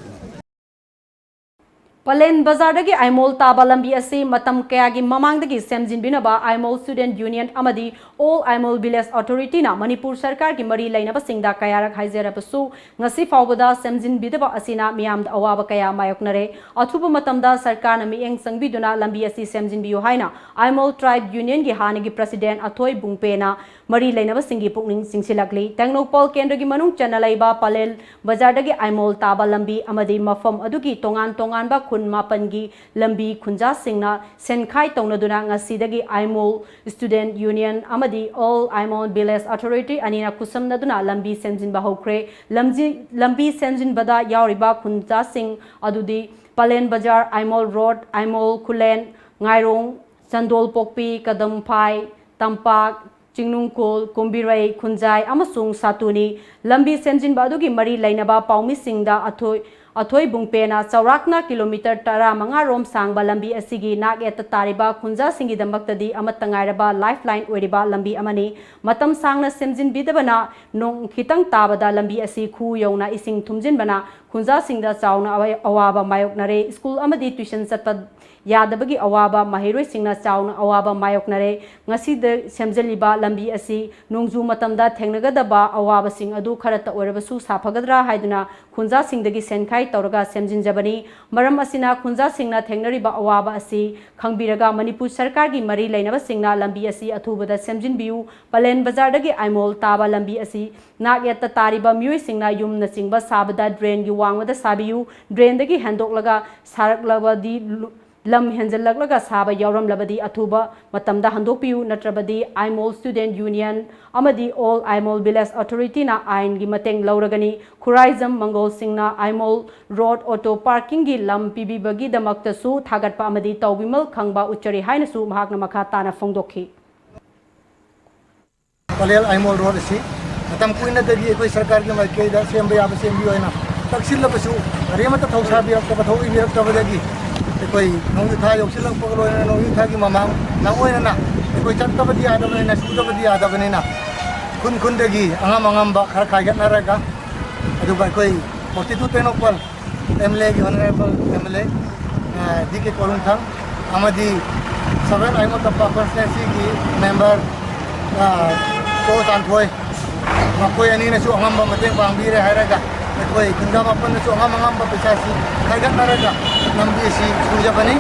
ꯄꯂꯦꯟ ꯕꯖꯥꯔꯗꯒꯤ ꯑꯥꯏꯃꯣꯜ ꯇꯥꯕ ꯂꯝꯕꯤ ꯑꯁꯤ ꯃꯇꯝ ꯀꯌꯥꯒꯤ ꯃꯃꯥꯡꯗꯒꯤ ꯁꯦꯝꯖꯤꯟꯕꯤꯅꯕ ꯑꯥꯏꯃꯣꯜ ꯁ꯭ꯇꯨꯗꯦꯟꯠ ꯌꯨꯅꯤꯌꯟ ꯑꯃꯗꯤ ꯑꯣꯜ ꯑꯥꯏꯃꯣꯜ ꯚꯤꯂꯦꯖ ꯑꯣꯊꯣꯔꯤꯇꯤꯅ ꯃꯅꯤꯄꯨꯔ ꯁꯔꯀꯥꯔꯒꯤ ꯃꯔꯤ ꯂꯩꯅꯕꯁꯤꯡꯗ ꯀꯌꯥꯔꯛ ꯍꯥꯏꯖꯔꯕꯁꯨ ꯉꯁꯤ ꯐꯥꯎꯕꯗ ꯁꯦꯝꯖꯤꯟꯕꯤꯗꯕ ꯑꯁꯤꯅ ꯃꯤꯌꯥꯝꯗ ꯑꯋꯥꯕ ꯀꯌꯥ ꯃꯥꯌꯣꯛꯅꯔꯦ꯫ ꯑꯊꯨꯕ ꯃꯇꯝꯗ ꯁꯔꯀꯥꯔꯅ ꯃꯤꯠꯌꯦꯡ ꯆꯪꯕꯤꯗꯨꯅ ꯂꯝꯕꯤ ꯑꯁꯤ ꯁꯦꯝꯖꯤꯟꯕꯤꯌꯨ ꯍꯥꯏꯅ ꯑꯥꯏꯃꯣꯜ ꯇ꯭ꯔꯥꯏꯕ ꯌꯨꯅꯤꯌꯟꯒꯤ ꯍꯥꯟꯅꯒꯤ ꯄ꯭ꯔꯁꯤꯗꯦꯟꯠ ꯑꯊꯣꯏ ꯕꯨꯡꯄꯦꯅ ꯃꯔꯤ ꯂꯩꯅꯕꯁꯤꯡꯒꯤ ꯄꯨꯛꯅꯤꯡ ꯆꯤꯡꯁꯤꯜꯂꯛꯂꯤ꯫ ꯇꯦꯡꯅꯧꯄꯜ ꯀꯦꯟꯗ꯭ꯔꯒꯤ ꯃꯅꯨꯡ ꯆꯟꯅ ꯂꯩꯕ ꯄꯂꯦꯜ ꯕꯖꯥꯔꯗꯒꯤ ꯑꯥꯏꯃꯣꯜ ꯇꯥꯕ ꯂꯝꯕꯤ ꯑꯃꯗꯤ ꯃꯐꯝ ꯑꯗꯨꯒꯤ ꯇꯣꯉꯥꯟ ꯇꯣꯉꯥꯟꯕ ꯈꯨꯟ ꯃꯥꯄꯟꯒꯤ ꯂꯝꯕꯤ ꯈꯨꯟꯖꯥꯁꯤꯡꯅ ꯁꯦꯟꯈꯥꯏ ꯇꯧꯅꯗꯨꯅ ꯉꯁꯤꯗꯒꯤ ꯑꯥꯏꯃꯣꯜ ꯁ꯭ꯇꯨꯗꯦꯟꯠ ꯌꯨꯅꯤꯌꯟ ꯑꯃꯗꯤ ꯑꯣꯜ ꯑꯥꯏꯃꯣꯜ ꯚꯤꯂꯦꯖ ꯑꯣꯊꯣꯔꯤꯇꯤ ꯑꯅꯤꯅ ꯈꯨꯠꯁꯝꯅꯗꯨꯅ ꯂꯝꯕꯤ ꯁꯦꯝꯖꯤꯟꯕ ꯍꯧꯈ꯭ꯔꯦ꯫ ꯂꯝꯖꯤ-, ꯂꯝꯕꯤ ꯁꯦꯝꯖꯤꯟꯕꯗ ꯌꯥꯎꯔꯤꯕ ꯈꯨꯟꯖꯥꯁꯤꯡ ꯑꯗꯨꯗꯤ ꯄꯂꯦꯟ ꯕꯖꯥꯔ, ꯑꯥꯏꯃꯣꯜ ꯔꯣꯗ, ꯑꯥꯏꯃꯣꯜ ꯈꯨꯂꯦꯟ, ꯉꯥꯏꯔꯣꯡ, ꯆꯟꯗꯣꯜ ꯄꯣꯛꯄꯤ, ꯀꯗꯝꯐꯥꯏ, ꯇꯝꯄꯥꯛ, ꯆꯤꯡꯅꯨꯡꯈꯣꯜ, ꯀꯨꯝꯕꯤꯔꯩ, ꯈꯨꯟꯖꯥꯏ ꯑꯃꯁꯨꯡ ꯁꯥꯇꯨꯅꯤ꯫ ꯂꯝꯕꯤ ꯁꯦꯝꯖꯤꯟꯕ ꯑꯗꯨꯒꯤ ꯃꯔꯤ ꯂꯩꯅꯕ ꯄꯥꯎꯃꯤꯁꯤꯡꯗ ꯑꯊꯣꯏ, ꯑꯊꯣꯏ ꯕꯨꯡꯄꯦꯅ ꯆꯥꯎꯔꯥꯛꯅ ꯀꯤꯂꯣꯃꯤꯇꯔ ꯇꯔꯥꯃꯉꯥ ꯔꯣꯝ ꯁꯥꯡꯕ ꯂꯝꯕꯤ ꯑꯁꯤꯒꯤ ꯅꯥꯛ ꯌꯦꯠꯇ ꯇꯥꯔꯤꯕ ꯈꯨꯟꯖꯥꯁꯤꯡꯒꯤꯗꯃꯛꯇꯗꯤ ꯑꯃꯠꯇ ꯉꯥꯏꯔꯕ ꯂꯥꯏꯐ ꯂꯥꯏꯟ ꯑꯣꯏꯔꯤꯕ ꯂꯝꯕꯤ ꯑꯃꯅꯤ꯫ ꯃꯇꯝ ꯁꯥꯡꯅ ꯁꯦꯝꯖꯤꯟꯕꯤꯗꯕꯅ ꯅꯣꯡ ꯈꯤꯇꯪ ꯇꯥꯕꯗ ꯂꯝꯕꯤ ꯑꯁꯤ ꯈꯨꯎ ꯌꯧꯅ ꯏꯁꯤꯡ ꯊꯨꯝꯖꯤꯟꯕꯅ ꯈꯨꯟꯖꯥꯁꯤꯡꯗ ꯆꯥꯎꯅ ꯑꯋꯥ-, ꯑꯋꯥꯕ ꯃꯥꯌꯣꯛꯅꯔꯦ꯫ ꯁ꯭ꯀꯨꯜ ꯑꯃꯗꯤ ꯇ꯭ꯌꯨꯁꯟ ꯆꯠꯄ ꯌꯥꯗꯕꯒꯤ ꯑꯋꯥꯕ ꯃꯍꯩꯔꯣꯏꯁꯤꯡꯅ ꯆꯥꯎꯅ ꯑꯋꯥꯕ ꯃꯥꯌꯣꯛꯅꯔꯦ꯫ ꯉꯁꯤꯗ ꯁꯦꯝꯖꯤꯜꯂꯤꯕ ꯂꯝꯕꯤ ꯑꯁꯤ ꯅꯣꯡꯖꯨ ꯃꯇꯝꯗ ꯊꯦꯡꯅꯒꯗꯕ ꯑꯋꯥꯕꯁꯤꯡ ꯑꯗꯨ ꯈꯔꯇ ꯑꯣꯏꯔꯕꯁꯨ ꯁꯥꯐꯒꯗ꯭ꯔꯥ ꯍꯥꯏꯗꯨꯅ ꯈꯨꯟꯖꯥꯁꯤꯡꯗꯒꯤ ꯁꯦꯟꯈꯥꯏ ꯇꯧꯔꯒ ꯁꯦꯝꯖꯤꯟꯖꯕꯅꯤ꯫ ꯃꯔꯝ ꯑꯁꯤꯅ ꯈꯨꯟꯖꯥꯁꯤꯡꯅ ꯊꯦꯡꯅꯔꯤꯕ ꯑꯋꯥꯕ ꯑꯁꯤ ꯈꯪꯕꯤꯔꯒ ꯃꯅꯤꯄꯨꯔ ꯁꯔꯀꯥꯔꯒꯤ ꯃꯔꯤ ꯂꯩꯅꯕꯁꯤꯡꯅ ꯂꯝꯕꯤ ꯑꯁꯤ ꯑꯊꯨꯕꯗ ꯁꯦꯝꯖꯤꯟꯕꯤꯌꯨ꯫ ꯄꯂꯦꯟ ꯕꯖꯥꯔꯗꯒꯤ ꯑꯥꯏꯃꯣꯜ ꯇꯥꯕ ꯂꯝꯕꯤ ꯑꯁꯤ ꯅꯥꯛ ꯌꯦꯠꯇ ꯇꯥꯔꯤꯕ ꯃꯤꯑꯣꯏꯁꯤꯡꯅ ꯌꯨꯝꯅꯆꯤꯡꯕ ꯁꯥꯕꯗ ꯗ꯭ꯔꯦꯟꯒꯤ ꯋꯥꯡꯃꯗ ꯁꯥꯕꯤꯌꯨ꯫ ꯗ꯭ꯔꯦꯟꯗꯒꯤ ꯍꯦꯟꯗꯣꯛꯂꯒ ꯁꯥꯔꯛꯂꯕꯗꯤ ꯂꯨ-, ꯂꯝ ꯍꯦꯟꯖꯜꯂꯛꯂꯒ ꯁꯥꯕ ꯌꯥꯎꯔꯝꯂꯕꯗꯤ ꯑꯊꯨꯕ ꯃꯇꯝꯗ ꯍꯟꯗꯣꯛꯄꯤꯌꯨ, ꯅꯠꯇ꯭ꯔꯕꯗꯤ ꯑꯥꯏꯃꯣꯜ ꯁ꯭ꯇꯨꯗꯦꯟꯠ ꯌꯨꯅꯤꯌꯟ ꯑꯃꯗꯤ ꯑꯣꯜ ꯑꯥꯏꯃꯣꯜ ꯚꯤꯂꯦꯖ ꯑꯣꯊꯣꯔꯤꯇꯤꯅ ꯑꯥꯏꯟꯒꯤ ꯃꯇꯦꯡ ꯂꯧꯔꯒꯅꯤ꯫ ꯈꯨꯔꯥꯏꯖꯝ ꯃꯪꯒꯣꯜꯁꯤꯡꯅ ꯑꯥꯏꯃꯣꯜ ꯔꯣꯗ ꯑꯣꯇꯣ ꯄꯥꯔꯀꯤꯡꯒꯤ ꯂꯝ ꯄꯤꯕꯤꯕꯒꯤꯗꯃꯛꯇꯁꯨ ꯊꯥꯒꯠꯄ ꯑꯃꯗꯤ ꯇꯧꯕꯤꯃꯜ ꯈꯪꯕ ꯎꯠꯆꯔꯤ ꯍꯥꯏꯅꯁꯨ ꯃꯍꯥꯛꯅ ꯃꯈꯥ ꯇꯥꯅ ꯐꯣꯡꯗꯣꯛꯈꯤ꯫ ꯄꯂꯦꯜ ꯑꯥꯏꯃꯣꯜ ꯔꯣꯗ ꯑꯁꯤ ꯃꯇꯝ ꯀꯨꯏꯅꯗꯒꯤ ꯑꯩꯈꯣꯏ ꯁꯔꯀꯥꯔꯒꯤ ꯃꯥꯏꯀꯩꯗ ꯁꯦꯝꯕ ꯌꯥꯕ ꯁꯦꯝꯕꯤꯌꯨ ꯍꯥꯏꯅ ꯇꯛꯁꯤꯜꯂꯕꯁꯨ, ꯀꯔꯤꯃꯠꯇ ꯊꯧꯁꯥꯕꯤꯔꯛꯇꯕ, ꯊꯧꯑꯣꯏꯕꯤꯔꯛꯇꯕꯗꯒꯤ ꯑꯩꯈꯣꯏ ꯅꯣꯡꯖꯨ ꯊꯥ ꯌꯧꯁꯤꯜꯂꯛꯄꯒ ꯂꯣꯏꯅꯅ ꯅꯣꯡꯖꯨ ꯊꯥꯒꯤ ꯃꯃꯥꯡ ꯅꯪ ꯑꯣꯏꯅꯅ ꯑꯩꯈꯣꯏ ꯆꯠꯇꯕꯗꯤ ꯌꯥꯗꯕꯅꯤꯅ, ꯁꯨꯗꯕꯗꯤ ꯌꯥꯗꯕꯅꯤꯅ ꯈꯨꯟ ꯈꯨꯟꯗꯒꯤ ꯑꯉꯝ ꯑꯉꯝꯕ ꯈꯔ ꯈꯥꯏꯒꯠꯅꯔꯒ, ꯑꯗꯨꯒ ꯑꯩꯈꯣꯏ ꯄꯣꯇꯤꯇꯨ ꯇꯦꯡꯅꯧꯄꯜ ꯑꯦꯝ ꯑꯦꯜ ꯑꯦꯒꯤ honourable M L A D K Kolungthang ꯑꯃꯗꯤ ꯁꯚꯦꯟ ꯑꯥꯏꯃꯣꯜ ꯇꯝꯄꯥꯛ ꯀꯣꯟꯁꯇꯤꯇ꯭ꯋꯦꯟꯁꯤꯒꯤ ꯃꯦꯝꯕꯔ ꯀꯣ ꯇꯥꯟꯊꯣꯏ, ꯃꯈꯣꯏ ꯑꯅꯤꯅꯁꯨ ꯑꯉꯝꯕ ꯃꯇꯦꯡ ꯄꯥꯡꯕꯤꯔꯦ ꯍꯥꯏꯔꯒ ꯑꯩꯈꯣꯏ ꯈꯨꯟꯖꯥ ꯃꯥꯄꯟꯅꯁꯨ ꯑꯉꯝ ꯑꯉꯝꯕ ꯄꯩꯁꯥꯁꯤ ꯈꯥꯏꯒꯠꯅꯔꯒ ꯂꯝꯕꯤ ꯑꯁꯤ ꯁꯨꯖꯕꯅꯤ꯫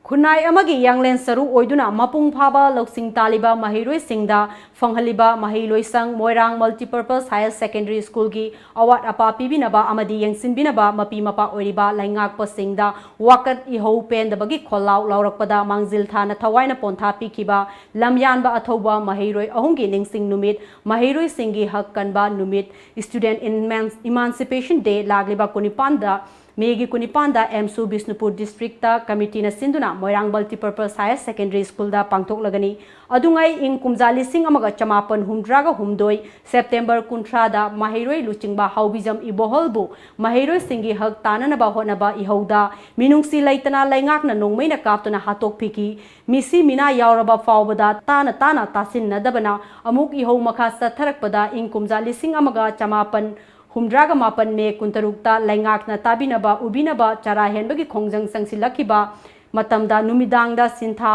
ꯈꯨꯟꯅꯥꯏ ꯑꯃꯒꯤ ꯌꯥꯡꯂꯦꯟ ꯁꯔꯨ ꯑꯣꯏꯗꯨꯅ ꯃꯄꯨꯡ ꯐꯥꯕ ꯂꯧꯁꯤꯡ ꯇꯥꯜꯂꯤꯕ ꯃꯍꯩꯔꯣꯏꯁꯤꯡꯗ ꯐꯪꯍꯜꯂꯤꯕ ꯃꯍꯩ ꯂꯣꯏꯁꯪ ꯃꯣꯏꯔꯥꯡ Multipurpose Higher Secondary School ꯒꯤ ꯑꯋꯥꯠ ꯑꯄꯥ ꯄꯤꯕꯤꯅꯕ ꯑꯃꯗꯤ ꯌꯦꯡꯁꯤꯟꯕꯤꯅꯕ ꯃꯄꯤ ꯃꯄꯥ ꯑꯣꯏꯔꯤꯕ ꯂꯩꯉꯥꯛꯄꯁꯤꯡꯗ ꯋꯥꯀꯠ ꯏꯍꯧ ꯄꯦꯟꯗꯕꯒꯤ ꯈꯣꯜꯂꯥꯎ ꯂꯥꯎꯔꯛꯄꯗ ꯃꯥꯡꯖꯤꯜ ꯊꯥꯅ ꯊꯋꯥꯏꯅ ꯄꯣꯟꯊꯥ ꯄꯤꯈꯤꯕ ꯂꯝꯌꯥꯟꯕ ꯑꯊꯧꯕ ꯃꯍꯩꯔꯣꯏ ꯑꯍꯨꯝꯒꯤ ꯅꯤꯡꯁꯤꯡ ꯅꯨꯃꯤꯠ, ꯃꯍꯩꯔꯣꯏꯁꯤꯡꯒꯤ ꯍꯛ ꯀꯟꯕ ꯅꯨꯃꯤꯠ, Student Eman-, Emancipation Day ꯂꯥꯛꯂꯤꯕ ꯀꯨꯟꯅꯤꯄꯥꯟꯗ, ꯃꯦꯒꯤ ꯀꯨꯟꯅꯤꯄꯥꯟꯗ ꯑꯦꯝꯁꯨ ꯕꯤꯁꯅꯨꯄꯨꯔ ꯗꯤꯁꯇ꯭ꯔꯤꯛꯇ ꯀꯃꯤꯇꯤꯅ ꯁꯤꯟꯗꯨꯅ ꯃꯣꯏꯔꯥꯡ Multipurpose Higher Secondary School ꯗ ꯄꯥꯡꯊꯣꯛꯂꯒꯅꯤ꯫ ꯑꯗꯨꯉꯩ ꯏꯪ ꯀꯨꯝꯖꯥ ꯂꯤꯁꯤꯡ ꯑꯃꯒ ꯆꯃꯥꯄꯟ ꯍꯨꯝꯗ꯭ꯔꯥꯒ ꯍꯨꯝꯗꯣꯏ ꯁꯦꯞꯇꯦꯝꯕꯔ ꯀꯨꯟꯊ꯭ꯔꯥꯗ ꯃꯍꯩꯔꯣꯏ ꯂꯨꯆꯤꯡꯕ ꯍꯥꯎꯕꯤꯖꯝ ꯏꯕꯣꯍꯜꯕꯨ ꯃꯍꯩꯔꯣꯏꯁꯤꯡꯒꯤ ꯍꯛ ꯇꯥꯅꯅꯕ ꯍꯣꯠꯅꯕ ꯏꯍꯧꯗ ꯃꯤꯅꯨꯡꯁꯤ ꯂꯩꯇꯅ ꯂꯩꯉꯥꯛꯅ ꯅꯣꯡꯃꯩꯅ ꯀꯥꯞꯇꯨꯅ ꯍꯥꯠꯇꯣꯛꯄꯤꯈꯤ꯫ ꯃꯤꯁꯤ ꯃꯤꯅꯥ ꯌꯥꯎꯔꯕ ꯐꯥꯎꯕꯗ ꯇꯥꯅ ꯇꯥꯅ ꯇꯥꯁꯤꯟꯅꯗꯕꯅ ꯑꯃꯨꯛ ꯏꯍꯧ ꯃꯈꯥ ꯆꯠꯊꯔꯛꯄꯗ ꯏꯪ ꯀꯨꯝꯖꯥ ꯂꯤꯁꯤꯡ ꯑꯃꯒ ꯆꯃꯥꯄꯟ ꯍꯨꯝꯗ꯭ꯔꯥꯒ ꯃꯥꯄꯟ ꯃꯦ ꯀꯨꯟꯇꯔꯨꯛꯇ ꯂꯩꯉꯥꯛꯅ ꯇꯥꯕꯤꯅꯕ ꯎꯕꯤꯅꯕ ꯆꯔꯥ ꯍꯦꯟꯕꯒꯤ ꯈꯣꯡꯖꯪ ꯆꯪꯁꯤꯜꯂꯛꯈꯤꯕ ꯃꯇꯝꯗ ꯅꯨꯃꯤꯗꯥꯡꯗ ꯁꯤꯟꯊꯥ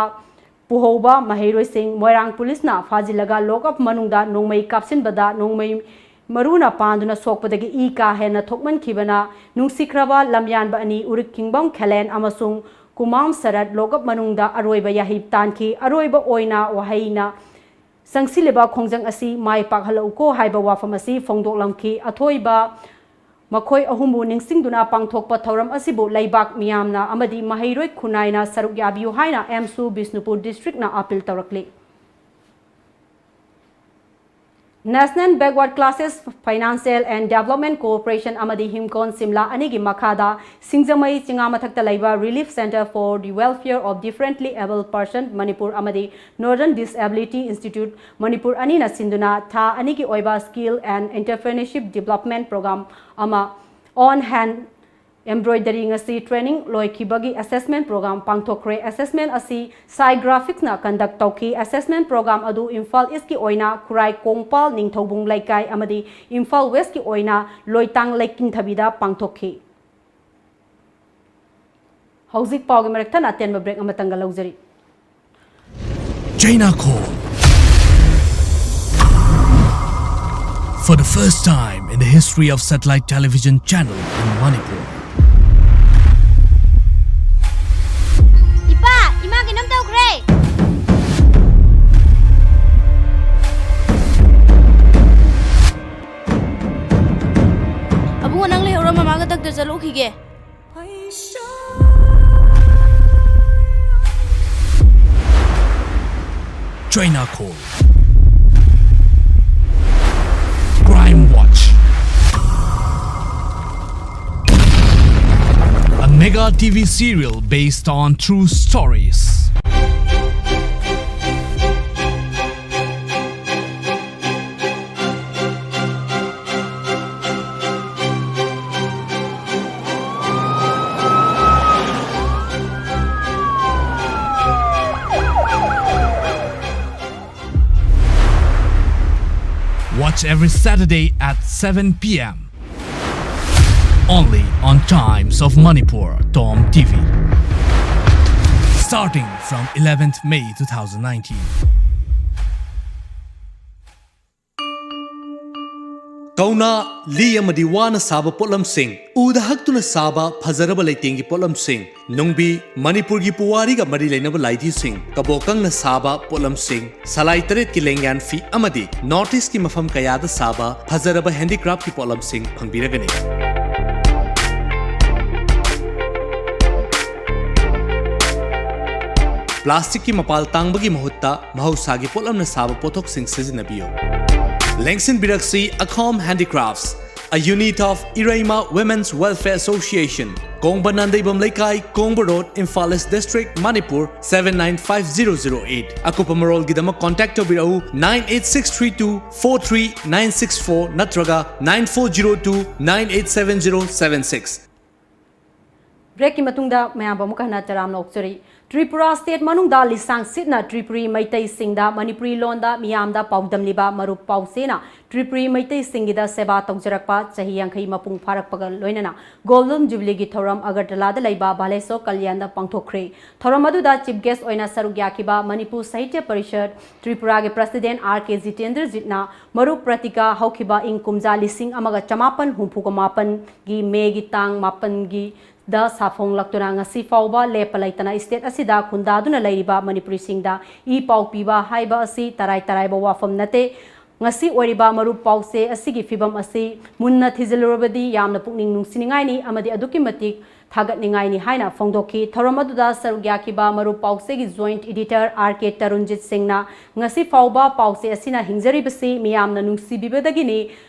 ꯄꯨꯍꯧꯕ ꯃꯍꯩꯔꯣꯏꯁꯤꯡ ꯃꯣꯏꯔꯥꯡ ꯄꯨꯂꯤꯁꯅ ꯐꯥꯖꯤꯜꯂꯒ ꯂꯣꯛꯑꯞ ꯃꯅꯨꯡꯗ ꯅꯣꯡꯃꯩ ꯀꯥꯞꯁꯤꯟꯕꯗ ꯅꯣꯡꯃꯩ ꯃꯔꯨꯅ ꯄꯥꯟꯗꯨꯅ ꯁꯣꯛꯄꯗꯒꯤ ꯏ ꯀꯥ ꯍꯦꯟꯅ ꯊꯣꯛꯃꯟꯈꯤꯕꯅ ꯅꯨꯡꯁꯤꯈ꯭ꯔꯕ ꯂꯝꯌꯥꯟꯕ ꯑꯅꯤ ꯎꯔꯤꯛꯈꯤꯡꯕꯝ ꯈꯦꯂꯦꯟ ꯑꯃꯁꯨꯡ ꯀꯨꯃꯥꯝ ꯁꯔꯠ ꯂꯣꯛꯑꯞ ꯃꯅꯨꯡꯗ ꯑꯔꯣꯏꯕ ꯌꯥꯍꯤꯞ ꯇꯥꯟꯈꯤ꯫ ꯑꯔꯣꯏꯕ ꯑꯣꯏꯅ ꯋꯥꯍꯩꯅ ꯆꯪꯁꯤꯜꯂꯤꯕ ꯈꯣꯡꯖꯪ ꯑꯁꯤ ꯃꯥꯏ ꯄꯥꯛꯍꯜꯂꯛꯎꯀꯣ ꯍꯥꯏꯕ ꯋꯥꯐꯝ ꯑꯁꯤ ꯐꯣꯡꯗꯣꯛꯂꯝꯈꯤ꯫ ꯑꯊꯣꯏꯕ ꯃꯈꯣꯏ ꯑꯍꯨꯝꯕꯨ ꯅꯤꯡꯁꯤꯡꯗꯨꯅ ꯄꯥꯡꯊꯣꯛꯄ ꯊꯧꯔꯝ ꯑꯁꯤꯕꯨ ꯂꯩꯕꯥꯛ ꯃꯤꯌꯥꯝꯅ ꯑꯃꯗꯤ ꯃꯍꯩꯔꯣꯏ ꯈꯨꯟꯅꯥꯏꯅ ꯁꯔꯨꯛ ꯌꯥꯕꯤꯌꯨ ꯍꯥꯏꯅ ꯑꯦꯝꯁꯨ ꯕꯤꯁꯅꯨꯄꯨꯔ ꯗꯤꯁꯇ꯭ꯔꯤꯛꯅ ꯑꯥꯄꯤꯜ ꯇꯧꯔꯛꯂꯤ꯫ National Backward Classes Financial and Development Corporation ꯑꯃꯗꯤ ꯍꯤꯝꯀꯣꯟ ꯁꯤꯝꯂꯥ ꯑꯅꯤꯒꯤ ꯃꯈꯥꯗ ꯁꯤꯡꯖꯃꯩ ꯆꯤꯉꯥ ꯃꯊꯛꯇ ꯂꯩꯕ Relief Centre for the Welfare of Differently Abled Person Manipur ꯑꯃꯗꯤ Northern Disability Institute Manipur ꯑꯅꯤꯅ ꯁꯤꯟꯗꯨꯅ ꯊꯥ ꯑꯅꯤꯒꯤ ꯑꯣꯏꯕ Skill and Entrepreneurship Development Program ꯑꯃ On Hand Embroidery ꯉꯁꯤ training ꯂꯣꯏꯈꯤꯕꯒꯤ assessment program ꯄꯥꯡꯊꯣꯛꯈ꯭ꯔꯦ꯫ Assessment ꯑꯁꯤ ꯁꯥꯏ ꯒ꯭ꯔꯥꯐꯤꯛꯁꯅ conduct ꯇꯧꯈꯤ꯫ Assessment program ꯑꯗꯨ ꯏꯝꯐꯥꯜ ꯏꯁꯀꯤ ꯑꯣꯏꯅ ꯈꯨꯔꯥꯏ ꯀꯣꯡꯄꯥꯜ ꯅꯤꯡꯊꯧꯕꯨꯡ ꯂꯩꯀꯥꯏ ꯑꯃꯗꯤ ꯏꯝꯐꯥꯜ ꯋꯦꯁꯀꯤ ꯑꯣꯏꯅ ꯂꯣꯏꯇꯥꯡ ꯂꯩꯀꯤꯟꯊꯕꯤꯗ ꯄꯥꯡꯊꯣꯛꯈꯤ꯫ ꯍꯧꯖꯤꯛ ꯄꯥꯎꯒꯤ ꯃꯔꯛ ꯊꯠꯅ ꯑꯇꯦꯟꯕ break ꯑꯃꯇꯪꯒ ꯂꯧꯖꯔꯤ꯫ China Call. For the first time in the history of satellite television channel in Manipur. ꯏꯄꯥ, ꯏꯃꯥ ꯀꯩꯅꯣꯝ ꯇꯧꯈ꯭ꯔꯦ꯫ ꯑꯕꯨꯡꯉꯣ, ꯅꯪ ꯂꯩꯍꯧꯔꯣ, ꯃꯃꯥꯒ doctor ꯆꯠꯂꯨꯈꯤꯒꯦ꯫ China Call. Crime Watch. A mega T V serial based on true stories. Watch every Saturday at seven p.m. Only on Times of Manipur, Tom T V. Starting from eleventh May two thousand nineteen. ꯀꯧꯅꯥ, ꯂꯤ ꯑꯃꯗꯤ ꯋꯥꯅ ꯁꯥꯕ ꯄꯣꯠꯂꯝꯁꯤꯡ, ꯎꯗ ꯍꯛꯇꯨꯅ ꯁꯥꯕ ꯐꯖꯔꯕ ꯂꯩꯇꯦꯡꯒꯤ ꯄꯣꯠꯂꯝꯁꯤꯡ, ꯅꯨꯡꯕꯤ, ꯃꯅꯤꯄꯨꯔꯒꯤ ꯄꯨꯋꯥꯔꯤꯒ ꯃꯔꯤ ꯂꯩꯅꯕ ꯂꯥꯏꯙꯤꯁꯤꯡ, ꯀꯕꯣꯀꯪꯅ ꯁꯥꯕ ꯄꯣꯠꯂꯝꯁꯤꯡ, ꯁꯂꯥꯏ ꯇꯔꯦꯠꯀꯤ ꯂꯦꯡꯌꯥꯟ ꯐꯤ ꯑꯃꯗꯤ North Eastꯀꯤ ꯃꯐꯝ ꯀꯌꯥꯗ ꯁꯥꯕ ꯐꯖꯔꯕ handicraftꯀꯤ ꯄꯣꯠꯂꯝꯁꯤꯡ ꯐꯪꯕꯤꯔꯒꯅꯤ꯫ Plasticꯀꯤ ꯃꯄꯥꯜ ꯇꯥꯡꯕꯒꯤ ꯃꯍꯨꯠꯇ ꯃꯍꯧꯁꯥꯒꯤ ꯄꯣꯠꯂꯝꯅ ꯁꯥꯕ ꯄꯣꯠꯊꯣꯛꯁꯤꯡ ꯁꯤꯖꯤꯟꯅꯕꯤꯌꯨ꯫ ꯂꯦꯡꯁꯤꯟꯕꯤꯔꯛꯁꯤ ꯑꯈꯣꯝ Handicrafts, a unit of Ireima Women's Welfare Association, ꯀꯣꯡꯕ Nandeibam ꯂꯩꯀꯥꯏ, ꯀꯣꯡꯕ Road, Imphal East District, Manipur, seven nine five zero zero eight꯫ ꯑꯀꯨꯞꯄ ꯃꯔꯣꯜꯒꯤꯗꯃꯛ contact ꯇꯧꯕꯤꯔꯛꯎ nine eight six three two four three nine six four ꯅꯠꯇ꯭ꯔꯒ nine four zero two nine eight seven zero seven six꯫ Breakꯀꯤ ꯃꯇꯨꯡꯗ ꯃꯌꯥꯝꯕꯨ ꯑꯃꯨꯛ ꯍꯟꯅ ꯇꯔꯥꯝꯅ ꯑꯣꯛꯆꯔꯤ꯫ Tripura state ꯃꯅꯨꯡꯗ ꯂꯤꯁꯥꯡ ꯁꯤꯠꯅ ꯇ꯭ꯔꯤꯄꯨꯔꯤ ꯃꯩꯇꯩꯁꯤꯡꯗ ꯃꯅꯤꯄꯨꯔꯤ ꯂꯣꯟꯗ ꯃꯤꯌꯥꯝꯗ ꯄꯥꯎꯗꯝꯂꯤꯕ ꯃꯔꯨꯞ ꯄꯥꯎꯁꯦꯅ ꯇ꯭ꯔꯤꯄꯨꯔꯤ ꯃꯩꯇꯩꯁꯤꯡꯒꯤꯗ ꯁꯦꯕꯥ ꯇꯧꯖꯔꯛꯄ ꯆꯍꯤ ꯌꯥꯡꯈꯩ ꯃꯄꯨꯡ ꯐꯥꯔꯛꯄꯒ ꯂꯣꯏꯅꯅ Golden Jubileeꯒꯤ ꯊꯧꯔꯝ ꯑꯒꯔꯇꯂꯥꯗ ꯂꯩꯕ ꯚꯥꯂꯦꯁꯣꯔ ꯀꯜꯌꯥꯟꯗ ꯄꯥꯡꯊꯣꯛꯈ꯭ꯔꯦ꯫ ꯊꯧꯔꯝ ꯑꯗꯨꯗ chief guest ꯑꯣꯏꯅ ꯁꯔꯨꯛ ꯌꯥꯈꯤꯕ ꯃꯅꯤꯄꯨꯔ ꯁꯥꯍꯤꯇ꯭ꯌ ꯄꯔꯤꯁꯠ ꯇ꯭ꯔꯤꯄꯨꯔꯥꯒꯤ president ꯑꯥꯔ ꯀꯦ ꯖꯤꯇꯦꯟꯗ꯭ꯔꯖꯤꯠꯅ ꯃꯔꯨꯞ ꯄ꯭ꯔꯇꯤꯀꯥ ꯍꯧꯈꯤꯕ ꯏꯪ ꯀꯨꯝꯖꯥ ꯂꯤꯁꯤꯡ ꯑꯃꯒ ꯆꯃꯥꯄꯟ ꯍꯨꯝꯐꯨꯒ ꯃꯥꯄꯟꯒꯤ ꯃꯦꯒꯤ ꯇꯥꯡ ꯃꯥꯄꯟꯒꯤ ꯗ ꯁꯥꯐꯣꯡꯂꯛꯇꯨꯅ ꯉꯁꯤ ꯐꯥꯎꯕ ꯂꯦꯞꯄ ꯂꯩꯇꯅ state ꯑꯁꯤꯗ ꯈꯨꯟꯗꯥꯗꯨꯅ ꯂꯩꯔꯤꯕ ꯃꯅꯤꯄꯨꯔꯤꯁꯤꯡꯗ ꯏ ꯄꯥꯎ ꯄꯤꯕ ꯍꯥꯏꯕ ꯑꯁꯤ ꯇꯔꯥꯏ ꯇꯔꯥꯏꯕ ꯋꯥꯐꯝ ꯅꯠꯇꯦ꯫ ꯉꯁꯤ ꯑꯣꯏꯔꯤꯕ ꯃꯔꯨꯞ ꯄꯥꯎꯁꯦ ꯑꯁꯤꯒꯤ ꯐꯤꯕꯝ ꯑꯁꯤ ꯃꯨꯟꯅ ꯊꯤꯖꯤꯜꯂꯨꯔꯕꯗꯤ ꯌꯥꯝꯅ ꯄꯨꯛꯅꯤꯡ ꯅꯨꯡꯁꯤꯅꯤꯡꯉꯥꯏꯅꯤ ꯑꯃꯗꯤ ꯑꯗꯨꯛꯀꯤ ꯃꯇꯤꯛ ꯊꯥꯒꯠꯅꯤꯡꯉꯥꯏꯅꯤ ꯍꯥꯏꯅ ꯐꯣꯡꯗꯣꯛꯈꯤ꯫ ꯊꯧꯔꯝ ꯑꯗꯨꯗ ꯁꯔꯨꯛ ꯌꯥꯈꯤꯕ ꯃꯔꯨꯞ ꯄꯥꯎꯁꯦꯒꯤ joint editor ꯑꯥꯔ ꯀꯦ ꯇꯔꯨꯟꯖꯤꯠ ꯁꯤꯡꯅ ꯉꯁꯤ ꯐꯥꯎꯕ ꯄꯥꯎꯁꯦ ꯑꯁꯤꯅ ꯍꯤꯡꯖꯔꯤꯕꯁꯤ ꯃꯤꯌꯥꯝꯅ ꯅꯨꯡꯁꯤꯕꯤꯕꯗꯒꯤꯅꯤ꯫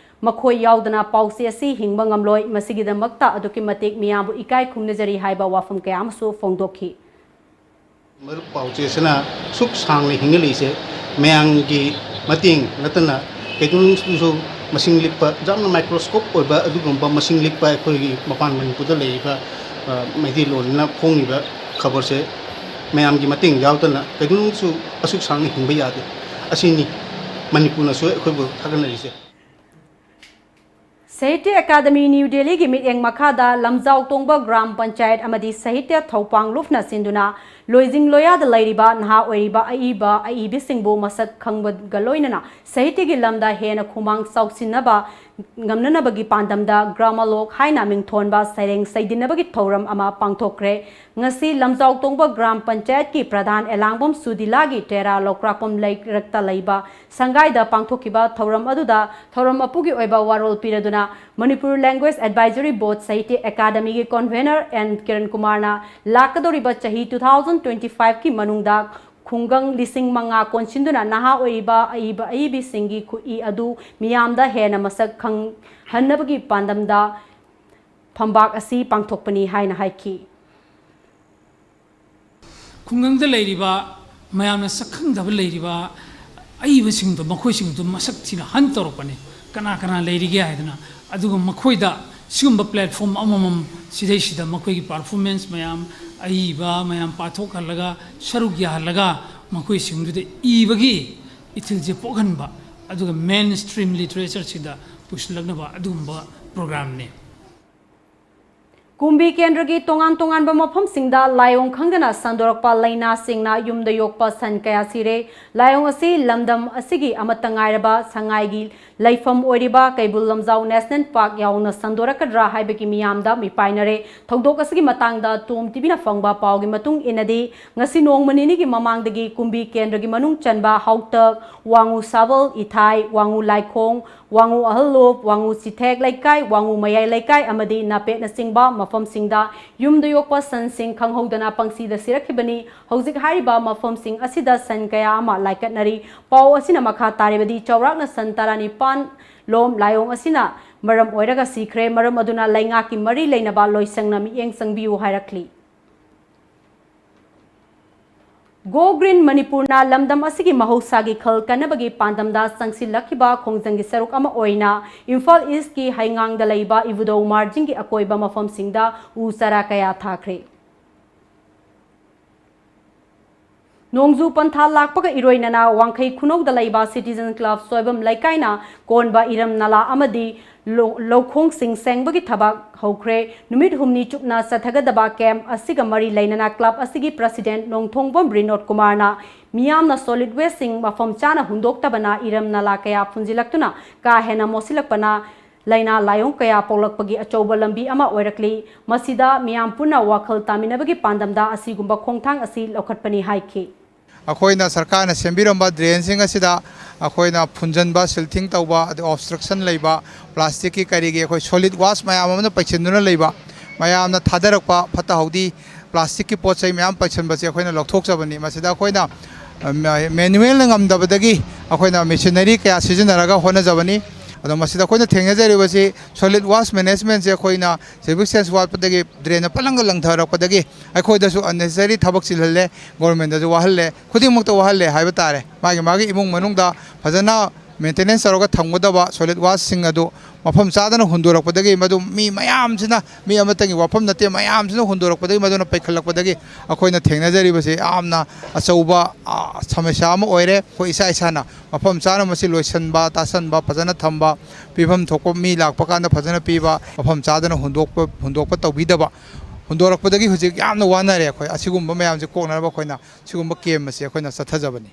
ꯃꯈꯣꯏ ꯌꯥꯎꯗꯅ ꯄꯥꯎꯆꯦ ꯑꯁꯤ ꯍꯤꯡꯕ ꯉꯝꯂꯣꯏ꯫ ꯃꯁꯤꯒꯤꯗꯃꯛꯇ ꯑꯗꯨꯛꯀꯤ ꯃꯇꯤꯛ ꯃꯤꯌꯥꯝꯕꯨ ꯏꯀꯥꯏ ꯈꯨꯝꯅꯖꯔꯤ ꯍꯥꯏꯕ ꯋꯥꯐꯝ ꯀꯌꯥ ꯑꯃꯁꯨ ꯐꯣꯡꯗꯣꯛꯈꯤ꯫ ꯃꯔꯨꯞ ꯄꯥꯎꯆꯦ ꯑꯁꯤꯅ ꯁꯨꯛ ꯁꯥꯡꯅ ꯍꯤꯡꯉ ꯂꯩꯁꯦ ꯃꯌꯥꯝꯒꯤ ꯃꯇꯦꯡ ꯅꯠꯇꯅ ꯀꯩꯗꯧꯅꯨꯡꯗꯁꯨ ꯃꯁꯤꯡ ꯂꯤꯛꯄ, ꯌꯥꯝꯅ microscope ꯑꯣꯏꯕ ꯑꯗꯨꯒꯨꯝꯕ ꯃꯁꯤꯡ ꯂꯤꯛꯄ ꯑꯩꯈꯣꯏꯒꯤ ꯃꯄꯥꯟ ꯃꯅꯤꯄꯨꯔꯗ ꯂꯩꯔꯤꯕ, ꯑ, ꯃꯩꯇꯩꯂꯣꯟꯅ ꯐꯣꯡꯉꯤꯕ ꯈꯕꯔꯁꯦ ꯃꯌꯥꯝꯒꯤ ꯃꯇꯦꯡ ꯌꯥꯎꯗꯅ ꯀꯩꯗꯧꯅꯨꯡꯗꯁꯨ ꯑꯁꯨꯛ ꯁꯥꯡꯅ ꯍꯤꯡꯕ ꯌꯥꯗꯦ꯫ ꯑꯁꯤꯅꯤ ꯃꯅꯤꯄꯨꯔꯅꯁꯨ ꯑꯩꯈꯣꯏꯕꯨ ꯊꯥꯒꯠꯅꯔꯤꯁꯦ꯫ ꯁꯥꯍꯤꯇ꯭ꯌ ꯑꯦꯀꯥꯗꯃꯤ ꯅ꯭ꯌꯨ ꯗꯦꯜꯂꯤꯒꯤ ꯃꯤꯠꯌꯦꯡ ꯃꯈꯥꯗ ꯂꯝꯖꯥꯎ ꯇꯣꯡꯕ ꯒ꯭ꯔꯥꯝ ꯄꯟꯆꯥꯌꯠ ꯑꯃꯗꯤ ꯁꯥꯍꯤꯇ꯭ꯌ ꯊꯧꯄꯥꯡ ꯂꯨꯞꯅ ꯁꯤꯟꯗꯨꯅ ꯂꯣꯏꯖꯤꯡ ꯂꯣꯌꯥꯗ ꯂꯩꯔꯤꯕ ꯅꯍꯥ ꯑꯣꯏꯔꯤꯕ ꯑꯏꯕ ꯑꯏꯕꯤꯁꯤꯡꯕꯨ ꯃꯁꯛ ꯈꯪꯕꯒ ꯂꯣꯏꯅꯅ ꯁꯥꯍꯤꯇ꯭ꯌꯒꯤ ꯂꯝꯗ ꯍꯦꯟꯅ ꯈꯨꯃꯥꯡ ꯆꯥꯎꯁꯤꯟꯅꯕ ꯉꯝꯅꯅꯕꯒꯤ ꯄꯥꯟꯗꯝꯗ ꯒ꯭ꯔꯥꯃꯂꯣꯛ ꯍꯥꯏꯅ ꯃꯤꯡꯊꯣꯟꯕ ꯁꯩꯔꯦꯡ ꯁꯩꯗꯤꯟꯅꯕꯒꯤ ꯊꯧꯔꯝ ꯑꯃ ꯄꯥꯡꯊꯣꯛꯈ꯭ꯔꯦ꯫ ꯉꯁꯤ ꯂꯝꯖꯥꯎ ꯇꯣꯡꯕ ꯒ꯭ꯔꯥꯝ ꯄꯟꯆꯥꯌꯠꯀꯤ ꯄ꯭ꯔꯙꯥꯟ ꯑꯦꯂꯥꯡꯕꯝ ꯁꯨꯗꯤꯂꯥꯒꯤ ꯇꯦꯔꯥ ꯂꯧꯀ꯭ꯔꯥꯛꯄꯝ ꯂꯩꯔꯛꯇ ꯂꯩꯕ ꯁꯪꯒꯥꯏꯗ ꯄꯥꯡꯊꯣꯛꯈꯤꯕ ꯊꯧꯔꯝ ꯑꯗꯨꯗ ꯊꯧꯔꯝ ꯃꯄꯨꯒꯤ ꯑꯣꯏꯕ ꯋꯥꯔꯣꯜ ꯄꯤꯔꯗꯨꯅ Manipur Language Advisory Board, Sahitya ꯑꯦꯀꯥꯗꯃꯤꯒꯤ convener ꯑꯦꯟ ꯀꯤꯔꯟ ꯀꯨꯃꯥꯔꯅ ꯂꯥꯛꯀꯗꯧꯔꯤꯕ ꯆꯍꯤ two thousand twenty five ꯀꯤ ꯃꯅꯨꯡꯗ ꯈꯨꯡꯒꯪ ꯂꯤꯁꯤꯡ ꯃꯉꯥ ꯀꯣꯟꯁꯤꯟꯗꯨꯅ ꯅꯍꯥ ꯑꯣꯏꯔꯤꯕ ꯑꯏꯕ ꯑꯏꯕꯤꯁꯤꯡꯒꯤ ꯈꯨꯠꯏ ꯑꯗꯨ ꯃꯤꯌꯥꯝꯗ ꯍꯦꯟꯅ ꯃꯁꯛ ꯈꯪꯍꯟꯅꯕꯒꯤ ꯄꯥꯟꯗꯝꯗ ꯐꯝꯕꯥꯛ ꯑꯁꯤ ꯄꯥꯡꯊꯣꯛꯄꯅꯤ ꯍꯥꯏꯅ ꯍꯥꯏꯈꯤ꯫ ꯈꯨꯡꯒꯪꯗ ꯂꯩꯔꯤꯕ ꯃꯌꯥꯝꯅ ꯁꯛꯈꯪꯗꯕ ꯂꯩꯔꯤꯕ ꯑꯏꯕꯁꯤꯡꯗꯣ, ꯃꯈꯣꯏꯁꯤꯡꯗꯣ ꯃꯁꯛ ꯊꯤꯅ ꯍꯟ ꯇꯧꯔꯛꯄꯅꯤ꯫ ꯀꯅꯥ ꯀꯅꯥ ꯂꯩꯔꯤꯒꯦ ꯍꯥꯏꯗꯅ꯫ ꯑꯗꯨꯒ ꯃꯈꯣꯏꯗ ꯁꯤꯒꯨꯝꯕ platform ꯑꯃꯃꯝ ꯁꯤꯗꯩꯁꯤꯗ ꯃꯈꯣꯏꯒꯤ performance ꯃꯌꯥꯝ, ꯑꯏꯕ ꯃꯌꯥꯝ ꯄꯥꯊꯣꯛꯍꯜꯂꯒ, ꯁꯔꯨꯛ ꯌꯥꯍꯜꯂꯒ, ꯃꯈꯣꯏꯁꯤꯡꯗꯨꯗ ꯏꯕꯒꯤ ꯏꯊꯤꯜꯁꯦ ꯄꯣꯛꯍꯟꯕ, ꯑꯗꯨꯒ main stream literatureꯁꯤꯗ ꯄꯨꯁꯤꯜꯂꯛꯅꯕ ꯑꯗꯨꯒꯨꯝꯕ programꯅꯤ꯫ ꯀꯨꯝꯕꯤ ꯀꯦꯟꯗ꯭ꯔꯒꯤ ꯇꯣꯉꯥꯟ ꯇꯣꯉꯥꯟꯕ ꯃꯐꯝꯁꯤꯡꯗ ꯂꯥꯏꯑꯣꯡ ꯈꯪꯗꯅ ꯁꯟꯗꯣꯔꯛꯄ ꯂꯥꯏꯅꯥꯁꯤꯡꯅ ꯌꯨꯝꯗ ꯌꯣꯛꯄ ꯁꯟ ꯀꯌꯥ ꯁꯤꯔꯦ꯫ ꯂꯥꯏꯑꯣꯡ ꯑꯁꯤ ꯂꯝꯗꯝ ꯑꯁꯤꯒꯤ ꯑꯃꯠꯇ ꯉꯥꯏꯔꯕ ꯁꯉꯥꯏꯒꯤ ꯂꯩꯐꯝ ꯑꯣꯏꯔꯤꯕ ꯀꯩꯕꯨꯜ ꯂꯝꯖꯥꯎ National Park ꯌꯥꯎꯅ ꯁꯟꯗꯣꯔꯛꯀꯗ꯭ꯔꯥ ꯍꯥꯏꯕꯒꯤ ꯃꯤꯌꯥꯝꯗ ꯃꯤꯄꯥꯏꯅꯔꯦ꯫ ꯊꯧꯗꯣꯛ ꯑꯁꯤꯒꯤ ꯃꯇꯥꯡꯗ ꯇꯣꯝ ꯇꯤꯚꯤꯅ ꯐꯪꯕ ꯄꯥꯎꯒꯤ ꯃꯇꯨꯡ ꯏꯟꯅꯗꯤ, ꯉꯁꯤ ꯅꯣꯡꯃ ꯅꯤꯅꯤꯒꯤ ꯃꯃꯥꯡꯗꯒꯤ ꯀꯨꯝꯕꯤ ꯀꯦꯟꯗ꯭ꯔꯒꯤ ꯃꯅꯨꯡ ꯆꯟꯕ ꯍꯥꯎꯇꯛ, ꯋꯥꯉꯨ ꯁꯥꯕꯜ, ꯏꯊꯥꯏ, ꯋꯥꯉꯨ ꯂꯥꯏꯈꯣꯡ, ꯋꯥꯉꯨ ꯑꯍꯜꯂꯣꯞ, ꯋꯥꯉꯨ ꯆꯤꯊꯦꯛ ꯂꯩꯀꯥꯏ, ꯋꯥꯉꯨ ꯃꯌꯥꯏ ꯂꯩꯀꯥꯏ ꯑꯃꯗꯤ ꯅꯥꯄꯦꯠꯅꯆꯤꯡꯕ ꯃꯐꯝꯁꯤꯡꯗ ꯌꯨꯝꯗ ꯌꯣꯛꯄ ꯁꯟꯁꯤꯡ ꯈꯪꯍꯧꯗꯅ ꯄꯪꯁꯤꯗ ꯁꯤꯔꯛꯈꯤꯕꯅꯤ꯫ ꯍꯧꯖꯤꯛ ꯍꯥꯏꯔꯤꯕ ꯃꯐꯝꯁꯤꯡ ꯑꯁꯤꯗ ꯁꯟ ꯀꯌꯥ ꯑꯃ ꯂꯥꯏꯀꯠꯅꯔꯤ꯫ ꯄꯥꯎ ꯑꯁꯤꯅ ꯃꯈꯥ ꯇꯥꯔꯤꯕꯗꯤ, ꯆꯥꯎꯔꯥꯛꯅ ꯁꯟ ꯇꯔꯥꯅꯤꯄꯥꯟ ꯂꯣꯝ ꯂꯥꯏꯑꯣꯡ ꯑꯁꯤꯅ ꯃꯔꯝ ꯑꯣꯏꯔꯒ ꯁꯤꯈ꯭ꯔꯦ꯫ ꯃꯔꯝ ꯑꯗꯨꯅ ꯂꯩꯉꯥꯛꯀꯤ ꯃꯔꯤ ꯂꯩꯅꯕ ꯂꯣꯏꯁꯪꯅ ꯃꯤꯠꯌꯦꯡ ꯆꯪꯕꯤꯌꯨ ꯍꯥꯏꯔꯛꯂꯤ꯫ Go Green ꯃꯅꯤꯄꯨꯔꯅ ꯂꯝꯗꯝ ꯑꯁꯤꯒꯤ ꯃꯍꯧꯁꯥꯒꯤ ꯈꯜ ꯀꯟꯅꯕꯒꯤ ꯄꯥꯟꯗꯝꯗ ꯆꯪꯁꯤꯜꯂꯛꯈꯤꯕ ꯈꯣꯡꯖꯪꯒꯤ ꯁꯔꯨꯛ ꯑꯃ ꯑꯣꯏꯅ ꯏꯝꯐꯥꯜ ꯏꯁꯀꯤ ꯍꯩꯉꯥꯡꯗ ꯂꯩꯕ ꯏꯕꯨꯙꯧ ꯃꯥꯔꯖꯤꯡꯒꯤ ꯑꯀꯣꯏꯕ ꯃꯐꯝꯁꯤꯡꯗ ꯎ ꯆꯥꯔꯥ ꯀꯌꯥ ꯊꯥꯈ꯭ꯔꯦ꯫ ꯅꯣꯡꯖꯨ ꯄꯟꯊꯥ ꯂꯥꯛꯄꯒ ꯏꯔꯣꯏꯅꯅ ꯋꯥꯡꯈꯩ ꯈꯨꯅꯧꯗ ꯂꯩꯕ Citizen Club ꯁꯣꯏꯕꯝ ꯂꯩꯀꯥꯏꯅ ꯀꯣꯟꯕ ꯏꯔꯝ ꯅꯂꯥ ꯑꯃꯗꯤ ꯂꯧ-, ꯂꯧꯈꯣꯡꯁꯤꯡ ꯁꯦꯡꯕꯒꯤ ꯊꯕꯛ ꯍꯧꯈ꯭ꯔꯦ꯫ ꯅꯨꯃꯤꯠ ꯍꯨꯝꯅꯤ ꯆꯨꯞꯅ ꯆꯠꯊꯒꯗꯕ camp ꯑꯁꯤꯒ ꯃꯔꯤ ꯂꯩꯅꯅ club ꯑꯁꯤꯒꯤ president ꯅꯣꯡꯊꯣꯡꯕꯝ ꯔꯤꯅꯣꯗ ꯀꯨꯃꯥꯔꯅ ꯃꯤꯌꯥꯝꯅ solid wasteꯁꯤꯡ ꯃꯐꯝ ꯆꯥꯅ ꯍꯨꯟꯗꯣꯛꯇꯕꯅ ꯏꯔꯝ ꯅꯂꯥ ꯀꯌꯥ ꯐꯨꯟꯖꯤꯜꯂꯛꯇꯨꯅ ꯀꯥ ꯍꯦꯟꯅ ꯃꯣꯠꯁꯤꯜꯂꯛꯄꯅ ꯂꯥꯏꯅꯥ ꯂꯥꯏꯑꯣꯡ ꯀꯌꯥ ꯄꯣꯛꯂꯛꯄꯒꯤ ꯑꯆꯧꯕ ꯂꯝꯕꯤ ꯑꯃ ꯑꯣꯏꯔꯛꯂꯤ꯫ ꯃꯁꯤꯗ ꯃꯤꯌꯥꯝ ꯄꯨꯟꯅ ꯋꯥꯈꯜ ꯇꯥꯃꯤꯟꯅꯕꯒꯤ ꯄꯥꯟꯗꯝꯗ ꯑꯁꯤꯒꯨꯝꯕ ꯈꯣꯡꯊꯥꯡ ꯑꯁꯤ ꯂꯧꯈꯠꯄꯅꯤ ꯍꯥꯏꯈꯤ꯫ ꯑꯩꯈꯣꯏꯅ ꯁꯔꯀꯥꯔꯅ ꯁꯦꯝꯕꯤꯔꯝꯕ drainꯁꯤꯡ ꯑꯁꯤꯗ ꯑꯩꯈꯣꯏꯅ ꯐꯨꯟꯖꯟꯕ, silting ꯇꯧꯕ, ꯑꯗꯩ obstruction ꯂꯩꯕ, plasticꯀꯤ ꯀꯔꯤꯒꯤ ꯑꯩꯈꯣꯏ solid waste ꯃꯌꯥꯝ ꯑꯃꯅ ꯄꯩꯁꯤꯟꯗꯨꯅ ꯂꯩꯕ, ꯃꯌꯥꯝꯅ ꯊꯥꯗꯔꯛꯄ ꯐꯠꯇ ꯍꯥꯎꯗꯤ ꯄ꯭ꯂꯥꯁꯇꯤꯛꯀꯤ ꯄꯣꯠ ꯆꯩ ꯃꯌꯥꯝ ꯄꯩꯁꯟꯕꯁꯦ ꯑꯩꯈꯣꯏꯅ ꯂꯧꯊꯣꯛꯆꯕꯅꯤ꯫ ꯃꯁꯤꯗ ꯑꯩꯈꯣꯏꯅ ꯃꯦꯅꯨꯋꯦꯜꯅ ꯉꯝꯗꯕꯗꯒꯤ ꯑꯩꯈꯣꯏꯅ ꯃꯦꯆꯤꯅꯔꯤ ꯀꯌꯥ ꯁꯤꯖꯤꯟꯅꯔꯒ ꯍꯣꯠꯅꯖꯕꯅꯤ꯫ ꯑꯗꯣ ꯃꯁꯤꯗ ꯑꯩꯈꯣꯏꯅ ꯊꯦꯡꯅꯖꯔꯤꯕꯁꯤ ꯁꯣꯂꯤꯠ ꯋꯥꯁ ꯃꯦꯅꯦꯖꯃꯦꯟꯁꯦ ꯑꯩꯈꯣꯏꯅ ꯁꯤꯚꯤꯛ ꯁꯦꯟꯁ ꯋꯥꯠꯄꯗꯒꯤ, ꯗ꯭ꯔꯦꯟꯗ ꯄꯜꯂꯪꯒ ꯂꯪꯊꯔꯛꯄꯗꯒꯤ ꯑꯩꯈꯣꯏꯗꯁꯨ ꯑꯟꯅꯦꯁꯦꯁꯔꯤ ꯊꯕꯛ ꯆꯤꯜꯍꯜꯂꯦ, ꯒꯣꯔꯃꯦꯟꯗꯁꯨ ꯋꯥꯍꯜꯂꯦ, ꯈꯨꯗꯤꯡꯃꯛꯇ ꯋꯥꯍꯜꯂꯦ ꯍꯥꯏꯕ ꯇꯥꯔꯦ꯫ ꯃꯥꯒꯤ ꯃꯥꯒꯤ ꯏꯃꯨꯡ ꯃꯅꯨꯡꯗ ꯐꯖꯅ ꯃꯦꯟꯇꯦꯅꯦꯟꯁ ꯇꯧꯔꯒ ꯊꯝꯒꯗꯕ ꯁꯣꯂꯤꯠ ꯋꯥꯁꯁꯤꯡ ꯑꯗꯨ ꯃꯐꯝ ꯆꯥꯗꯅ ꯍꯨꯟꯗꯣꯔꯛꯄꯗꯒꯤ, ꯃꯗꯨ ꯃꯤ ꯃꯌꯥꯝꯁꯤꯅ, ꯃꯤ ꯑꯃꯠꯇꯒꯤ ꯋꯥꯐꯝ ꯅꯠꯇꯦ, ꯃꯌꯥꯝꯁꯤꯅ ꯍꯨꯟꯗꯣꯔꯛꯄꯗꯒꯤ ꯃꯗꯨꯅ ꯄꯩꯈꯠꯂꯛꯄꯗꯒꯤ ꯑꯩꯈꯣꯏꯅ ꯊꯦꯡꯅꯖꯔꯤꯕꯁꯤ ꯌꯥꯝꯅ ꯑꯆꯧꯕ, ꯑ, ꯁꯃꯁ꯭ꯌꯥ ꯑꯃ ꯑꯣꯏꯔꯦ꯫ ꯑꯩꯈꯣꯏ ꯏꯁꯥ ꯏꯁꯥꯅ ꯃꯐꯝ ꯆꯥꯅ ꯃꯁꯤ ꯂꯣꯏꯁꯤꯟꯕ, ꯇꯥꯁꯟꯕ, ꯐꯖꯅ ꯊꯝꯕ, ꯄꯤꯐꯝ ꯊꯣꯛꯄ ꯃꯤ ꯂꯥꯛꯄ ꯀꯥꯟꯗ ꯐꯖꯅ ꯄꯤꯕ, ꯃꯐꯝ ꯆꯥꯗꯅ ꯍꯨꯟꯗꯣꯛꯄ, ꯍꯨꯟꯗꯣꯛꯄ ꯇꯧꯕꯤꯗꯕ, ꯍꯨꯟꯗꯣꯔꯛꯄꯗꯒꯤ ꯍꯧꯖꯤꯛ ꯌꯥꯝꯅ ꯋꯥꯅꯔꯦ꯫ ꯑꯩꯈꯣꯏ ꯑꯁꯤꯒꯨꯝꯕ ꯃꯌꯥꯝꯁꯦ ꯀꯣꯛꯅꯅꯕ ꯑꯩꯈꯣꯏꯅ ꯁꯤꯒꯨꯝꯕ ꯀꯦꯝ ꯑꯁꯤ ꯑꯩꯈꯣꯏꯅ ꯆꯠꯊꯖꯕꯅꯤ꯫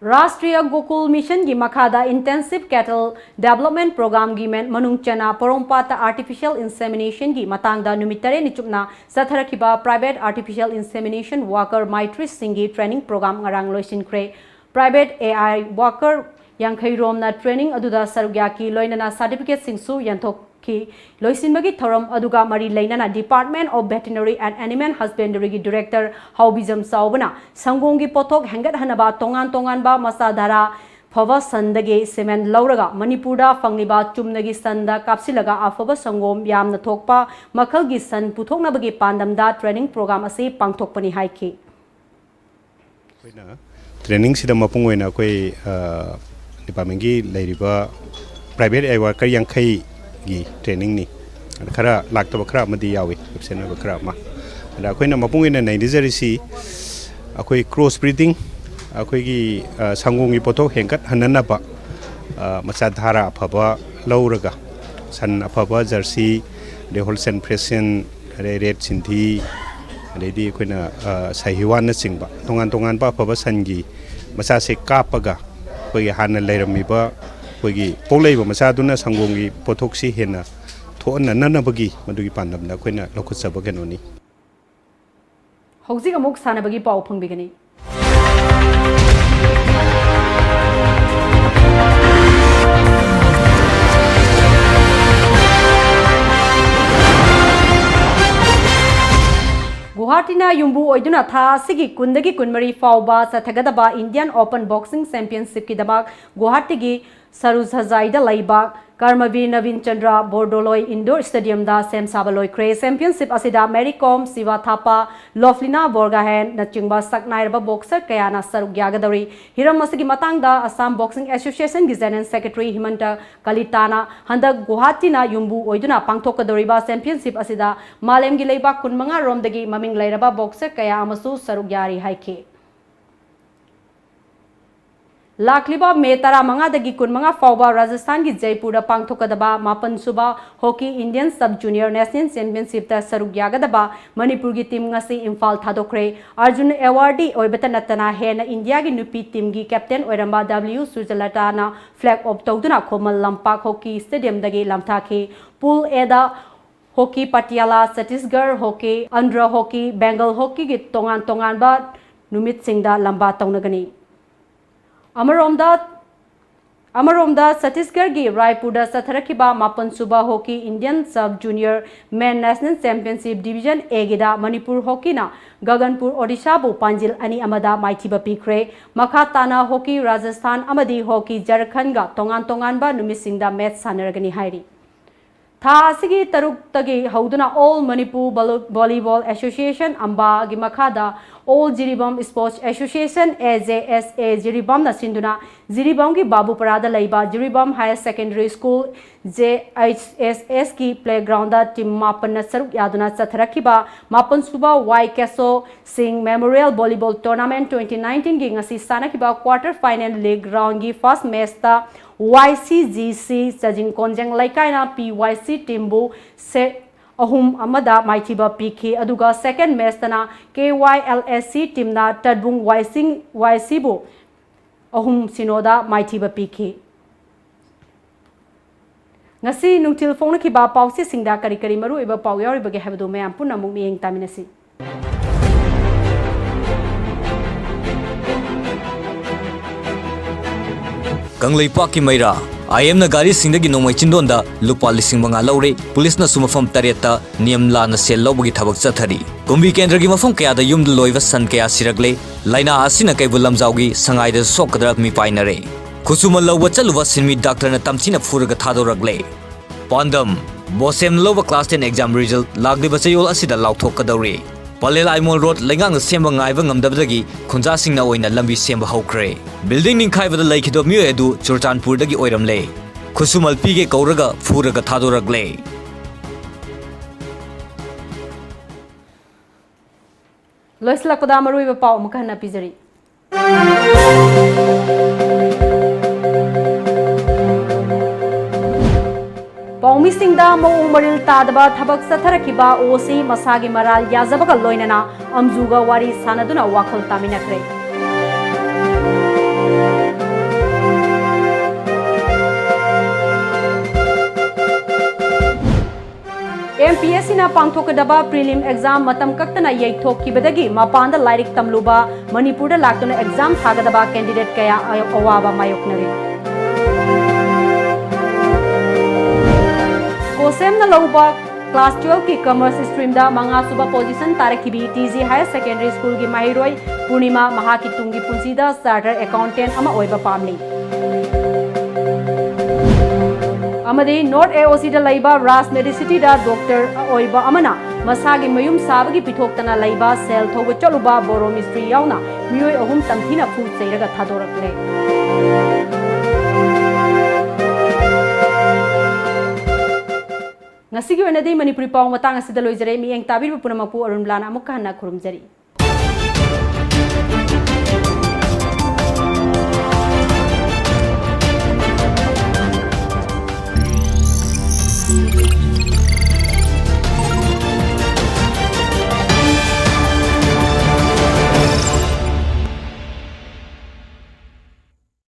ꯔꯥꯁꯇ꯭ꯔꯤꯌꯥ ꯒꯣꯀꯨꯜ ꯃꯤꯁꯟꯒꯤ ꯃꯈꯥꯗ ꯏꯟꯇꯦꯟꯁꯤꯚ ꯀꯦꯇꯜ ꯗꯦꯕꯂꯞꯃꯦꯟ ꯄ꯭ꯔꯣꯒ꯭ꯔꯥꯝꯒꯤ ꯃꯦꯟ ꯃꯅꯨꯡ ꯆꯟꯅ ꯄꯣꯔꯣꯝꯄꯥꯠꯇ ꯑꯥꯔꯇꯤꯐꯤꯁꯤꯌꯦꯜ ꯏꯟꯁꯦꯃꯤꯅꯦꯁꯟꯒꯤ ꯃꯇꯥꯡꯗ ꯅꯨꯃꯤꯠ ꯇꯔꯦꯠꯅꯤ ꯆꯨꯞꯅ ꯆꯠꯊꯔꯛꯈꯤꯕ ꯄ꯭ꯔꯥꯏꯚꯦꯠ ꯑꯥꯔꯇꯤꯐꯤꯁꯤꯌꯦꯜ ꯏꯟꯁꯦꯃꯤꯅꯦꯁꯟ ꯋꯥꯀꯔ ꯃꯥꯏꯇ꯭ꯔꯤꯁꯁꯤꯡꯒꯤ ꯇ꯭ꯔꯦꯅꯤꯡ ꯄ꯭ꯔꯣꯒ꯭ꯔꯥꯝ ꯉꯔꯥꯡ ꯂꯣꯏꯁꯤꯟꯈ꯭ꯔꯦ꯫ ꯄ꯭ꯔꯥꯏꯚꯦꯠ ꯑꯦ ꯑꯥꯏ ꯋꯥꯀꯔ ꯌꯥꯡꯈꯩ ꯔꯣꯝꯅ ꯇ꯭ꯔꯦꯅꯤꯡ ꯑꯗꯨꯗ ꯁꯔꯨꯛ ꯌꯥꯈꯤ, ꯂꯣꯏꯅꯅ ꯁꯥꯔꯇꯤꯐꯤꯀꯦꯠꯁꯤꯡꯁꯨ ꯌꯦꯟꯊꯣꯛꯈꯤ꯫ ꯂꯣꯏꯁꯤꯟꯕꯒꯤ ꯊꯧꯔꯝ ꯑꯗꯨꯒ ꯃꯔꯤ ꯂꯩꯅꯅ Department of Veterinary and Animal Husbandryꯒꯤ ꯗꯤꯔꯦꯛꯇꯔ ꯍꯥꯎꯕꯤꯖꯝ ꯆꯥꯎꯕꯅ ꯁꯪꯒꯣꯝꯒꯤ ꯄꯣꯠꯊꯣꯛ ꯍꯦꯟꯒꯠꯍꯟꯅꯕ ꯇꯣꯉꯥꯟ ꯇꯣꯉꯥꯟꯕ ꯃꯆꯥ ꯙꯥꯔꯥ ꯐꯕ ꯁꯟꯗꯒꯤ ꯁꯦꯃꯦꯟ ꯂꯧꯔꯒ ꯃꯅꯤꯄꯨꯔꯗ ꯐꯪꯂꯤꯕ ꯆꯨꯝꯅꯒꯤ ꯁꯟꯗ ꯀꯥꯞꯁꯤꯜꯂꯒ ꯑꯐꯕ ꯁꯪꯒꯣꯝ ꯌꯥꯝꯅ ꯊꯣꯛꯄ ꯃꯈꯜꯒꯤ ꯁꯟ ꯄꯨꯊꯣꯛꯅꯕꯒꯤ ꯄꯥꯟꯗꯝꯗ ꯇ꯭ꯔꯦꯅꯤꯡ ꯄ꯭ꯔꯣꯒ꯭ꯔꯥꯝ ꯑꯁꯤ ꯄꯥꯡꯊꯣꯛꯄꯅꯤ ꯍꯥꯏꯈꯤ꯫ ꯑꯩꯈꯣꯏꯅ ꯇ꯭ꯔꯦꯅꯤꯡꯁꯤꯗ ꯃꯄꯨꯡ ꯑꯣꯏꯅ ꯑꯩꯈꯣꯏ, ꯑ, ꯗꯤꯄꯥꯔꯠꯃꯦꯟꯒꯤ ꯂꯩꯔꯤꯕ ꯄ꯭ꯔꯥꯏꯚꯦꯠ ꯑꯦ ꯋꯥꯀꯔ ꯌꯥꯡꯈꯩꯒꯤ ꯇ꯭ꯔꯦꯅꯤꯡꯅꯤ꯫ ꯑꯗ ꯈꯔ ꯂꯥꯛꯇꯕ ꯈꯔ ꯑꯃꯗꯤ ꯌꯥꯎꯏ, ꯑꯦꯕꯁꯦꯟ ꯑꯣꯏꯕ ꯈꯔ ꯑꯃ꯫ ꯑꯗ ꯑꯩꯈꯣꯏꯅ ꯃꯄꯨꯡ ꯑꯣꯏꯅ ꯅꯩꯅꯖꯔꯤꯁꯤ ꯑꯩꯈꯣꯏ ꯀ꯭ꯔꯣꯁ ꯕ꯭ꯔꯤꯗꯤꯡ, ꯑꯩꯈꯣꯏꯒꯤ, ꯑ, ꯁꯪꯒꯣꯝꯒꯤ ꯄꯣꯠꯊꯣꯛ ꯍꯦꯟꯒꯠꯍꯟꯅꯅꯕ, ꯑ, ꯃꯆꯥ ꯙꯥꯔꯥ ꯑꯐꯕ ꯂꯧꯔꯒ, ꯁꯟ ꯑꯐꯕ ꯖꯔꯁꯤ, ꯑꯗꯩ ꯍꯣꯜꯁꯇꯦꯟ ꯐ꯭ꯔꯦꯁꯤꯌꯟ, ꯑꯗꯩ ꯔꯦꯠ ꯁꯤꯟꯊꯤ, ꯑꯗꯩꯗꯤ ꯑꯩꯈꯣꯏꯅ, ꯑ, ꯁꯍꯤꯋꯥꯟꯅꯆꯤꯡꯕ ꯇꯣꯉꯥꯟ ꯇꯣꯉꯥꯟꯕ ꯑꯐꯕ ꯁꯟꯒꯤ ꯃꯆꯥꯁꯦ ꯀꯥꯞꯄꯒ, ꯑꯩꯈꯣꯏꯒꯤ ꯍꯥꯟꯅ ꯂꯩꯔꯝꯃꯤꯕ ꯑꯩꯈꯣꯏꯒꯤ ꯄꯣꯛꯂꯛꯏꯕ ꯃꯆꯥꯗꯨꯅ ꯁꯪꯒꯣꯝꯒꯤ ꯄꯣꯠꯊꯣꯛꯁꯤ ꯍꯦꯟꯅ ꯊꯣꯛꯍꯟꯅꯅꯕꯒꯤ ꯃꯗꯨꯒꯤ ꯄꯥꯟꯗꯝꯗ ꯑꯩꯈꯣꯏꯅ ꯂꯧꯈꯠꯆꯕ ꯀꯩꯅꯣꯅꯤ꯫ ꯍꯧꯖꯤꯛ ꯑꯃꯨꯛ ꯁꯥꯟꯅꯕꯒꯤ ꯄꯥꯎ ꯐꯪꯕꯤꯒꯅꯤ꯫ ꯇꯤꯅ ꯌꯨꯝꯕꯨ ꯑꯣꯏꯗꯨꯅ ꯊꯥ ꯑꯁꯤꯒꯤ ꯀꯨꯟꯗꯒꯤ ꯀꯨꯟꯃꯔꯤ ꯐꯥꯎꯕ ꯆꯠꯊꯒꯗꯕ Indian Open Boxing Championshipꯀꯤꯗꯃꯛ ꯒꯨꯋꯥꯍꯥꯇꯤꯒꯤ ꯁꯔꯨꯁꯖꯥꯏꯗ ꯂꯩꯕ ꯀꯔꯃꯕꯤꯔ ꯅꯕꯤꯟ ꯆꯟꯗ꯭ꯔ ꯕꯣꯔꯗꯣꯂꯣꯏ Indoor Stadiumꯗ ꯁꯦꯝ ꯁꯥꯕ ꯂꯣꯏꯈ꯭ꯔꯦ꯫ Championship ꯑꯁꯤꯗ ꯃꯦꯔꯤ ꯀꯣꯝ, ꯁꯤꯕꯥ ꯊꯥꯄꯥ, ꯂꯣꯐꯂꯤꯅꯥ ꯕꯣꯔꯒꯥꯍꯦꯟꯅꯆꯤꯡꯕ ꯁꯛ ꯅꯥꯏꯔꯕ boxer ꯀꯌꯥꯅ ꯁꯔꯨꯛ ꯌꯥꯒꯗꯧꯔꯤ꯫ ꯍꯤꯔꯝ ꯑꯁꯤꯒꯤ ꯃꯇꯥꯡꯗ Assam Boxing Associationꯒꯤ General Secretary ꯍꯤꯃꯟꯇ ꯀꯂꯤꯇꯥꯅ ꯍꯟꯗꯛ ꯒꯨꯋꯥꯍꯥꯇꯤꯅ ꯌꯨꯝꯕꯨ ꯑꯣꯏꯗꯨꯅ ꯄꯥꯡꯊꯣꯛꯀꯗꯧꯔꯤꯕ championship ꯑꯁꯤꯗ ꯃꯥꯂꯦꯝꯒꯤ ꯂꯩꯕꯥꯛ ꯀꯨꯟꯃꯉꯥ ꯔꯣꯝꯗꯒꯤ ꯃꯃꯤꯡ ꯂꯩꯔꯕ boxer ꯀꯌꯥ ꯑꯃꯁꯨ ꯁꯔꯨꯛ ꯌꯥꯔꯤ ꯍꯥꯏꯈꯤ꯫ ꯂꯥꯛꯂꯤꯕ ꯃꯦ ꯇꯔꯥꯃꯉꯥꯗꯒꯤ ꯀꯨꯟꯃꯉꯥ ꯐꯥꯎꯕ ꯔꯥꯖꯁꯊꯥꯟꯒꯤ ꯖꯩꯄꯨꯔꯗ ꯄꯥꯡꯊꯣꯛꯀꯗꯕ ꯃꯥꯄꯟ ꯁꯨꯕ Hockey Indian Sub Junior National Championshipꯇ ꯁꯔꯨꯛ ꯌꯥꯒꯗꯕ ꯃꯅꯤꯄꯨꯔꯒꯤ team ꯉꯁꯤ ꯏꯝꯐꯥꯜ ꯊꯥꯗꯣꯛꯈ꯭ꯔꯦ꯫ ꯑꯔꯖꯨꯟ awardee ꯑꯣꯏꯕꯇ ꯅꯠꯇꯅ ꯍꯦꯟꯅ ꯏꯟꯗꯤꯌꯥꯒꯤ ꯅꯨꯄꯤ teamꯒꯤ captain ꯑꯣꯏꯔꯝꯕ W ꯁꯨꯖꯂꯇꯥꯅ flag off ꯇꯧꯗꯨꯅ Khuman Lampak Hockey Stadiumꯗꯒꯤ ꯂꯝꯊꯥꯈꯤ꯫ Pool Aꯗ Hockey Patiala, Chhattisgarh Hockey, Andhra Hockey, Bengal Hockeyꯒꯤ ꯇꯣꯉꯥꯟ ꯇꯣꯉꯥꯟꯕ ꯅꯨꯃꯤꯠꯁꯤꯡꯗ ꯂꯝꯕꯥ ꯇꯧꯅꯒꯅꯤ꯫ ꯑꯃꯔꯣꯝꯗ, ꯑꯃꯔꯣꯝꯗ ꯆꯇꯤꯁꯒꯔꯒꯤ ꯔꯥꯏꯄꯨꯔꯗ ꯆꯠꯊꯔꯛꯈꯤꯕ ꯃꯥꯄꯟ ꯁꯨꯕ Hockey Indian Sub Junior Men National Championship Division Aꯒꯤꯗ Manipur Hockeyꯅ ꯒꯒꯟꯄꯨꯔ ꯑꯣꯗꯤꯁꯥꯕꯨ ꯄꯥꯟꯖꯤꯜ ꯑꯅꯤ ꯑꯃꯗ ꯃꯥꯏꯊꯤꯕ ꯄꯤꯈ꯭ꯔꯦ꯫ ꯃꯈꯥ ꯇꯥꯅ Hockey Rajasthan ꯑꯃꯗꯤ Hockey Jharkhandꯒ ꯇꯣꯉꯥꯟ ꯇꯣꯉꯥꯟꯕ ꯅꯨꯃꯤꯠꯁꯤꯡꯗ match ꯁꯥꯟꯅꯔꯒꯅꯤ ꯍꯥꯏꯔꯤ꯫ ꯊꯥ ꯑꯁꯤꯒꯤ ꯇꯔꯨꯛꯇꯒꯤ ꯍꯧꯗꯨꯅ All Manipur Volleyball Association ꯑꯝꯕꯥꯒꯤ ꯃꯈꯥꯗ All Jiribam Sports Association, A J S A, ꯖꯤꯔꯤꯕꯥꯝꯅ ꯁꯤꯟꯗꯨꯅ ꯖꯤꯔꯤꯕꯥꯝꯒꯤ ꯕꯥꯕꯨꯄꯔꯥꯗ ꯂꯩꯕ Jiribam Higher Secondary School, J H S S ꯀꯤ playgroundꯗ team ꯃꯥꯄꯟꯅ ꯁꯔꯨꯛ ꯌꯥꯗꯨꯅ ꯆꯠꯊꯔꯛꯈꯤꯕ ꯃꯥꯄꯟ ꯁꯨꯕ ꯋꯥꯏ ꯀꯦꯁꯣ ꯁꯤꯡ Memorial Volleyball Tournament twenty nineteenꯒꯤ ꯉꯁꯤ ꯁꯥꯟꯅꯈꯤꯕ quarter final league roundꯒꯤ first matchꯇ Y C G C ꯆꯥꯖꯤꯡ ꯀꯣꯟꯖꯦꯡ ꯂꯩꯀꯥꯏꯅ P Y C teamꯕꯨ set ꯑꯍꯨꯝ ꯑꯃꯗ ꯃꯥꯏꯊꯤꯕ ꯄꯤꯈꯤ, ꯑꯗꯨꯒ second matchꯇꯅ K Y L S C teamꯅ ꯇꯠꯕꯨꯡ ꯋꯥꯏꯁꯤꯡ ꯋꯥꯏꯁꯤꯕꯨ ꯑꯍꯨꯝ ꯁꯤꯅꯣꯗ ꯃꯥꯏꯊꯤꯕ ꯄꯤꯈꯤ꯫ ꯉꯁꯤ ꯅꯨꯡꯊꯤꯜ ꯐꯣꯡꯅꯈꯤꯕ ꯄꯥꯎꯆꯦꯁꯤꯡꯗ ꯀꯔꯤ ꯀꯔꯤ ꯃꯔꯨꯑꯣꯏꯕ ꯄꯥꯎ ꯌꯥꯎꯔꯤꯕꯒꯦ ꯍꯥꯏꯕꯗꯨ ꯃꯌꯥꯝ ꯄꯨꯟꯅ ꯑꯃꯨꯛ ꯃꯤꯠꯌꯦꯡ ꯇꯥꯃꯤꯟꯅꯁꯤ꯫ ꯀꯪꯂꯩꯄꯥꯛꯀꯤ ꯃꯩꯔꯥ, ꯑꯥꯏ ꯑꯦꯝꯅ ꯒꯥꯔꯤꯁꯤꯡꯗꯒꯤ ꯅꯣꯡꯃꯩ ꯆꯤꯟꯗꯣꯟꯗ ꯂꯨꯄꯥ ꯂꯤꯁꯤꯡ ꯃꯉꯥ ꯂꯧꯔꯦ꯫ ꯄꯨꯂꯤꯁꯅꯁꯨ ꯃꯐꯝ ꯇꯔꯦꯠꯇ ꯅꯤꯌꯝ ꯂꯥꯟꯅ ꯁꯦꯜ ꯂꯧꯕꯒꯤ ꯊꯕꯛ ꯆꯠꯊꯔꯤ꯫ ꯀꯨꯝꯕꯤ ꯀꯦꯟꯗ꯭ꯔꯒꯤ ꯃꯐꯝ ꯀꯌꯥꯗ ꯌꯨꯝꯗ ꯂꯣꯏꯕ ꯁꯟ ꯀꯌꯥ ꯁꯤꯔꯛꯂꯦ꯫ ꯂꯥꯏꯅꯥ ꯑꯁꯤꯅ ꯀꯩꯕꯨꯜ ꯂꯝꯖꯥꯎꯒꯤ ꯁꯉꯥꯏꯗꯁꯨ ꯁꯣꯛꯀꯗ꯭ꯔꯥ ꯃꯤꯄꯥꯏꯅꯔꯦ꯫ ꯈꯨꯠꯁꯨꯃꯟ ꯂꯧꯕ ꯆꯠꯂꯨꯕ ꯁꯤꯟꯃꯤ ꯗꯥꯛꯇꯔꯅ ꯇꯝꯊꯤꯅ ꯐꯨꯔꯒ ꯊꯥꯗꯣꯔꯛꯂꯦ꯫ ꯄꯥꯟꯗꯝ: ꯕꯣꯁꯦꯝꯅ ꯂꯧꯕ class ten exam result ꯂꯥꯛꯂꯤꯕ ꯆꯌꯣꯜ ꯑꯁꯤꯗ ꯂꯥꯎꯊꯣꯛꯀꯗꯧꯔꯤ꯫ ꯄꯂꯦꯜ ꯑꯥꯏꯃꯣꯜ ꯔꯣꯗ ꯂꯩꯉꯥꯛꯅ ꯁꯦꯝꯕ ꯉꯥꯏꯕ ꯉꯝꯗꯕꯗꯒꯤ ꯈꯨꯟꯖꯥꯁꯤꯡꯅ ꯑꯣꯏꯅ ꯂꯝꯕꯤ ꯁꯦꯝꯕ ꯍꯧꯈ꯭ꯔꯦ꯫ Building ꯅꯤꯡꯈꯥꯏꯕꯗ ꯂꯩꯈꯤꯗꯕ ꯃꯤꯑꯣꯏ ꯑꯗꯨ ꯆꯨꯔꯆꯥꯟꯄꯨꯔꯗꯒꯤ ꯑꯣꯏꯔꯝꯂꯦ꯫ ꯈꯨꯠꯁꯨꯃꯜ ꯄꯤꯒꯦ ꯀꯧꯔꯒ ꯐꯨꯔꯒ ꯊꯥꯗꯣꯔꯛꯂꯦ꯫ ꯂꯣꯏꯁꯤꯜꯂꯛꯄꯗ ꯃꯔꯨꯑꯣꯏꯕ ꯄꯥꯎ ꯑꯃꯨꯛꯀ ꯍꯟꯅ ꯄꯤꯖꯔꯤ꯫ ꯄꯥꯎꯃꯤꯁꯤꯡꯗ ꯃꯑꯣꯡ ꯃꯔꯤꯜ ꯇꯥꯗꯕ ꯊꯕꯛ ꯆꯠꯊꯔꯛꯈꯤꯕ ꯑꯣ ꯁꯤ ꯃꯁꯥꯒꯤ ꯃꯔꯥꯜ ꯌꯥꯖꯕꯒ ꯂꯣꯏꯅꯅ ꯑꯝꯖꯨꯒ ꯋꯥꯔꯤ ꯁꯥꯟꯅꯗꯨꯅ ꯋꯥꯈꯜ ꯇꯥꯃꯤꯟꯅꯈ꯭ꯔꯦ꯫ ꯑꯦꯝ ꯄꯤ ꯑꯦꯁ ꯁꯤꯅ ꯄꯥꯡꯊꯣꯛꯀꯗꯕ prelim exam ꯃꯇꯝ ꯀꯛꯇꯅ ꯌꯩꯊꯣꯛꯈꯤꯕꯗꯒꯤ ꯃꯄꯥꯟꯗ ꯂꯥꯏꯔꯤꯛ ꯇꯝꯂꯨꯕ ꯃꯅꯤꯄꯨꯔꯗ ꯂꯥꯛꯇꯨꯅ exam ꯊꯥꯒꯗꯕ candidate ꯀꯌꯥ ꯑꯋꯥꯕ ꯃꯥꯌꯣꯛꯅꯔꯤ꯫ ꯀꯣꯁꯦꯝꯅ ꯂꯧꯕ class twelve ꯀꯤ commerce stream ꯗ ꯃꯉꯥꯁꯨꯕ position ꯇꯥꯔꯛꯈꯤꯕꯤ T G Higher Secondary School ꯒꯤ ꯃꯍꯩꯔꯣꯏ ꯄꯨꯔꯅꯤꯃꯥ ꯃꯍꯥꯛꯀꯤ ꯇꯨꯡꯒꯤ ꯄꯨꯟꯁꯤꯗ chartered accountant ꯑꯃ ꯑꯣꯏꯕ ꯄꯥꯝꯂꯤ꯫ ꯑꯃꯗꯤ North A O C ꯗ ꯂꯩꯕ ꯔꯥꯖ Medicity ꯗ doctor ꯑꯣꯏꯕ ꯑꯃꯅ ꯃꯁꯥꯒꯤ ꯃꯌꯨꯝ ꯁꯥꯕꯒꯤ ꯄꯤꯊꯣꯛꯇꯅ ꯂꯩꯕ ꯁꯦꯜ ꯊꯧꯕ ꯆꯠꯂꯨꯕ ꯕꯣꯔꯣ ꯃꯤꯁꯇ꯭ꯔꯤ ꯌꯥꯎꯅ ꯃꯤꯑꯣꯏ ꯑꯍꯨꯝ ꯇꯝꯊꯤꯅ ꯐꯨ ꯆꯩꯔꯒ ꯊꯥꯗꯣꯔꯛꯂꯦ꯫ ꯉꯁꯤꯒꯤ ꯑꯣꯏꯅꯗꯤ ꯃꯅꯤꯄꯨꯔꯤ ꯄꯥꯎ ꯃꯇꯥꯡ ꯑꯁꯤꯗ ꯂꯣꯏꯖꯔꯦ꯫ ꯃꯤꯠꯌꯦꯡ ꯇꯥꯕꯤꯔꯤꯕ ꯄꯨꯝꯅꯃꯛꯄꯨ ꯑꯔꯨꯟꯕꯂꯥꯅ ꯑꯃꯨꯛꯀ ꯍꯟꯅ ꯈꯨꯔꯨꯝꯖꯔꯤ꯫